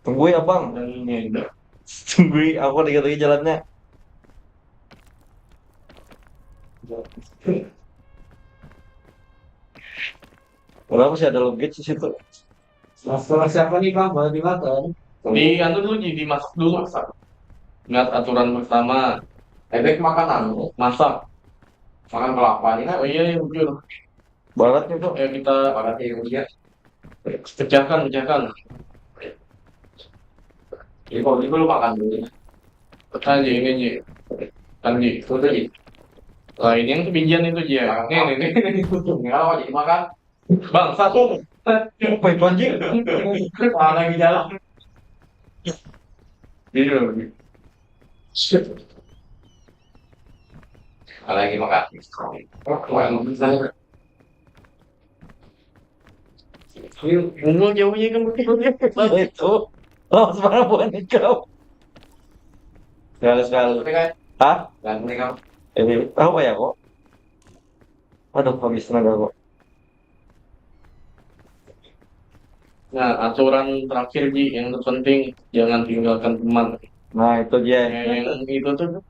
Tunggu ya, Bang. Dan ini udah. Tunggu, aku lagi lagi jalannya. Kenapa sih ada logit di situ? Masalah siapa nih, Bang? Boleh dimakan? Di anu dulu, Ji, dimasak dulu. Masak. Ingat aturan pertama. Efek makanan. Masak. Makan kelapa nih, kan? Oh iya, iya, bujur. Barat nih, Bang. Ya, kita barat ya, iya. Pecahkan, pecahkan. Jadi, kalau gitu lu makan dulu. Tekan, Ji, ini, Ji. Kan, Ji. Itu tuh, Ji. Lah, ini yang sebijian itu, Ji, ya. Nih, nih, nih. Ini kalau jadi makan. Bang, satu. Apa itu, anjing? Mana di jalan? Iya. Shit. Ada lagi makan. Oh, kemarin bisa. Bunga jauhnya kan. Itu. Oh, sebenarnya bukan itu. Sekali, sekali. Tapi kan, hah? Ganteng nih, Kang. Eh, apa ya, kok? Aduh, habis tenaga, kok. Nah, aturan terakhir, Ji, yang terpenting, jangan tinggalkan teman. Nah, itu dia. Ya, yang itu tuh.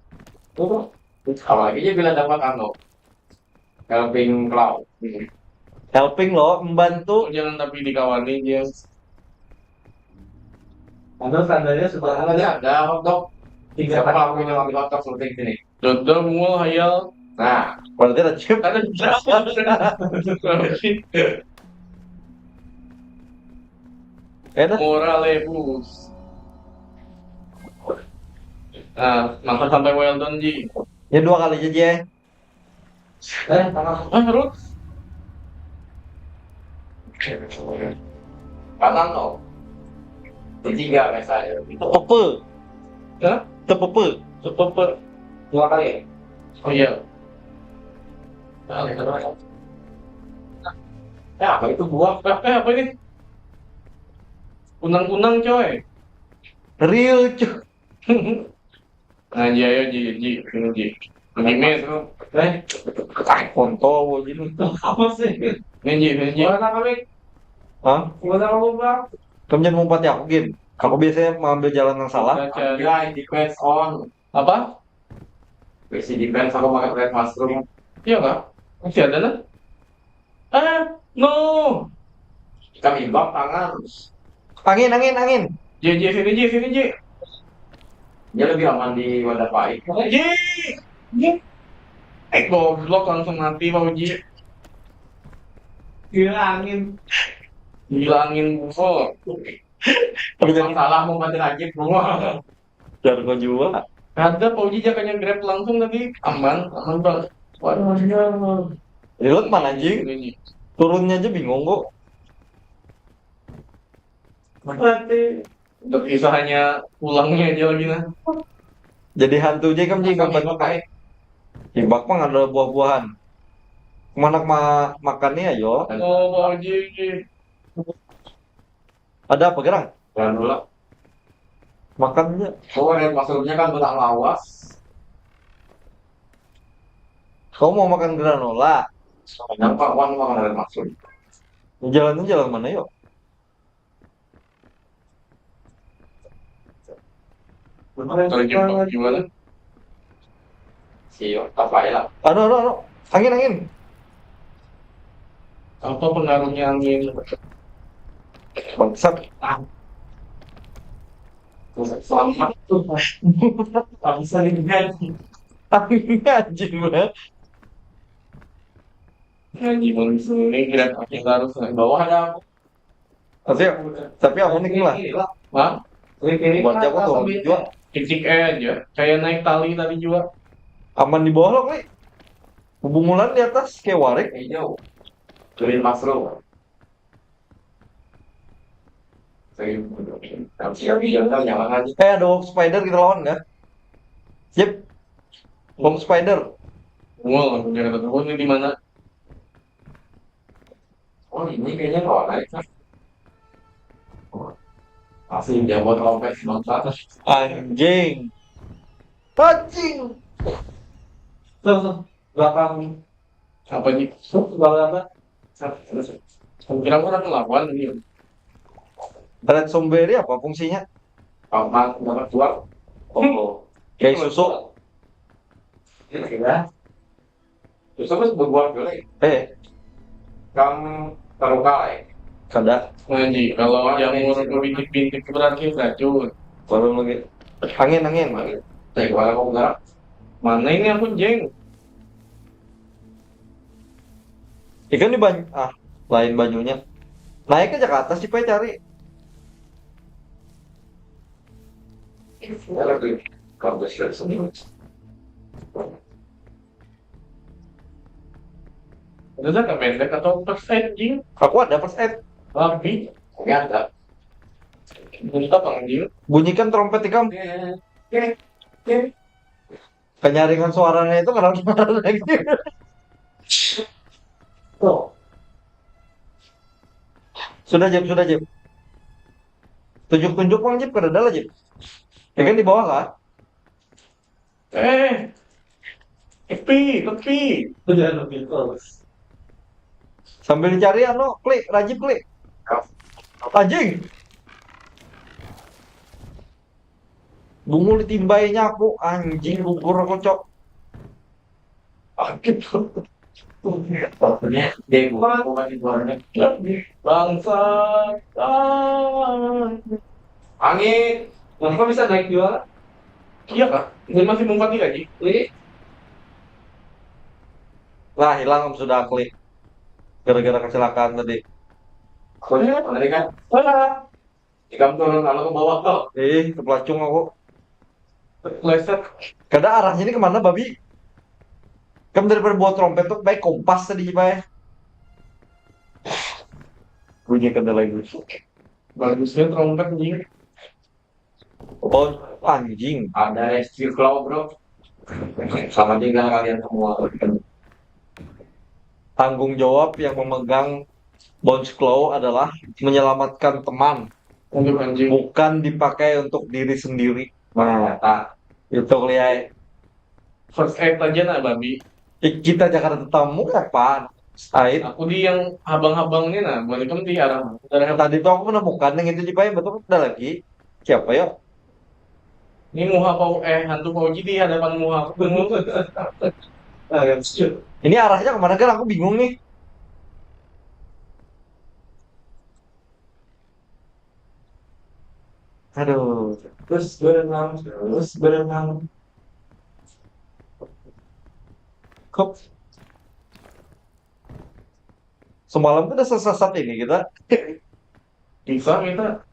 Itu. Apalagi dia bilang dapat anu, helping crowd. Helping loh, membantu. Jangan tapi dikawani dia. Anu, tandanya sudah ada. Ada, ada, dok. Siapa kalau punya wakil otak seperti ini? Jodoh, mual, hayal. Nah, Berarti ada chip. Ada. Enak. Murah lebus. Nah, makan sampai well done, Ji. Ya dua kali aja, Jay. Eh, tengah. Eh, Ruth. Kanan, oh. Ketiga, biasanya. Tepepe. Hah? Tepepe. Sepepe. Dua kali. Oh, iya. Nah, eh, apa itu buah? Eh, eh, apa ini? Kunang-kunang, coy. Real, cuy. Nah, Ji, ayo, Ji, Ji, sini, Ji. Lagi mes, lu. Eh, Kontol gitu. Apa sih? Ini, Ji, ini, Ji. Mana kami? Hah? Mana kamu, Bang? Kamu jangan ngumpati aku, Gin. Aku biasanya mengambil jalan yang salah. Kita cari. Anjay, di quest on. Apa? Besi defense, aku pakai red mushroom. Iya, Kak. Masih ada, nah? Eh, no. Kita imbang tangan. Angin, angin, angin. Ji, Ji, sini, Ji, sini, Ji. Dia lebih aman di wadah pahit. Ji. Ji. Eh, goblok, langsung mati, Pak Uji. Gila angin. Gila angin, bro. Tapi jadi Masalah mau mati lagi, bro. Jangan kau juga. Ada, Pak Uji jakanya grab langsung tadi. Aman, aman, Bang. Waduh. Reload mana, anjing? Ini, Ji. Turunnya aja bingung kok. Mati. Untuk kisahnya pulangnya aja lagi, nah. Jadi hantu aja kan, Jing, Sama gambar imbak, eh. Imbak mah ada buah-buahan. Mana ma makannya, yo? Oh, Pak Uji. Ada apa, Gerang? Jangan dulu lah. Makannya. Oh, red mushroomnya kan benang lawas. Kau mau makan granola? Kenapa Wan makan red mushroom? Jalannya jalan mana, yuk? Kalau jumpa gimana? Sio, apa ya lah? Anu, anu, anu. Angin, angin. Apa pengaruhnya angin? Bangsat. Selamat tuh. Bisa dilihat. Anginnya anjing banget. Ngaji manusia ini gerak kaki harus naik bawah ada apa? Tapi, tapi aman nih lah. Hah? Buat siapa tuh? Jua. Kicik aja. Kayak naik tali tadi juga. Aman di bawah loh, Kli. Bubungulan di atas kayak warek. Hijau. Green mushroom. Saya siap jalan nyaman aja. Eh, ada Wolf Spider kita lawan nggak? Yep. Wolf Spider. Wah, langsung jalan terus ini di mana? Oh, ini kayaknya kawan aja. Masih dia buat rompes bangsa. Anjing. Anjing. Tuh, belakang apa nih? Belakang apa? Kira orang lawan ini. Red Strawberry apa fungsinya? Paman dapat dua. Oh, Kayak susu. Ini kira. Susu kan berbuah dulu ya. Eh, Kamu terluka ya. Kada. Ngaji, kalau jamur bintik-bintik berarti racun. Baru lagi. Angin, angin. Saya kepala kau gerak. Mana ini aku, Jeng? Ikan di banyu. Ah, lain banyunya. Naik aja ke atas sih, Pak, cari. Saya lagi kampus dari sini. Ada tak pendek atau first aid, Jing? Aku ada first aid. Rapi. Ini ada. Minta Bang Jing. Bunyikan trompet ikam. Eh, eh, eh. Penyaringan suaranya itu kenapa lagi? Tuh. Sudah, Jep, sudah, Jep. Tunjuk-tunjuk, Bang Jep, kada ada lah, Jep. Ya kan di bawah, kan? Eh, tepi, tepi. Sambil dicari, anu, Kli, Rajib, Kli. Anjing. Bungul ditimbainya aku, anjing, gugur aku, Cok. Ah, gitu. Dia bukan, bukan itu orangnya. Bangsa. Ah. Angin. Kenapa bisa naik juga? Iya kah? Ini masih mumpat nih lagi. Ini Nah, hilang sudah klik. Gara-gara kecelakaan tadi. Kau lihat tadi kan? Ikam turun lalu ke bawah kau. Eh, terpelacung aku. Leset. Kada arahnya ini kemana, babi? Kamu daripada buat trompet tuh baik kompas tadi, Pak. Bunyi kada lagi. Bagusnya trompet nih. Oh, anjing. Ada rescue claw, bro. Sama juga kalian semua. Tanggung jawab yang memegang Bones Claw adalah menyelamatkan teman, Untuk anjing. Bukan dipakai untuk diri sendiri. Nah, tak. Itu, Liai. First aid aja nah, babi. Eh, kita Jakarta tamu apa? Ait. Aku di yang habang-habang ini nah, balik di arah. Dari Tadi tuh aku menemukan yang itu di payung, betul ada lagi. Siapa ya? Ini muha pau eh hantu pau di hadapan muha aku. Ini arahnya kemana kan? Aku bingung nih. Aduh. Terus berenang, terus berenang. Kok semalam tuh udah sesat ini kita. Bisa kita.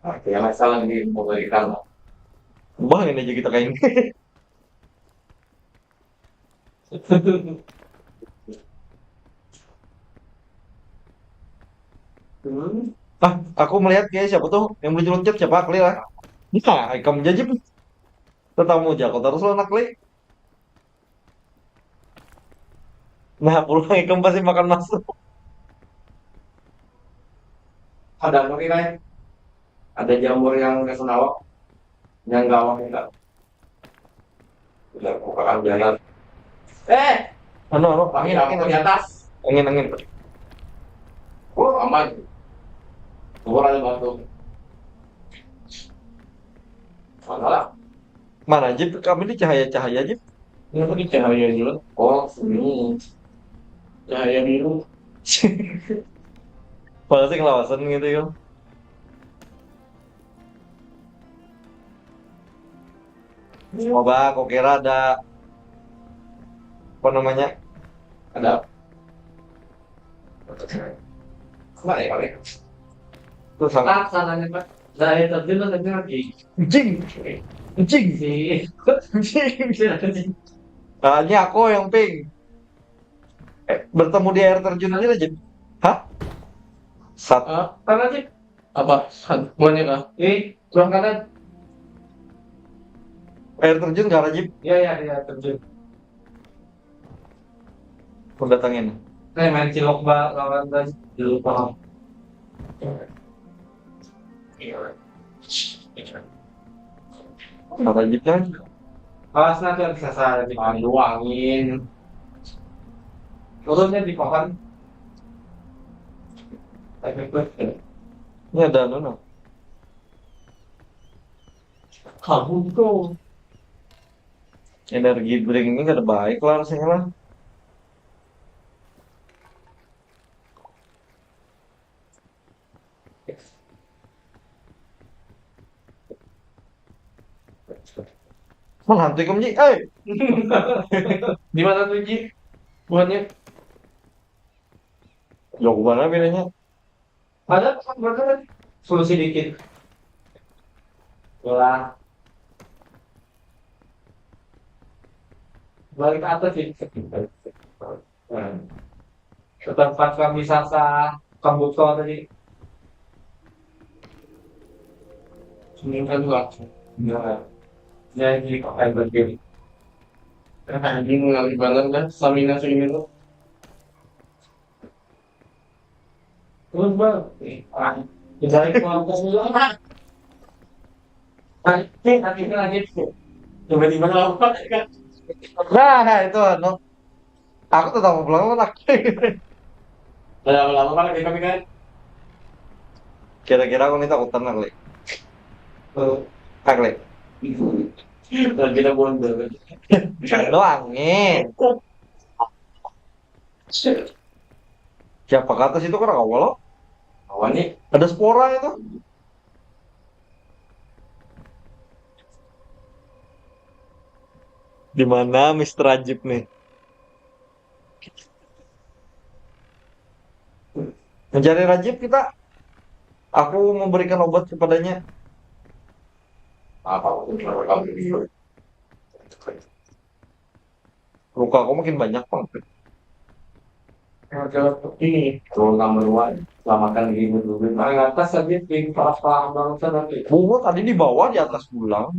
Oke, yang masalah di memberikan. Bah, ini aja kita kayak ini. Hmm. Ah, aku melihat kayak siapa tuh yang beli loncat, siapa, Kli lah. Nah, kamu jadi tetamu jago terus lo, anak Kli. Nah, pulang ikam pasti makan masuk. Ada apa nih, Rai? Ada jamur yang ke senawak, yang gawang kita. Udah bukaan jalan. Eh, Anu, anu, pakai angin, angin, lampu di angin. Atas. Angin, angin. Oh, aman. Keluar ada batu. Mana lah? Mana aja kami di cahaya-cahaya aja. Kenapa di cahaya juga? Oh, sini. Cahaya biru. Pasti ngelawasan gitu ya. Coba, aku kira ada apa namanya? Ada apa? Mana ya, Pak? Tuh sama. Ah, salahnya, Pak. Saya tadi lo tadi lagi. Jing, jing. Si, Jing. si, si. Nah, ini aku yang pink. Eh, bertemu di air terjun aja, Jin. Hah? Sat. Ah, kanan sih. Apa? Buahnya kah? Eh, tuang kanan. Air terjun gak ada, Jin? Iya, iya, iya, terjun. Aku datangin. Nah, main cilok ba lawan tadi. Dulu paham. Apa aja kan? Awas nanti ada kesasar di. Aduh, angin. Turunnya di pohon. Tapi Ini ada anu, no. Kamu tuh. Energi drink ini kada baik lah rasanya lah. Mana hantu ikam, Ji? Eh, Di mana tuh, Ji? Buahnya? Jauh mana bedanya? Ada kan, berarti kan solusi dikit. Lah. Balik ke atas sih. Ke tempat kami sasa kombuto tadi. Ini kan langsung. Nah, jadi pakai baju. Anjing, ngalih banget dah stamina segini tuh. Terus, Bang. Ah, dicari kelompok dulu. Nanti, nanti lagi. Tiba-tiba lompat, kan? Nah, itu anu. Aku tetap mau pulang, anak. Lama-lama kan lagi kami, kan? Kira-kira aku ini takutan, Kli. Oh, Ah, Kli. dan kita bondol. Lo angin. Siapa ke atas itu, kan awal lo? Awan nih. Ada spora itu. Di mana Mister Rajib nih? Mencari Rajib kita. Aku memberikan obat kepadanya. Apa? Luka aku makin banyak, Bang. Ini, rule number one, selamatkan diri dulu. Nah, atas saja, di apa barusan nanti. Bunga tadi di bawah, di atas pulang.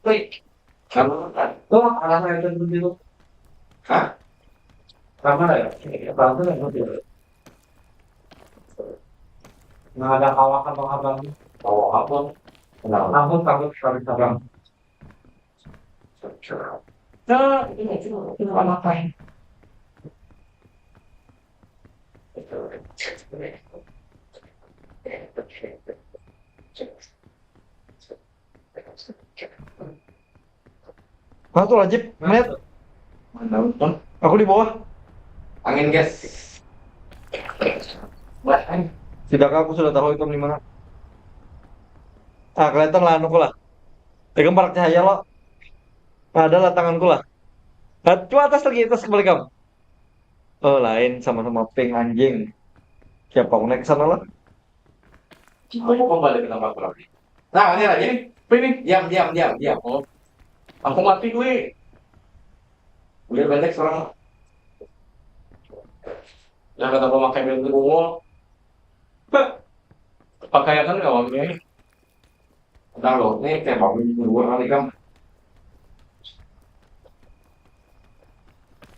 Klik. Kamu kan? Tuh, arahnya itu dulu. Hah? Sama ya? Apa tuh yang dulu? Nah, ada kawah abang-abang. Kawah apa? Kenapa? Aku takut sekali, abang. Nah, ini, ini, ini apa? Nah, tuh Rajib, melihat. Mana? Aku di bawah. Angin, guys. Wah, angin. Tidak, aku sudah tahu ikam di mana. Ah, kelihatan lah anuku lah. Ikam parak cahaya lo. Ada lah tanganku lah. Ah, coba atas lagi, atas kembali, kam. Oh, lain, sama-sama pink, anjing. Siapa aku naik ke sana lah? Aku kembali ke tempat berarti. Nah, ini lagi. Ini, ini. Diam, diam, diam, diam. Oh. Aku mati, gue. Udah pendek seorang. Nah, kata pemakai bel bungo. Hah. Pakaian kan kawan ini. Nah, lo, ini kayak babi dua kali, kan.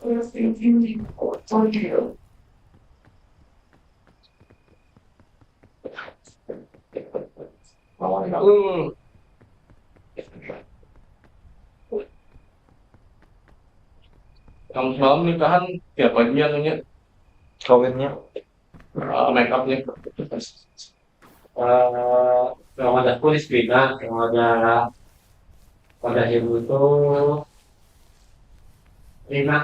Hmm. Yang semalam nikahan siapa dia anunya? Kawinnya. Ah, make upnya. Eh, yang ada kulis pindah, yang ada pada ibu itu Rina.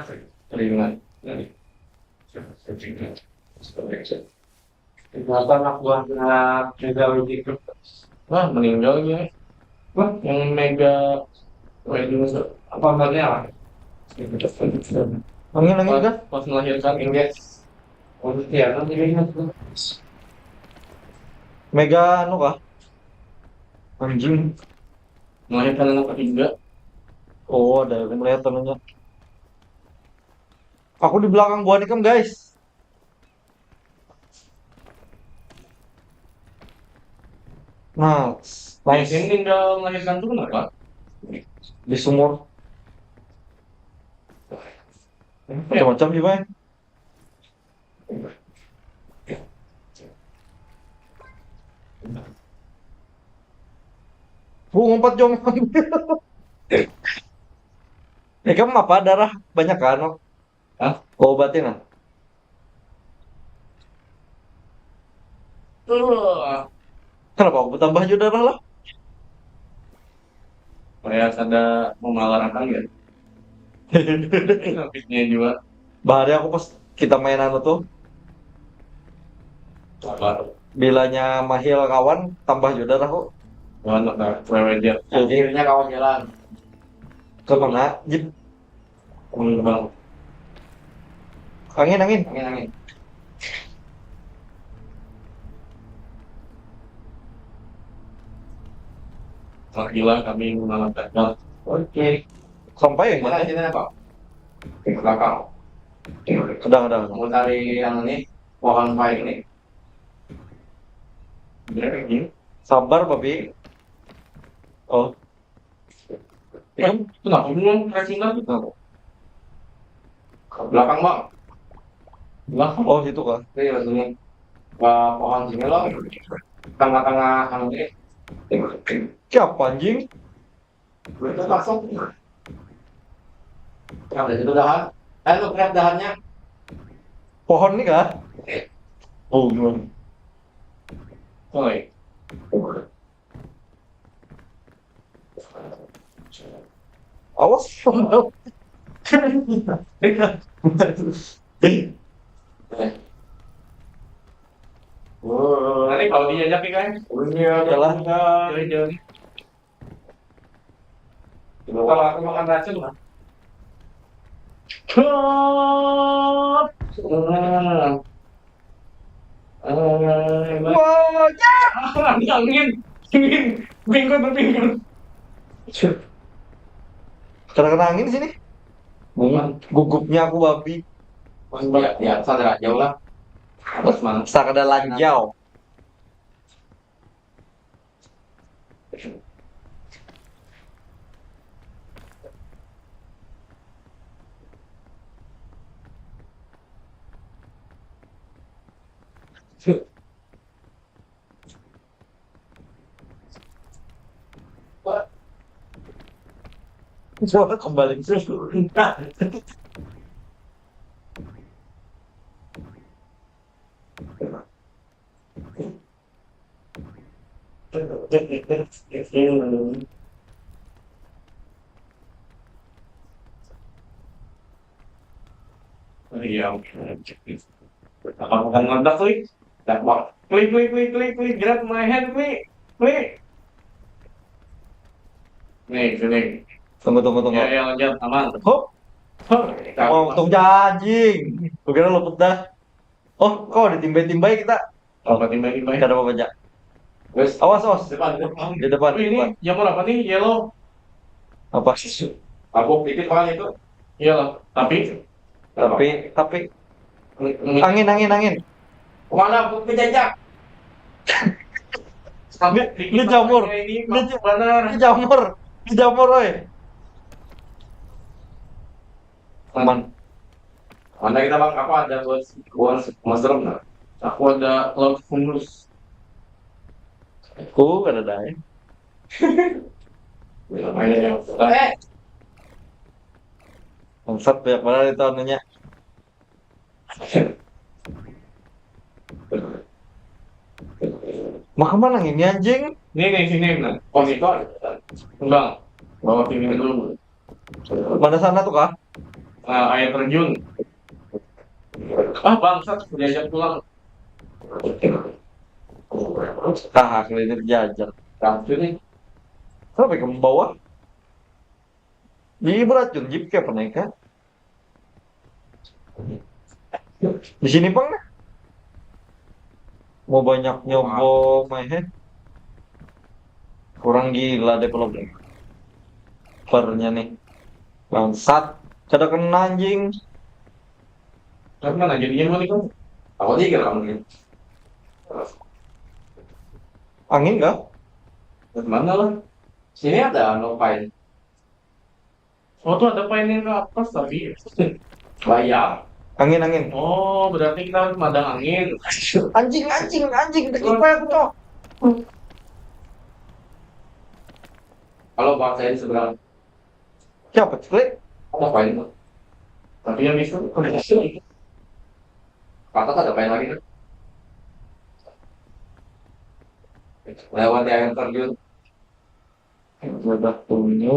Rina. Kenapa anak buahnya Mega Wedding Group? Wah, meninggal dia. Wah, yang Mega Wedding Group. Apa namanya? Angin, angin kah? Pas melahirkan. Iya. Oh, iya, kan jadinya tuh. Mega anu kah? Anjing. Melahirkan anak ketiga. Oh, ada yang melihat tanahnya. Aku di belakang buah nikam, guys. Nah, nice. Yang tinggal melahirkan tuh kenapa? Di sumur. Macam-macam sih, Bang. Bu, ngumpat jong. Ikam apa darah banyak kan? Hah? Kau obatin ah. Tuh. Kenapa aku bertambah juga darah lah? Kayak ada memalarakan ya. Habisnya juga. Bahari aku pas kita main anu tuh. Apa? Bilanya mahil kawan, tambah juga darah kok. Kawan apa? Wewe dia. Akhirnya kawan jalan. Ke mana? Jip. Kawan terbang. Angin, angin. Angin, angin. Alhamdulillah kami mengamankan. Oke. Sampai yang mana? Sini apa? Ke belakang. Udah, udah, udah. Mau cari yang ini, pohon pahit ini. Sabar, Babi. Oh. Eh, kenapa belum racing lagi? Kenapa? Ke belakang, Bang. Belakang. Oh, situ kah? Iya, sini. Ke pohon sini loh. Tengah-tengah anu ini. Siapa anjing? Itu masuk. Yang dari situ dahan. Eh, lu lihat dahannya. Pohon nih kah? Oh, gimana? Oi. Awas. Nanti kalau diajak nih kan? Iya, jalan. Jalan-jalan. Kalau aku makan racun lah. Hop. Hmm. Eh, wah, ya. Angin, angin, bingkut, bingkut. Kada kena angin di sini. Bungan. Gugupnya aku babi. Ya, ya, sadar jauh lah. Terus mana? Sakada lanjau. Coba kembali. Iya. Apa bukan ngontak, Klik? Klik, klik, klik, klik, klik. Grab my hand, klik, klik. Nih, sini. Tunggu, tunggu, tunggu. Ya, ya, lanjut, aman. Hop. Hop. Mau untung jajing. Kukira luput dah. Oh, kok ditimbai-timbai kita? Apa timbai-timbai? Kada apa-apa, Jak. Wes. Awas, awas. Depan, depan. Di depan, ini depan. Jamur apa nih? Yellow. Apa? Apa? Pikir kawan itu. Iya lah. Tapi. Tapi, tapi. Angin, angin, angin. Mana aku penjajak? Ini jamur. Ini jamur. Ini jamur, oi. Aman. Mana kita, Bang? Apa ada buat, buat mushroom, nah? Aku ada laut fungus. Aku kada ada, ya. Bilang aja yang suka. Eh. Bangsat, banyak banget itu anunya. Maka mana ini, anjing? Ini, nih, sini, nah. Oh, itu ada. Enggak. Bawa sini dulu. Mana sana tuh, kah? Nah, air terjun. Ah, bangsat, diajak pulang. Ah, kalian diajak. Sampai ke bawah. Ini beracun, Jip, kayak pernah, kah? Di sini, Bang, nah. Mau banyak nyobo, meh. Kurang gila developernya nih. Bangsat. Kada kena, anjing. Tapi mana jadinya mau nikah? Apa tiga kamu nih? Angin kah? Dari mana lah? Sini ada anu, pain. Oh, tuh ada pain yang ke atas tapi. Bayar. Angin, angin. Oh, berarti kita harus madang angin. Anjing, anjing, anjing, daging payah tuh. Kalau bangsa ini seberang. Siapa, Ciklik? Ada pain tuh. Tapi yang bisa, kata ada pain lagi kan? Lewat air terjun. Udah punya.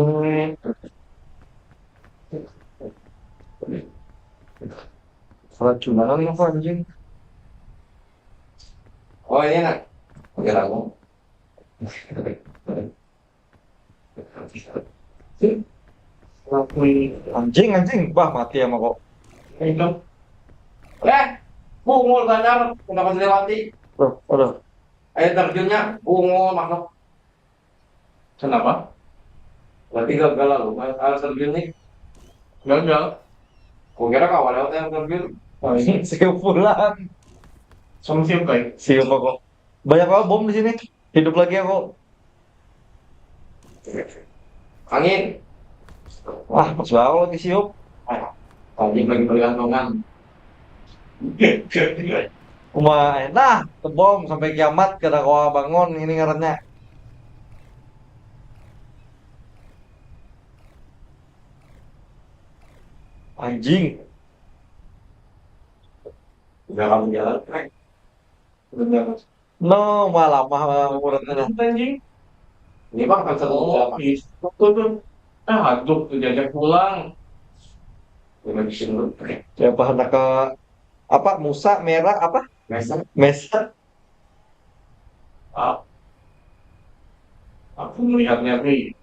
Keracunan apa, anjing? Oh, ini enak. Oke, lagu. Anjing, anjing. Bah, mati sama kok. Itu. Eh, bungul banar, kenapa dilewati? Aduh, aduh. Air terjunnya bungul, makhluk. Kenapa? Berarti gagal lalu, air terjun nih. Gagal. Kukira kawa lewat air terjun. Oh, iya. Siup pulang. Sama siup, kai? Siup aku. Banyak apa bom di sini? Hidup lagi aku. Angin. Wah, pas banget lagi siup. Ah, tadi bagi pergantungan. Uma, nah, tebom sampai kiamat kada kawa bangun ini ngarannya. Anjing. Udah kamu jalan, Frank. Udah jalan. No, malah lama uratnya. Anjing. Ini, Bang, kan satu. Oh, jam. Iya. Betul tuh. Ah, aduh, tuh diajak pulang. Lima di sini, Frank. Siapa anak ke apa? Musa, merah apa? Mesa. Mesa. Ah. Aku melihatnya nih.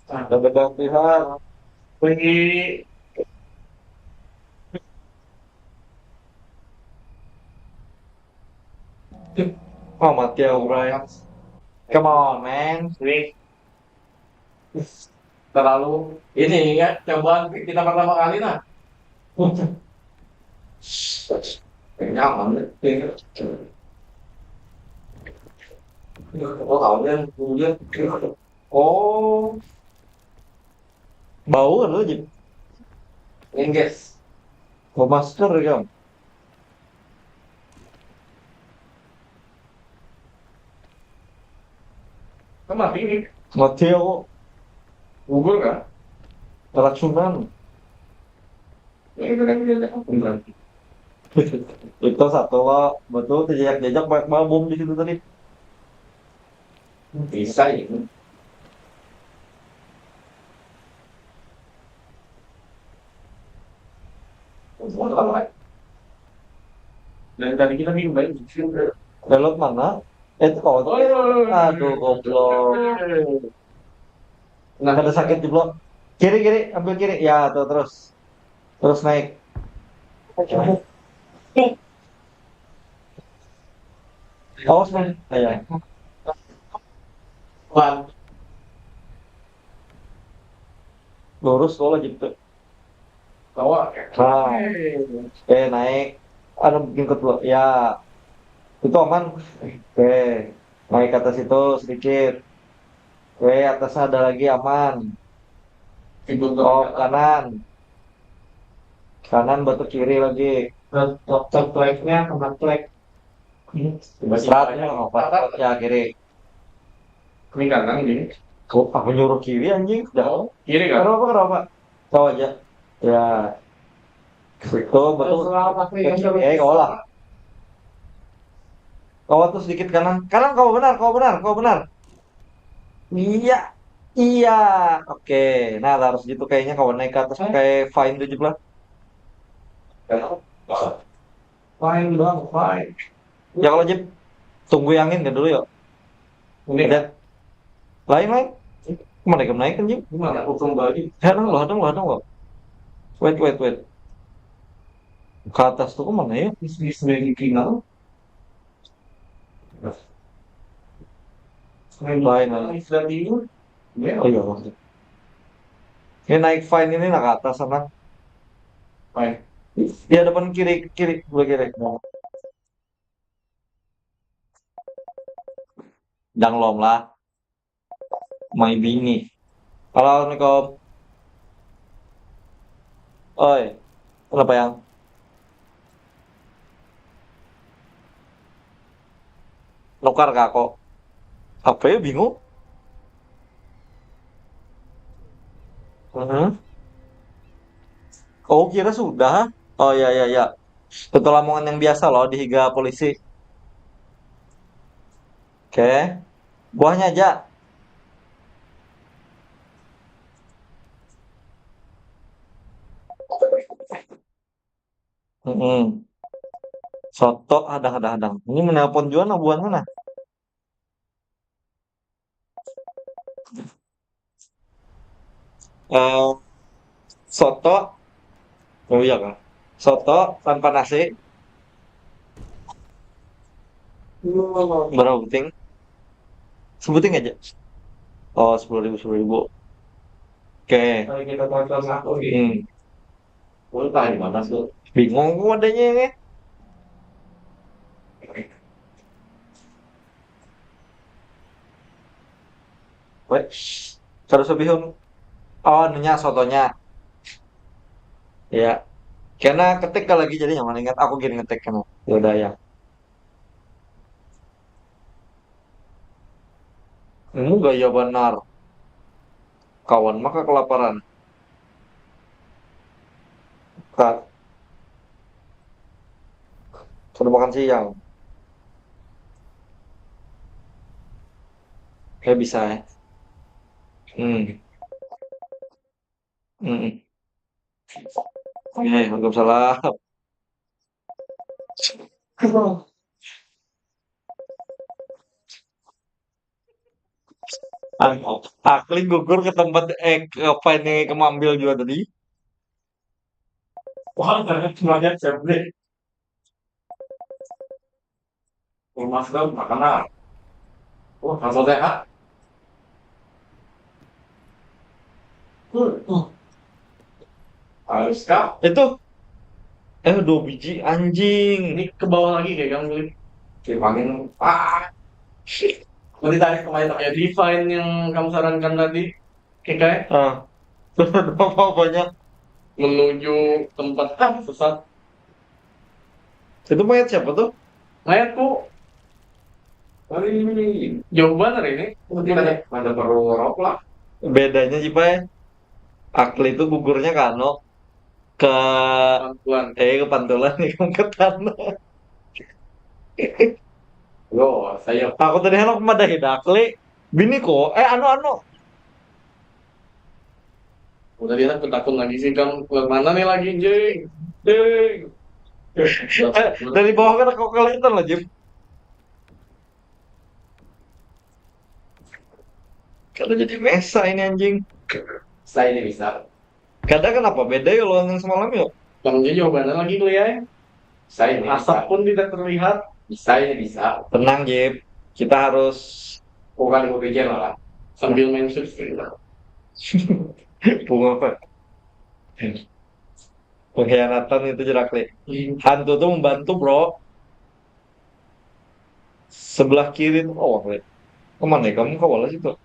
Ada bedak pihak. Wih. Oh, mati aku, Bray. Come on, man. Wih. Terlalu ini ya, cobaan kita pertama kali, nah. Nyaman. Oh, tahunya, kemudian. Oh. Bau kan lo, Jim? Engges. Mau masker, Jam? Kan mati nih. Mati aku. Gugur kan? Keracunan. Ya, itu kan dia, dia kan beneran. Itu satu lo, betul, jejak-jejak banyak banget bom di situ tadi. Bisa ya. Dan tadi kita minum banyak. Lewat mana? Eh, itu kawan. Oh, iya, iya, iya. Aduh, goblok. Nah, ada sakit, jeblok. Kiri, kiri, ambil kiri. Ya, tuh, terus. Terus naik. Awas, Bang. Ayo. Wan. Lurus, kalau gitu. Kawa. Nah. Eh, naik. Anu, jengkut lo. Ya. Itu aman. Oke. Naik ke atas itu sedikit. Oke, atasnya ada lagi, aman. Pintu. Oh, kanan. Kanan, batu kiri lagi. Dokter flagnya kena flag. Ini. Berat, ya, obat, ya, kiri. Ini kanan gini. Kok aku nyuruh kiri, anjing? Jauh. Kiri kan? Kenapa, kenapa? Tahu aja. Ya. Itu betul. Terserah apa sih yang Eh, kau lah. Kau tuh sedikit kanan. Kanan, kau benar, kau benar, kau benar. Iya. Iya. Oke. Nah, harus gitu kayaknya, kau naik ke atas pakai fine tuh, Jep lah. Fine, Bang, fine. Ya, kalau Jep, tunggu yang ini dulu, yuk. Ini. Ada. Lain, lain. Mana yang naik, anjing? Gimana? Aku kembali. Hadang lo, hadang lo, hadang lo. Wait, wait, wait. Ke atas tuh kemana ya? Is this very final? Lain, lain. Is that you? Yeah. Oh iya, maksud. Ini naik fine ini, nah, ke atas sana. Fine. Di hadapan kiri, kiri, sebelah kiri. Jangan lom lah. My bini. Halo, assalamualaikum. Oi, kenapa yang nukar ke aku? Apa ya, bingung? Mhm. Oh, kira sudah. Oh, ya, ya, ya. Itu lamongan yang biasa loh di higa polisi. Oke. Buahnya aja. Mm-mm. Soto, hadang, hadang, hadang. Ini menelpon jua nah buhannya nah. Eh, soto. Oh iya kah? Soto tanpa nasi. Berapa buting? Sebuting aja. Oh, sepuluh ribu, sepuluh ribu. Oke. Kalau kita tonton aku, hmm. Ultah di mana tuh? Bingung aku adanya ini. Weh, kada usah bihun. Oh, anunya, sotonya. Ya. Karena ketik lagi jadi nyaman ingat. Aku gini ngetik kan. Ya udah ya. Ini gaya banar. Kawan maka kelaparan. Ka-, kada makan siang. Kayak bisa ya. Hmm. Hmm. Oke, waalaikumsalam. Akli gugur ke tempat, eh, ke apa ini, ke Mambil juga tadi. Wah, banyak siap deh. Rumah sudah makan. Wah, langsung sehat. Hmm. Harus kah? Itu. Eh, dua biji anjing. Ini ke bawah lagi kayak gang beli. Dipanggil. Ah. Mau ditarik kemarin pakai define yang kamu sarankan tadi. Oke, kayak. Ah. Apa-apanya? Menuju tempat, ah, sesat. Itu mayat siapa tuh? Mayatku. Hari ini. Jauh banget ini. Nanti ada, ada perlu rok lah. Bedanya, Jipai, Akli itu gugurnya ke anu, ke Pantulan. Eh, ke Pantulan nih, ke tanah. Yo, saya. Aku tadi handak madahin Akli. Bini ko, eh, anu, anu. Udah dia takut lagi sih, kamu keluar mana nih lagi, jeng? Jeng. Eh, dari bawah kan kau kelihatan lah, Jim. Kada jadi mesa ini, anjing. Saya ini bisa. Kada, kenapa beda yo lawan yang semalam yo? Kamu jadi jawabannya lagi kuliah ya? Saya ini Asap bisa. Pun tidak terlihat. Bisa ini bisa. Tenang, Jip. Kita harus Bukan gue pikir lah. Sambil main Switch gitu. Bunga apa? Pengkhianatan itu jerak, Li. Hmm. Hantu tuh membantu, bro. Sebelah kiri tuh, oh, wait. Kemana ya kamu, kawala situ?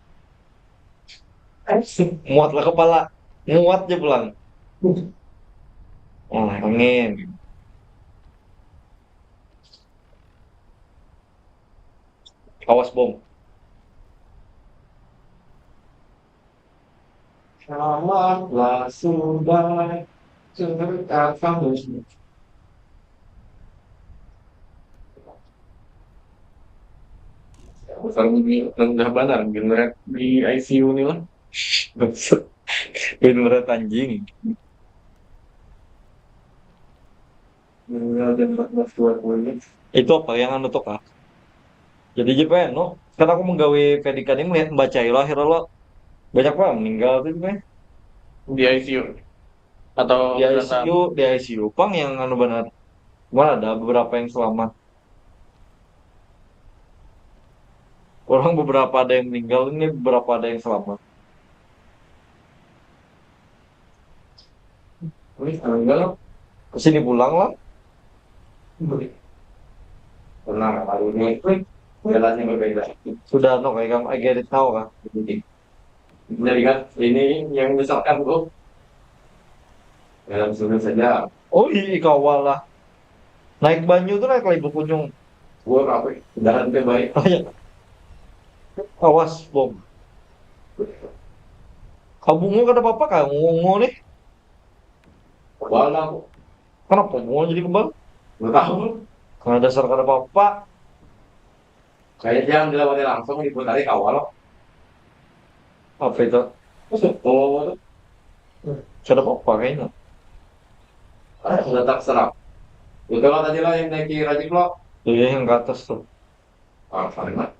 Muatlah kepala. Muat aja pulang. Nah, angin. Awas, bom. Selamatlah sudah cerita kamu. Bukan ini rendah banar, generat di I C U nih lah. Beneran anjing. Meninggal jam empat belas dua puluh. Itu apa yang anu tuh, Kak? Jadi, Jep, eh, no, kan aku menggawe P D K ini melihat membaca lo akhirnya lo banyak banget meninggal tuh, Jep, eh. Di I C U. Atau Di I C U, di I C U pang yang anu banget. Cuman ada beberapa yang selamat. Orang beberapa ada yang meninggal, ini beberapa ada yang selamat. Ini meninggal. Ke sini pulang lah. Tenang, hari ini jalannya berbeda. Sudah, no, kayak kamu, I get it now, kan? Jadi, jadi kan, ini yang misalkan, Bu, dalam sudut saja. Oh, iya, kawal lah. Naik banyu tuh naik lagi berkunjung. Gua apa? Udahan teh baik. Oh, iya. Awas, bom. Kabungo kada apa-apa kah? Ngungo nih. Kebal lah aku. Kenapa bungo jadi kebal? Nggak tahu. Karena dasar kada apa-apa. Kayak jangan dilewati langsung, diputari kawal loh. Apa itu? Oh, tuh. Kada apa-apa kayaknya. Ah, sudah tak serap. Itu lah tadi lah yang naiki rajik lo. Iya, yang ke atas tuh. Ah, paling lah.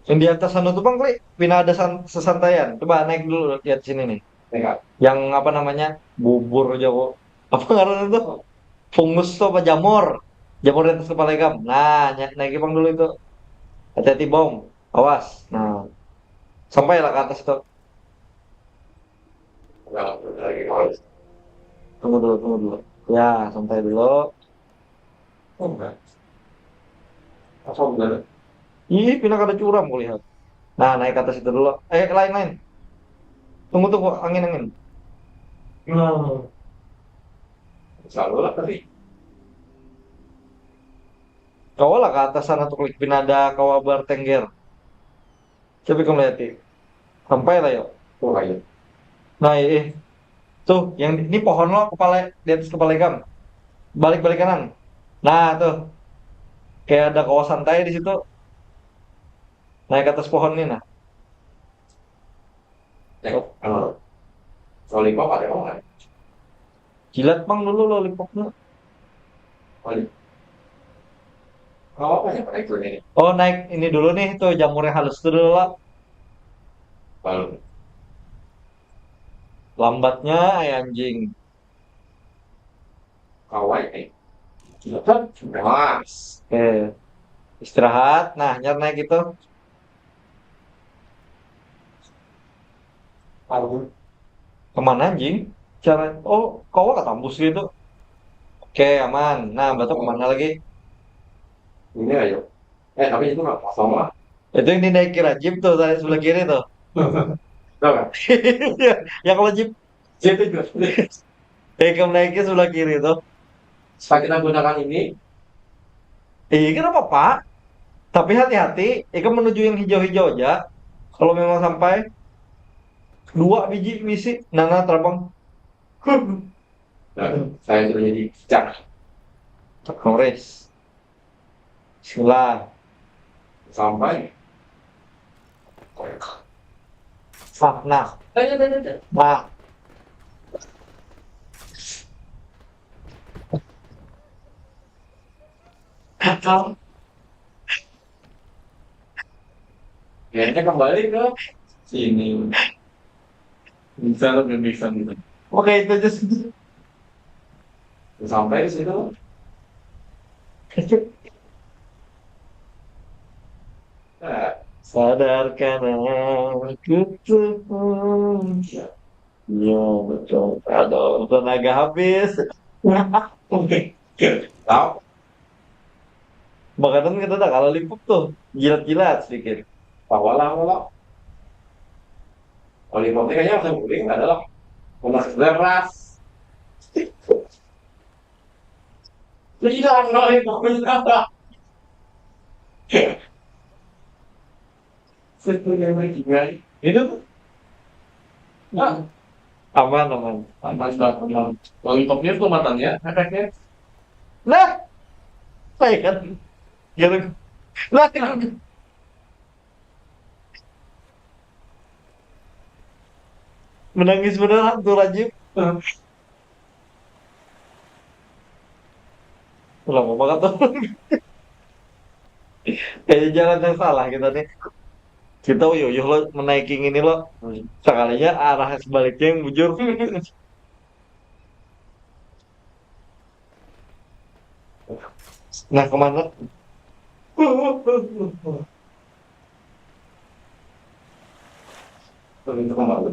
Yang di atas sana tuh, Bang, Kli, pina ada san-, sesantaian. Coba naik dulu lihat sini nih. Tengok. Yang apa namanya? Bubur aja kok. Apa ngarannya tuh? Fungus tuh apa jamur? Jamur di atas kepala ikam. Nah, ny-, naiki pang dulu itu. Hati-hati bom. Awas. Nah. Sampailah ke atas itu. Nah, lagi, Bang. Tunggu dulu, tunggu dulu. Ya, santai dulu. Oh, enggak. Apa benar? Ih, pina kada curam kulihat. Nah, naik ke atas itu dulu. Eh, lain, lain. Tunggu, tunggu, angin, angin. Hmm. Selalu lah tadi. Kawa lah ke atas sana tuh, Klik, pina ada kawa bertengger. Coba kamu lihat, Ti. Sampai lah, yuk. Oh, ayo. Nah, iya. Tuh, yang ini pohon lo, kepala, di atas kepala ikam. Balik-balikanan. Nah, tuh. Kayak ada kawasan tai di situ. Naik ke atas pohon nih, nah. Eh, oh. Lollipop ada apa nggak? Jilat, Bang, dulu lollipopnya. Oh, iya. Kalau apa ya, Pak, itu ini? Oh, naik ini dulu nih, tuh jamur yang halus tuh dulu lah. Kalau Lambatnya, ay anjing. kawai, eh. Jelas. Oke. Istirahat, nah, nyar naik itu. Kalau Kemana anjing? Cara, oh, kau ketambus gitu. Oke, aman. Nah, batu kemana lagi? ini ayo. Eh, tapi itu nggak kosong lah. Itu yang dinaiki Rajib tuh, tadi sebelah kiri tuh. Tahu nggak? Ya, ya kalau Jib, Jadi itu ya ikam naiknya sebelah kiri tuh. Setelah kita gunakan ini, Iya, kenapa, Pak? Tapi hati-hati, ikam menuju yang hijau-hijau aja. Kalau memang sampai dua biji misi, nana terbang. Nah, saya sudah jadi cicak. Kores. Bismillah. Sampai. Nah, nah. Ayo, ayo, ayo. Nah. Kayaknya kembali ke sini. Bisa lebih bisa gitu. Oke, itu aja sih. Sampai di situ. Nah, Sadarkan aku tuh. Ya, betul. Aduh, tenaga habis. tahu Makanan kita tak kalah lipuk tuh. Jilat-jilat sedikit. Pawalah, pawalah. Oleh ini kayaknya langsung guring adalah lemas beras. Hilang oleh itu tuh. Ah, Aman, aman. aman, aman. Lollipopnya tuh matanya, efeknya. Nah, saya kan. Gitu. Nah, menangis beneran tuh Rajib. Lama banget tuh. Kayaknya jalan yang salah kita nih. Kita uyuh-uyuh lo menaiki ini lo. Sekalinya arah sebaliknya yang bujur. Nah, kemana? Lebih kembali.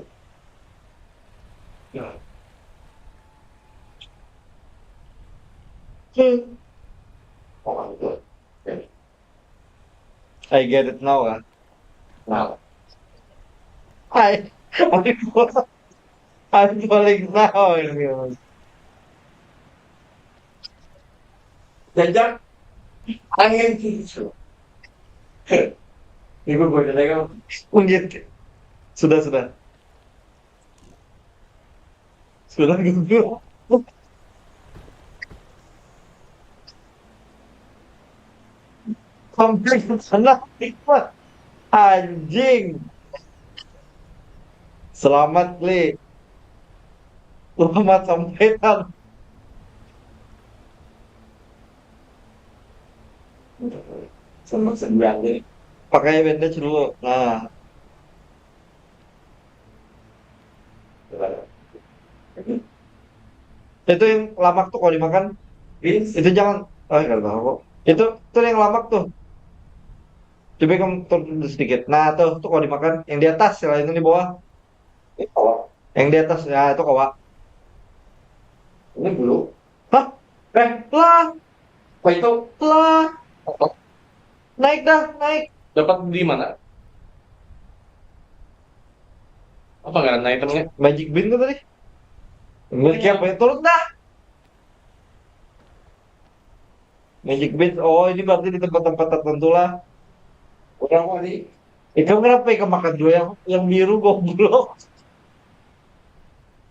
Hmm. Oh, itu. I get it now lah. Nah, Hai, I'm falling now ini. Jajak angin gitu. Ibu gue dengar Mungkin sudah sudah sudah gitu. Sampai ke sana, anjing. Selamat, Li. Selamat sampai, Tan. Sama sebulan deh. Pakai bandage dulu. Nah, itu yang lamak tuh kalau dimakan. Bis. Itu jangan. Oh, nggak tahu kok. Itu tuh yang lamak tuh. Coba kamu turun sedikit. Nah, tuh, tuh kalau dimakan yang di atas, selain yang di bawah. Ini kalau Yang di atas, ya itu kawa. ini dulu. Hah? Eh, Lah, apa itu? lah. Naik dah, naik. Dapat di mana? Apa ngaran itemnya? Magic bean tuh tadi. Milik siapa ya? Tolong dah. Magic bean. Oh, ini berarti di tempat-tempat tertentu lah. Orang apa nih? Ikam kenapa ikam makan juga yang yang biru goblok?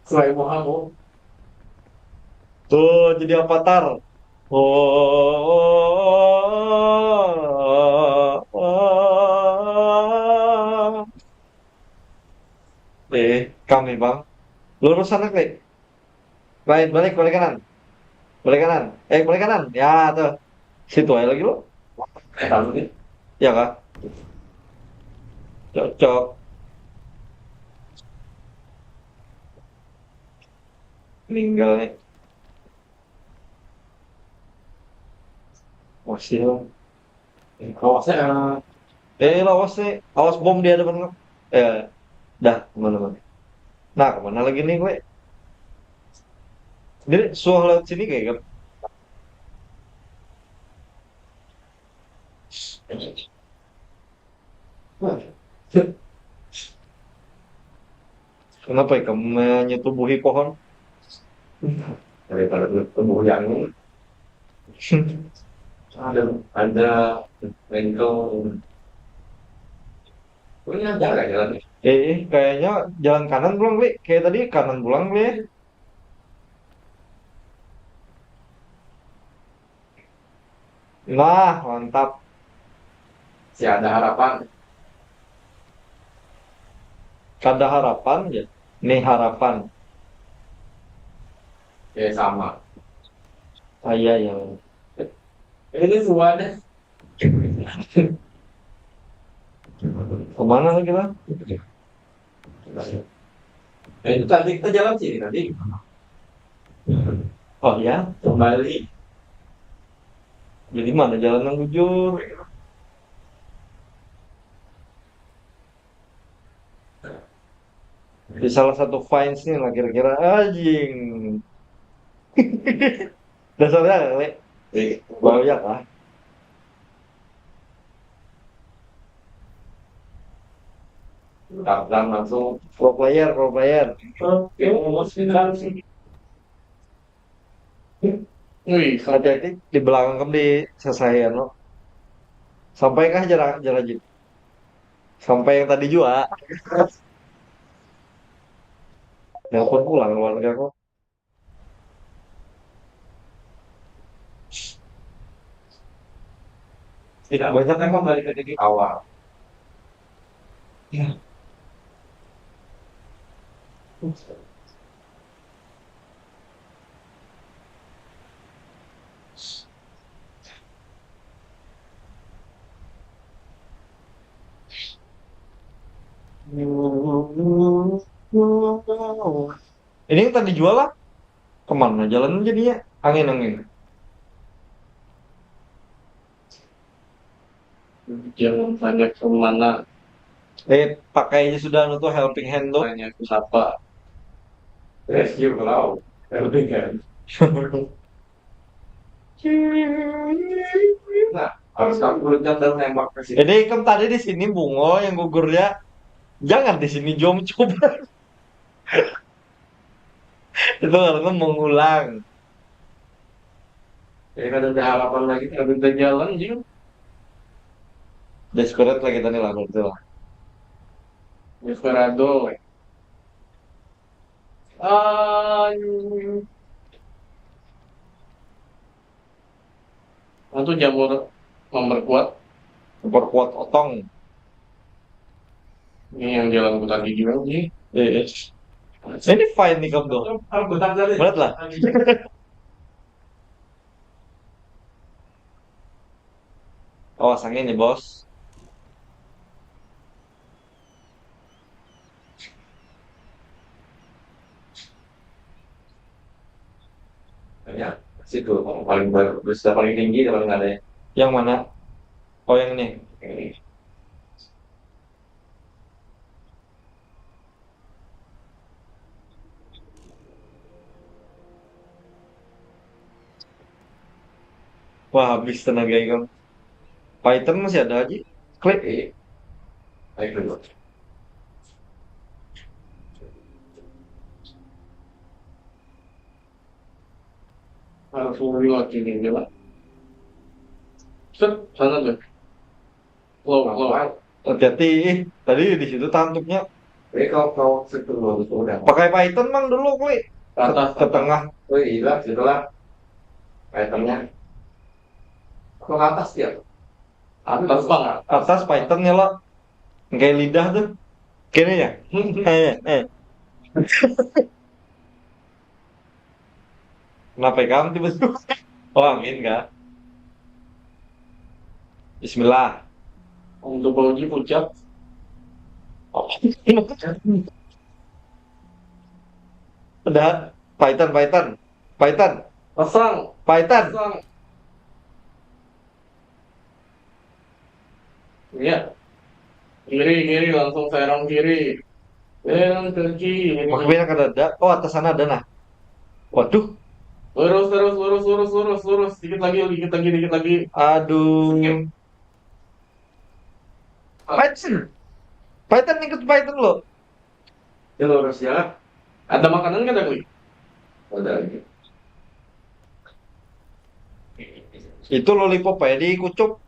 Selain mau aku. Tuh, jadi avatar. Oh, oh, oh, oh. Eh, kami bang. Lurus sana, Klik. Lain, balik, balik kanan. Balik kanan. Eh, balik kanan. Ya, tuh. Situ aja lagi lo. Ya kah? Cocok. Meninggal nih. Masih. Awasnya. Eh, lawas nih. Awas bom di hadapan kau. Eh, dah, kemana-mana. Nah, kemana lagi nih gue? Jadi, suah lewat sini kayak kan? Kenapa ikam menyetubuhi pohon? Daripada tubuh yang ada, ada bengkel. Punya jalan, jalan. Eh, kayaknya jalan kanan pulang, Bli. Kayak tadi kanan pulang, Bli. Nah, mantap. Si ada harapan. Kada harapan ya. Nih harapan. Ya sama. Ah, iya, iya. Ini semua ada. Kemana lagi lah? Nah, itu tadi kita jalan sini tadi. Oh ya, kembali. Jadi mana jalan yang bujur? Di salah satu vines nih lah kira-kira, anjing. Dasarnya le. Iya. Banyak lah. Tarzan langsung pro player, pro player. Oke, emosi kan. Wih, hati-hati di belakang kan di sesayan lo. Sampai kah jarak jarak jin? Sampai yang tadi juga. Nelpon pulang keluarga kok. Tidak banyak yang kembali ke titik awal. Ya. Ini yang tadi jual lah. Kemana jalan jadinya? Angin, angin. Jangan tanya kemana. Eh, pakai aja sudah anu tuh helping hand tuh. Tanya kenapa. Rescue kalau helping hand. Nah, harus kamu dan nembak ke sini. Jadi kan tadi di sini bungo yang gugur ya. Jangan di sini jom coba. Itu karena mengulang. Jadi kada ada harapan lagi, kada ada jalan juga. Desperate lah kita nih lah, berarti lah. Desperado. Ah, itu jamur memperkuat. Memperkuat otong. Ini yang jalan putar gigi banget sih. Iya. Ini fine nih kamu tuh. Berat lah. Awas angin nih bos. Ya, situ paling bagus, paling tinggi, paling ada. Yang mana? Oh, yang ini. Ini. Wah, habis tenaga ikam. Python masih ada aja. Klik. Iya. Ayo dulu. Harus ngulik lagi ini, Pak. Set, sana tuh. Wow, wow. Hati-hati, ih, tadi di situ tantuknya. Jadi kalau kau situ bagus udah. Pakai Python mang dulu, klik. Ke atas, ke tengah. Oh iya, situlah. Pythonnya. Ke atas dia. Atas banget. Atas Pythonnya lo. Kayak lidah tuh. Kayaknya ya. Eh, eh. Kenapa kamu tiba-tiba? Oh, angin kah? Bismillah. Untuk Bauji pucak. Udah. Paitan, paitan. Paitan. Pasang. Paitan. Pasang. Iya. Kiri, kiri, langsung serang kiri. Serang ke kiri. Makin kada ada. Oh, atas sana ada nah. Waduh. Lurus, terus, lurus, lurus, lurus, lurus. Dikit lagi, dikit lagi, dikit lagi. Aduh. Paitan. Paitan, ikut paitan lo. Ya lurus ya. Ada makanan kada, Kui? Ada lagi. Itu lollipop ya di kucuk.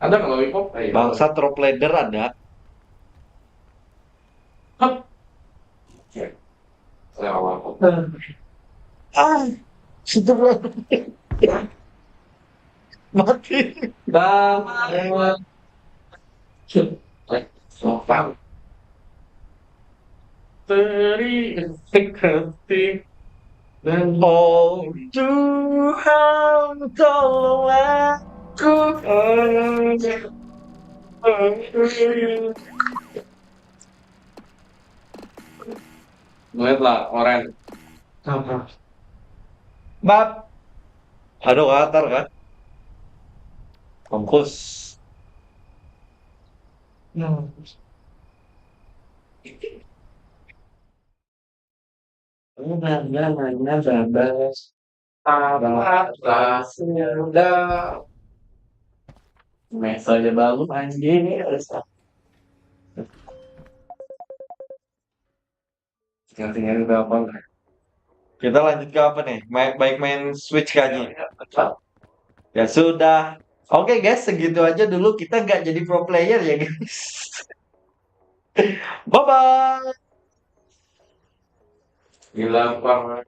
Ada kalau lollipop? Ayo. Bangsat, rope ladder ada. Hap. Ya. Lewat. Ah, situ, bro. Mati. Lama lewat. Sopan. Teri, kasih. Dan Oh Tuhan, tolong aku. Duit lah, oren. Bab. Aduh, katar kan. Mampus. Mana, mana, babas. Apa, apa, sudah. Mes aja baru, anjir. Tinggal-tinggal udah apa? Kita lanjut ke apa nih? Main, baik main Switch kayaknya. Ya sudah. Oke guys, segitu aja dulu. Kita nggak jadi pro player ya guys. Bye bye. Gila, Bang.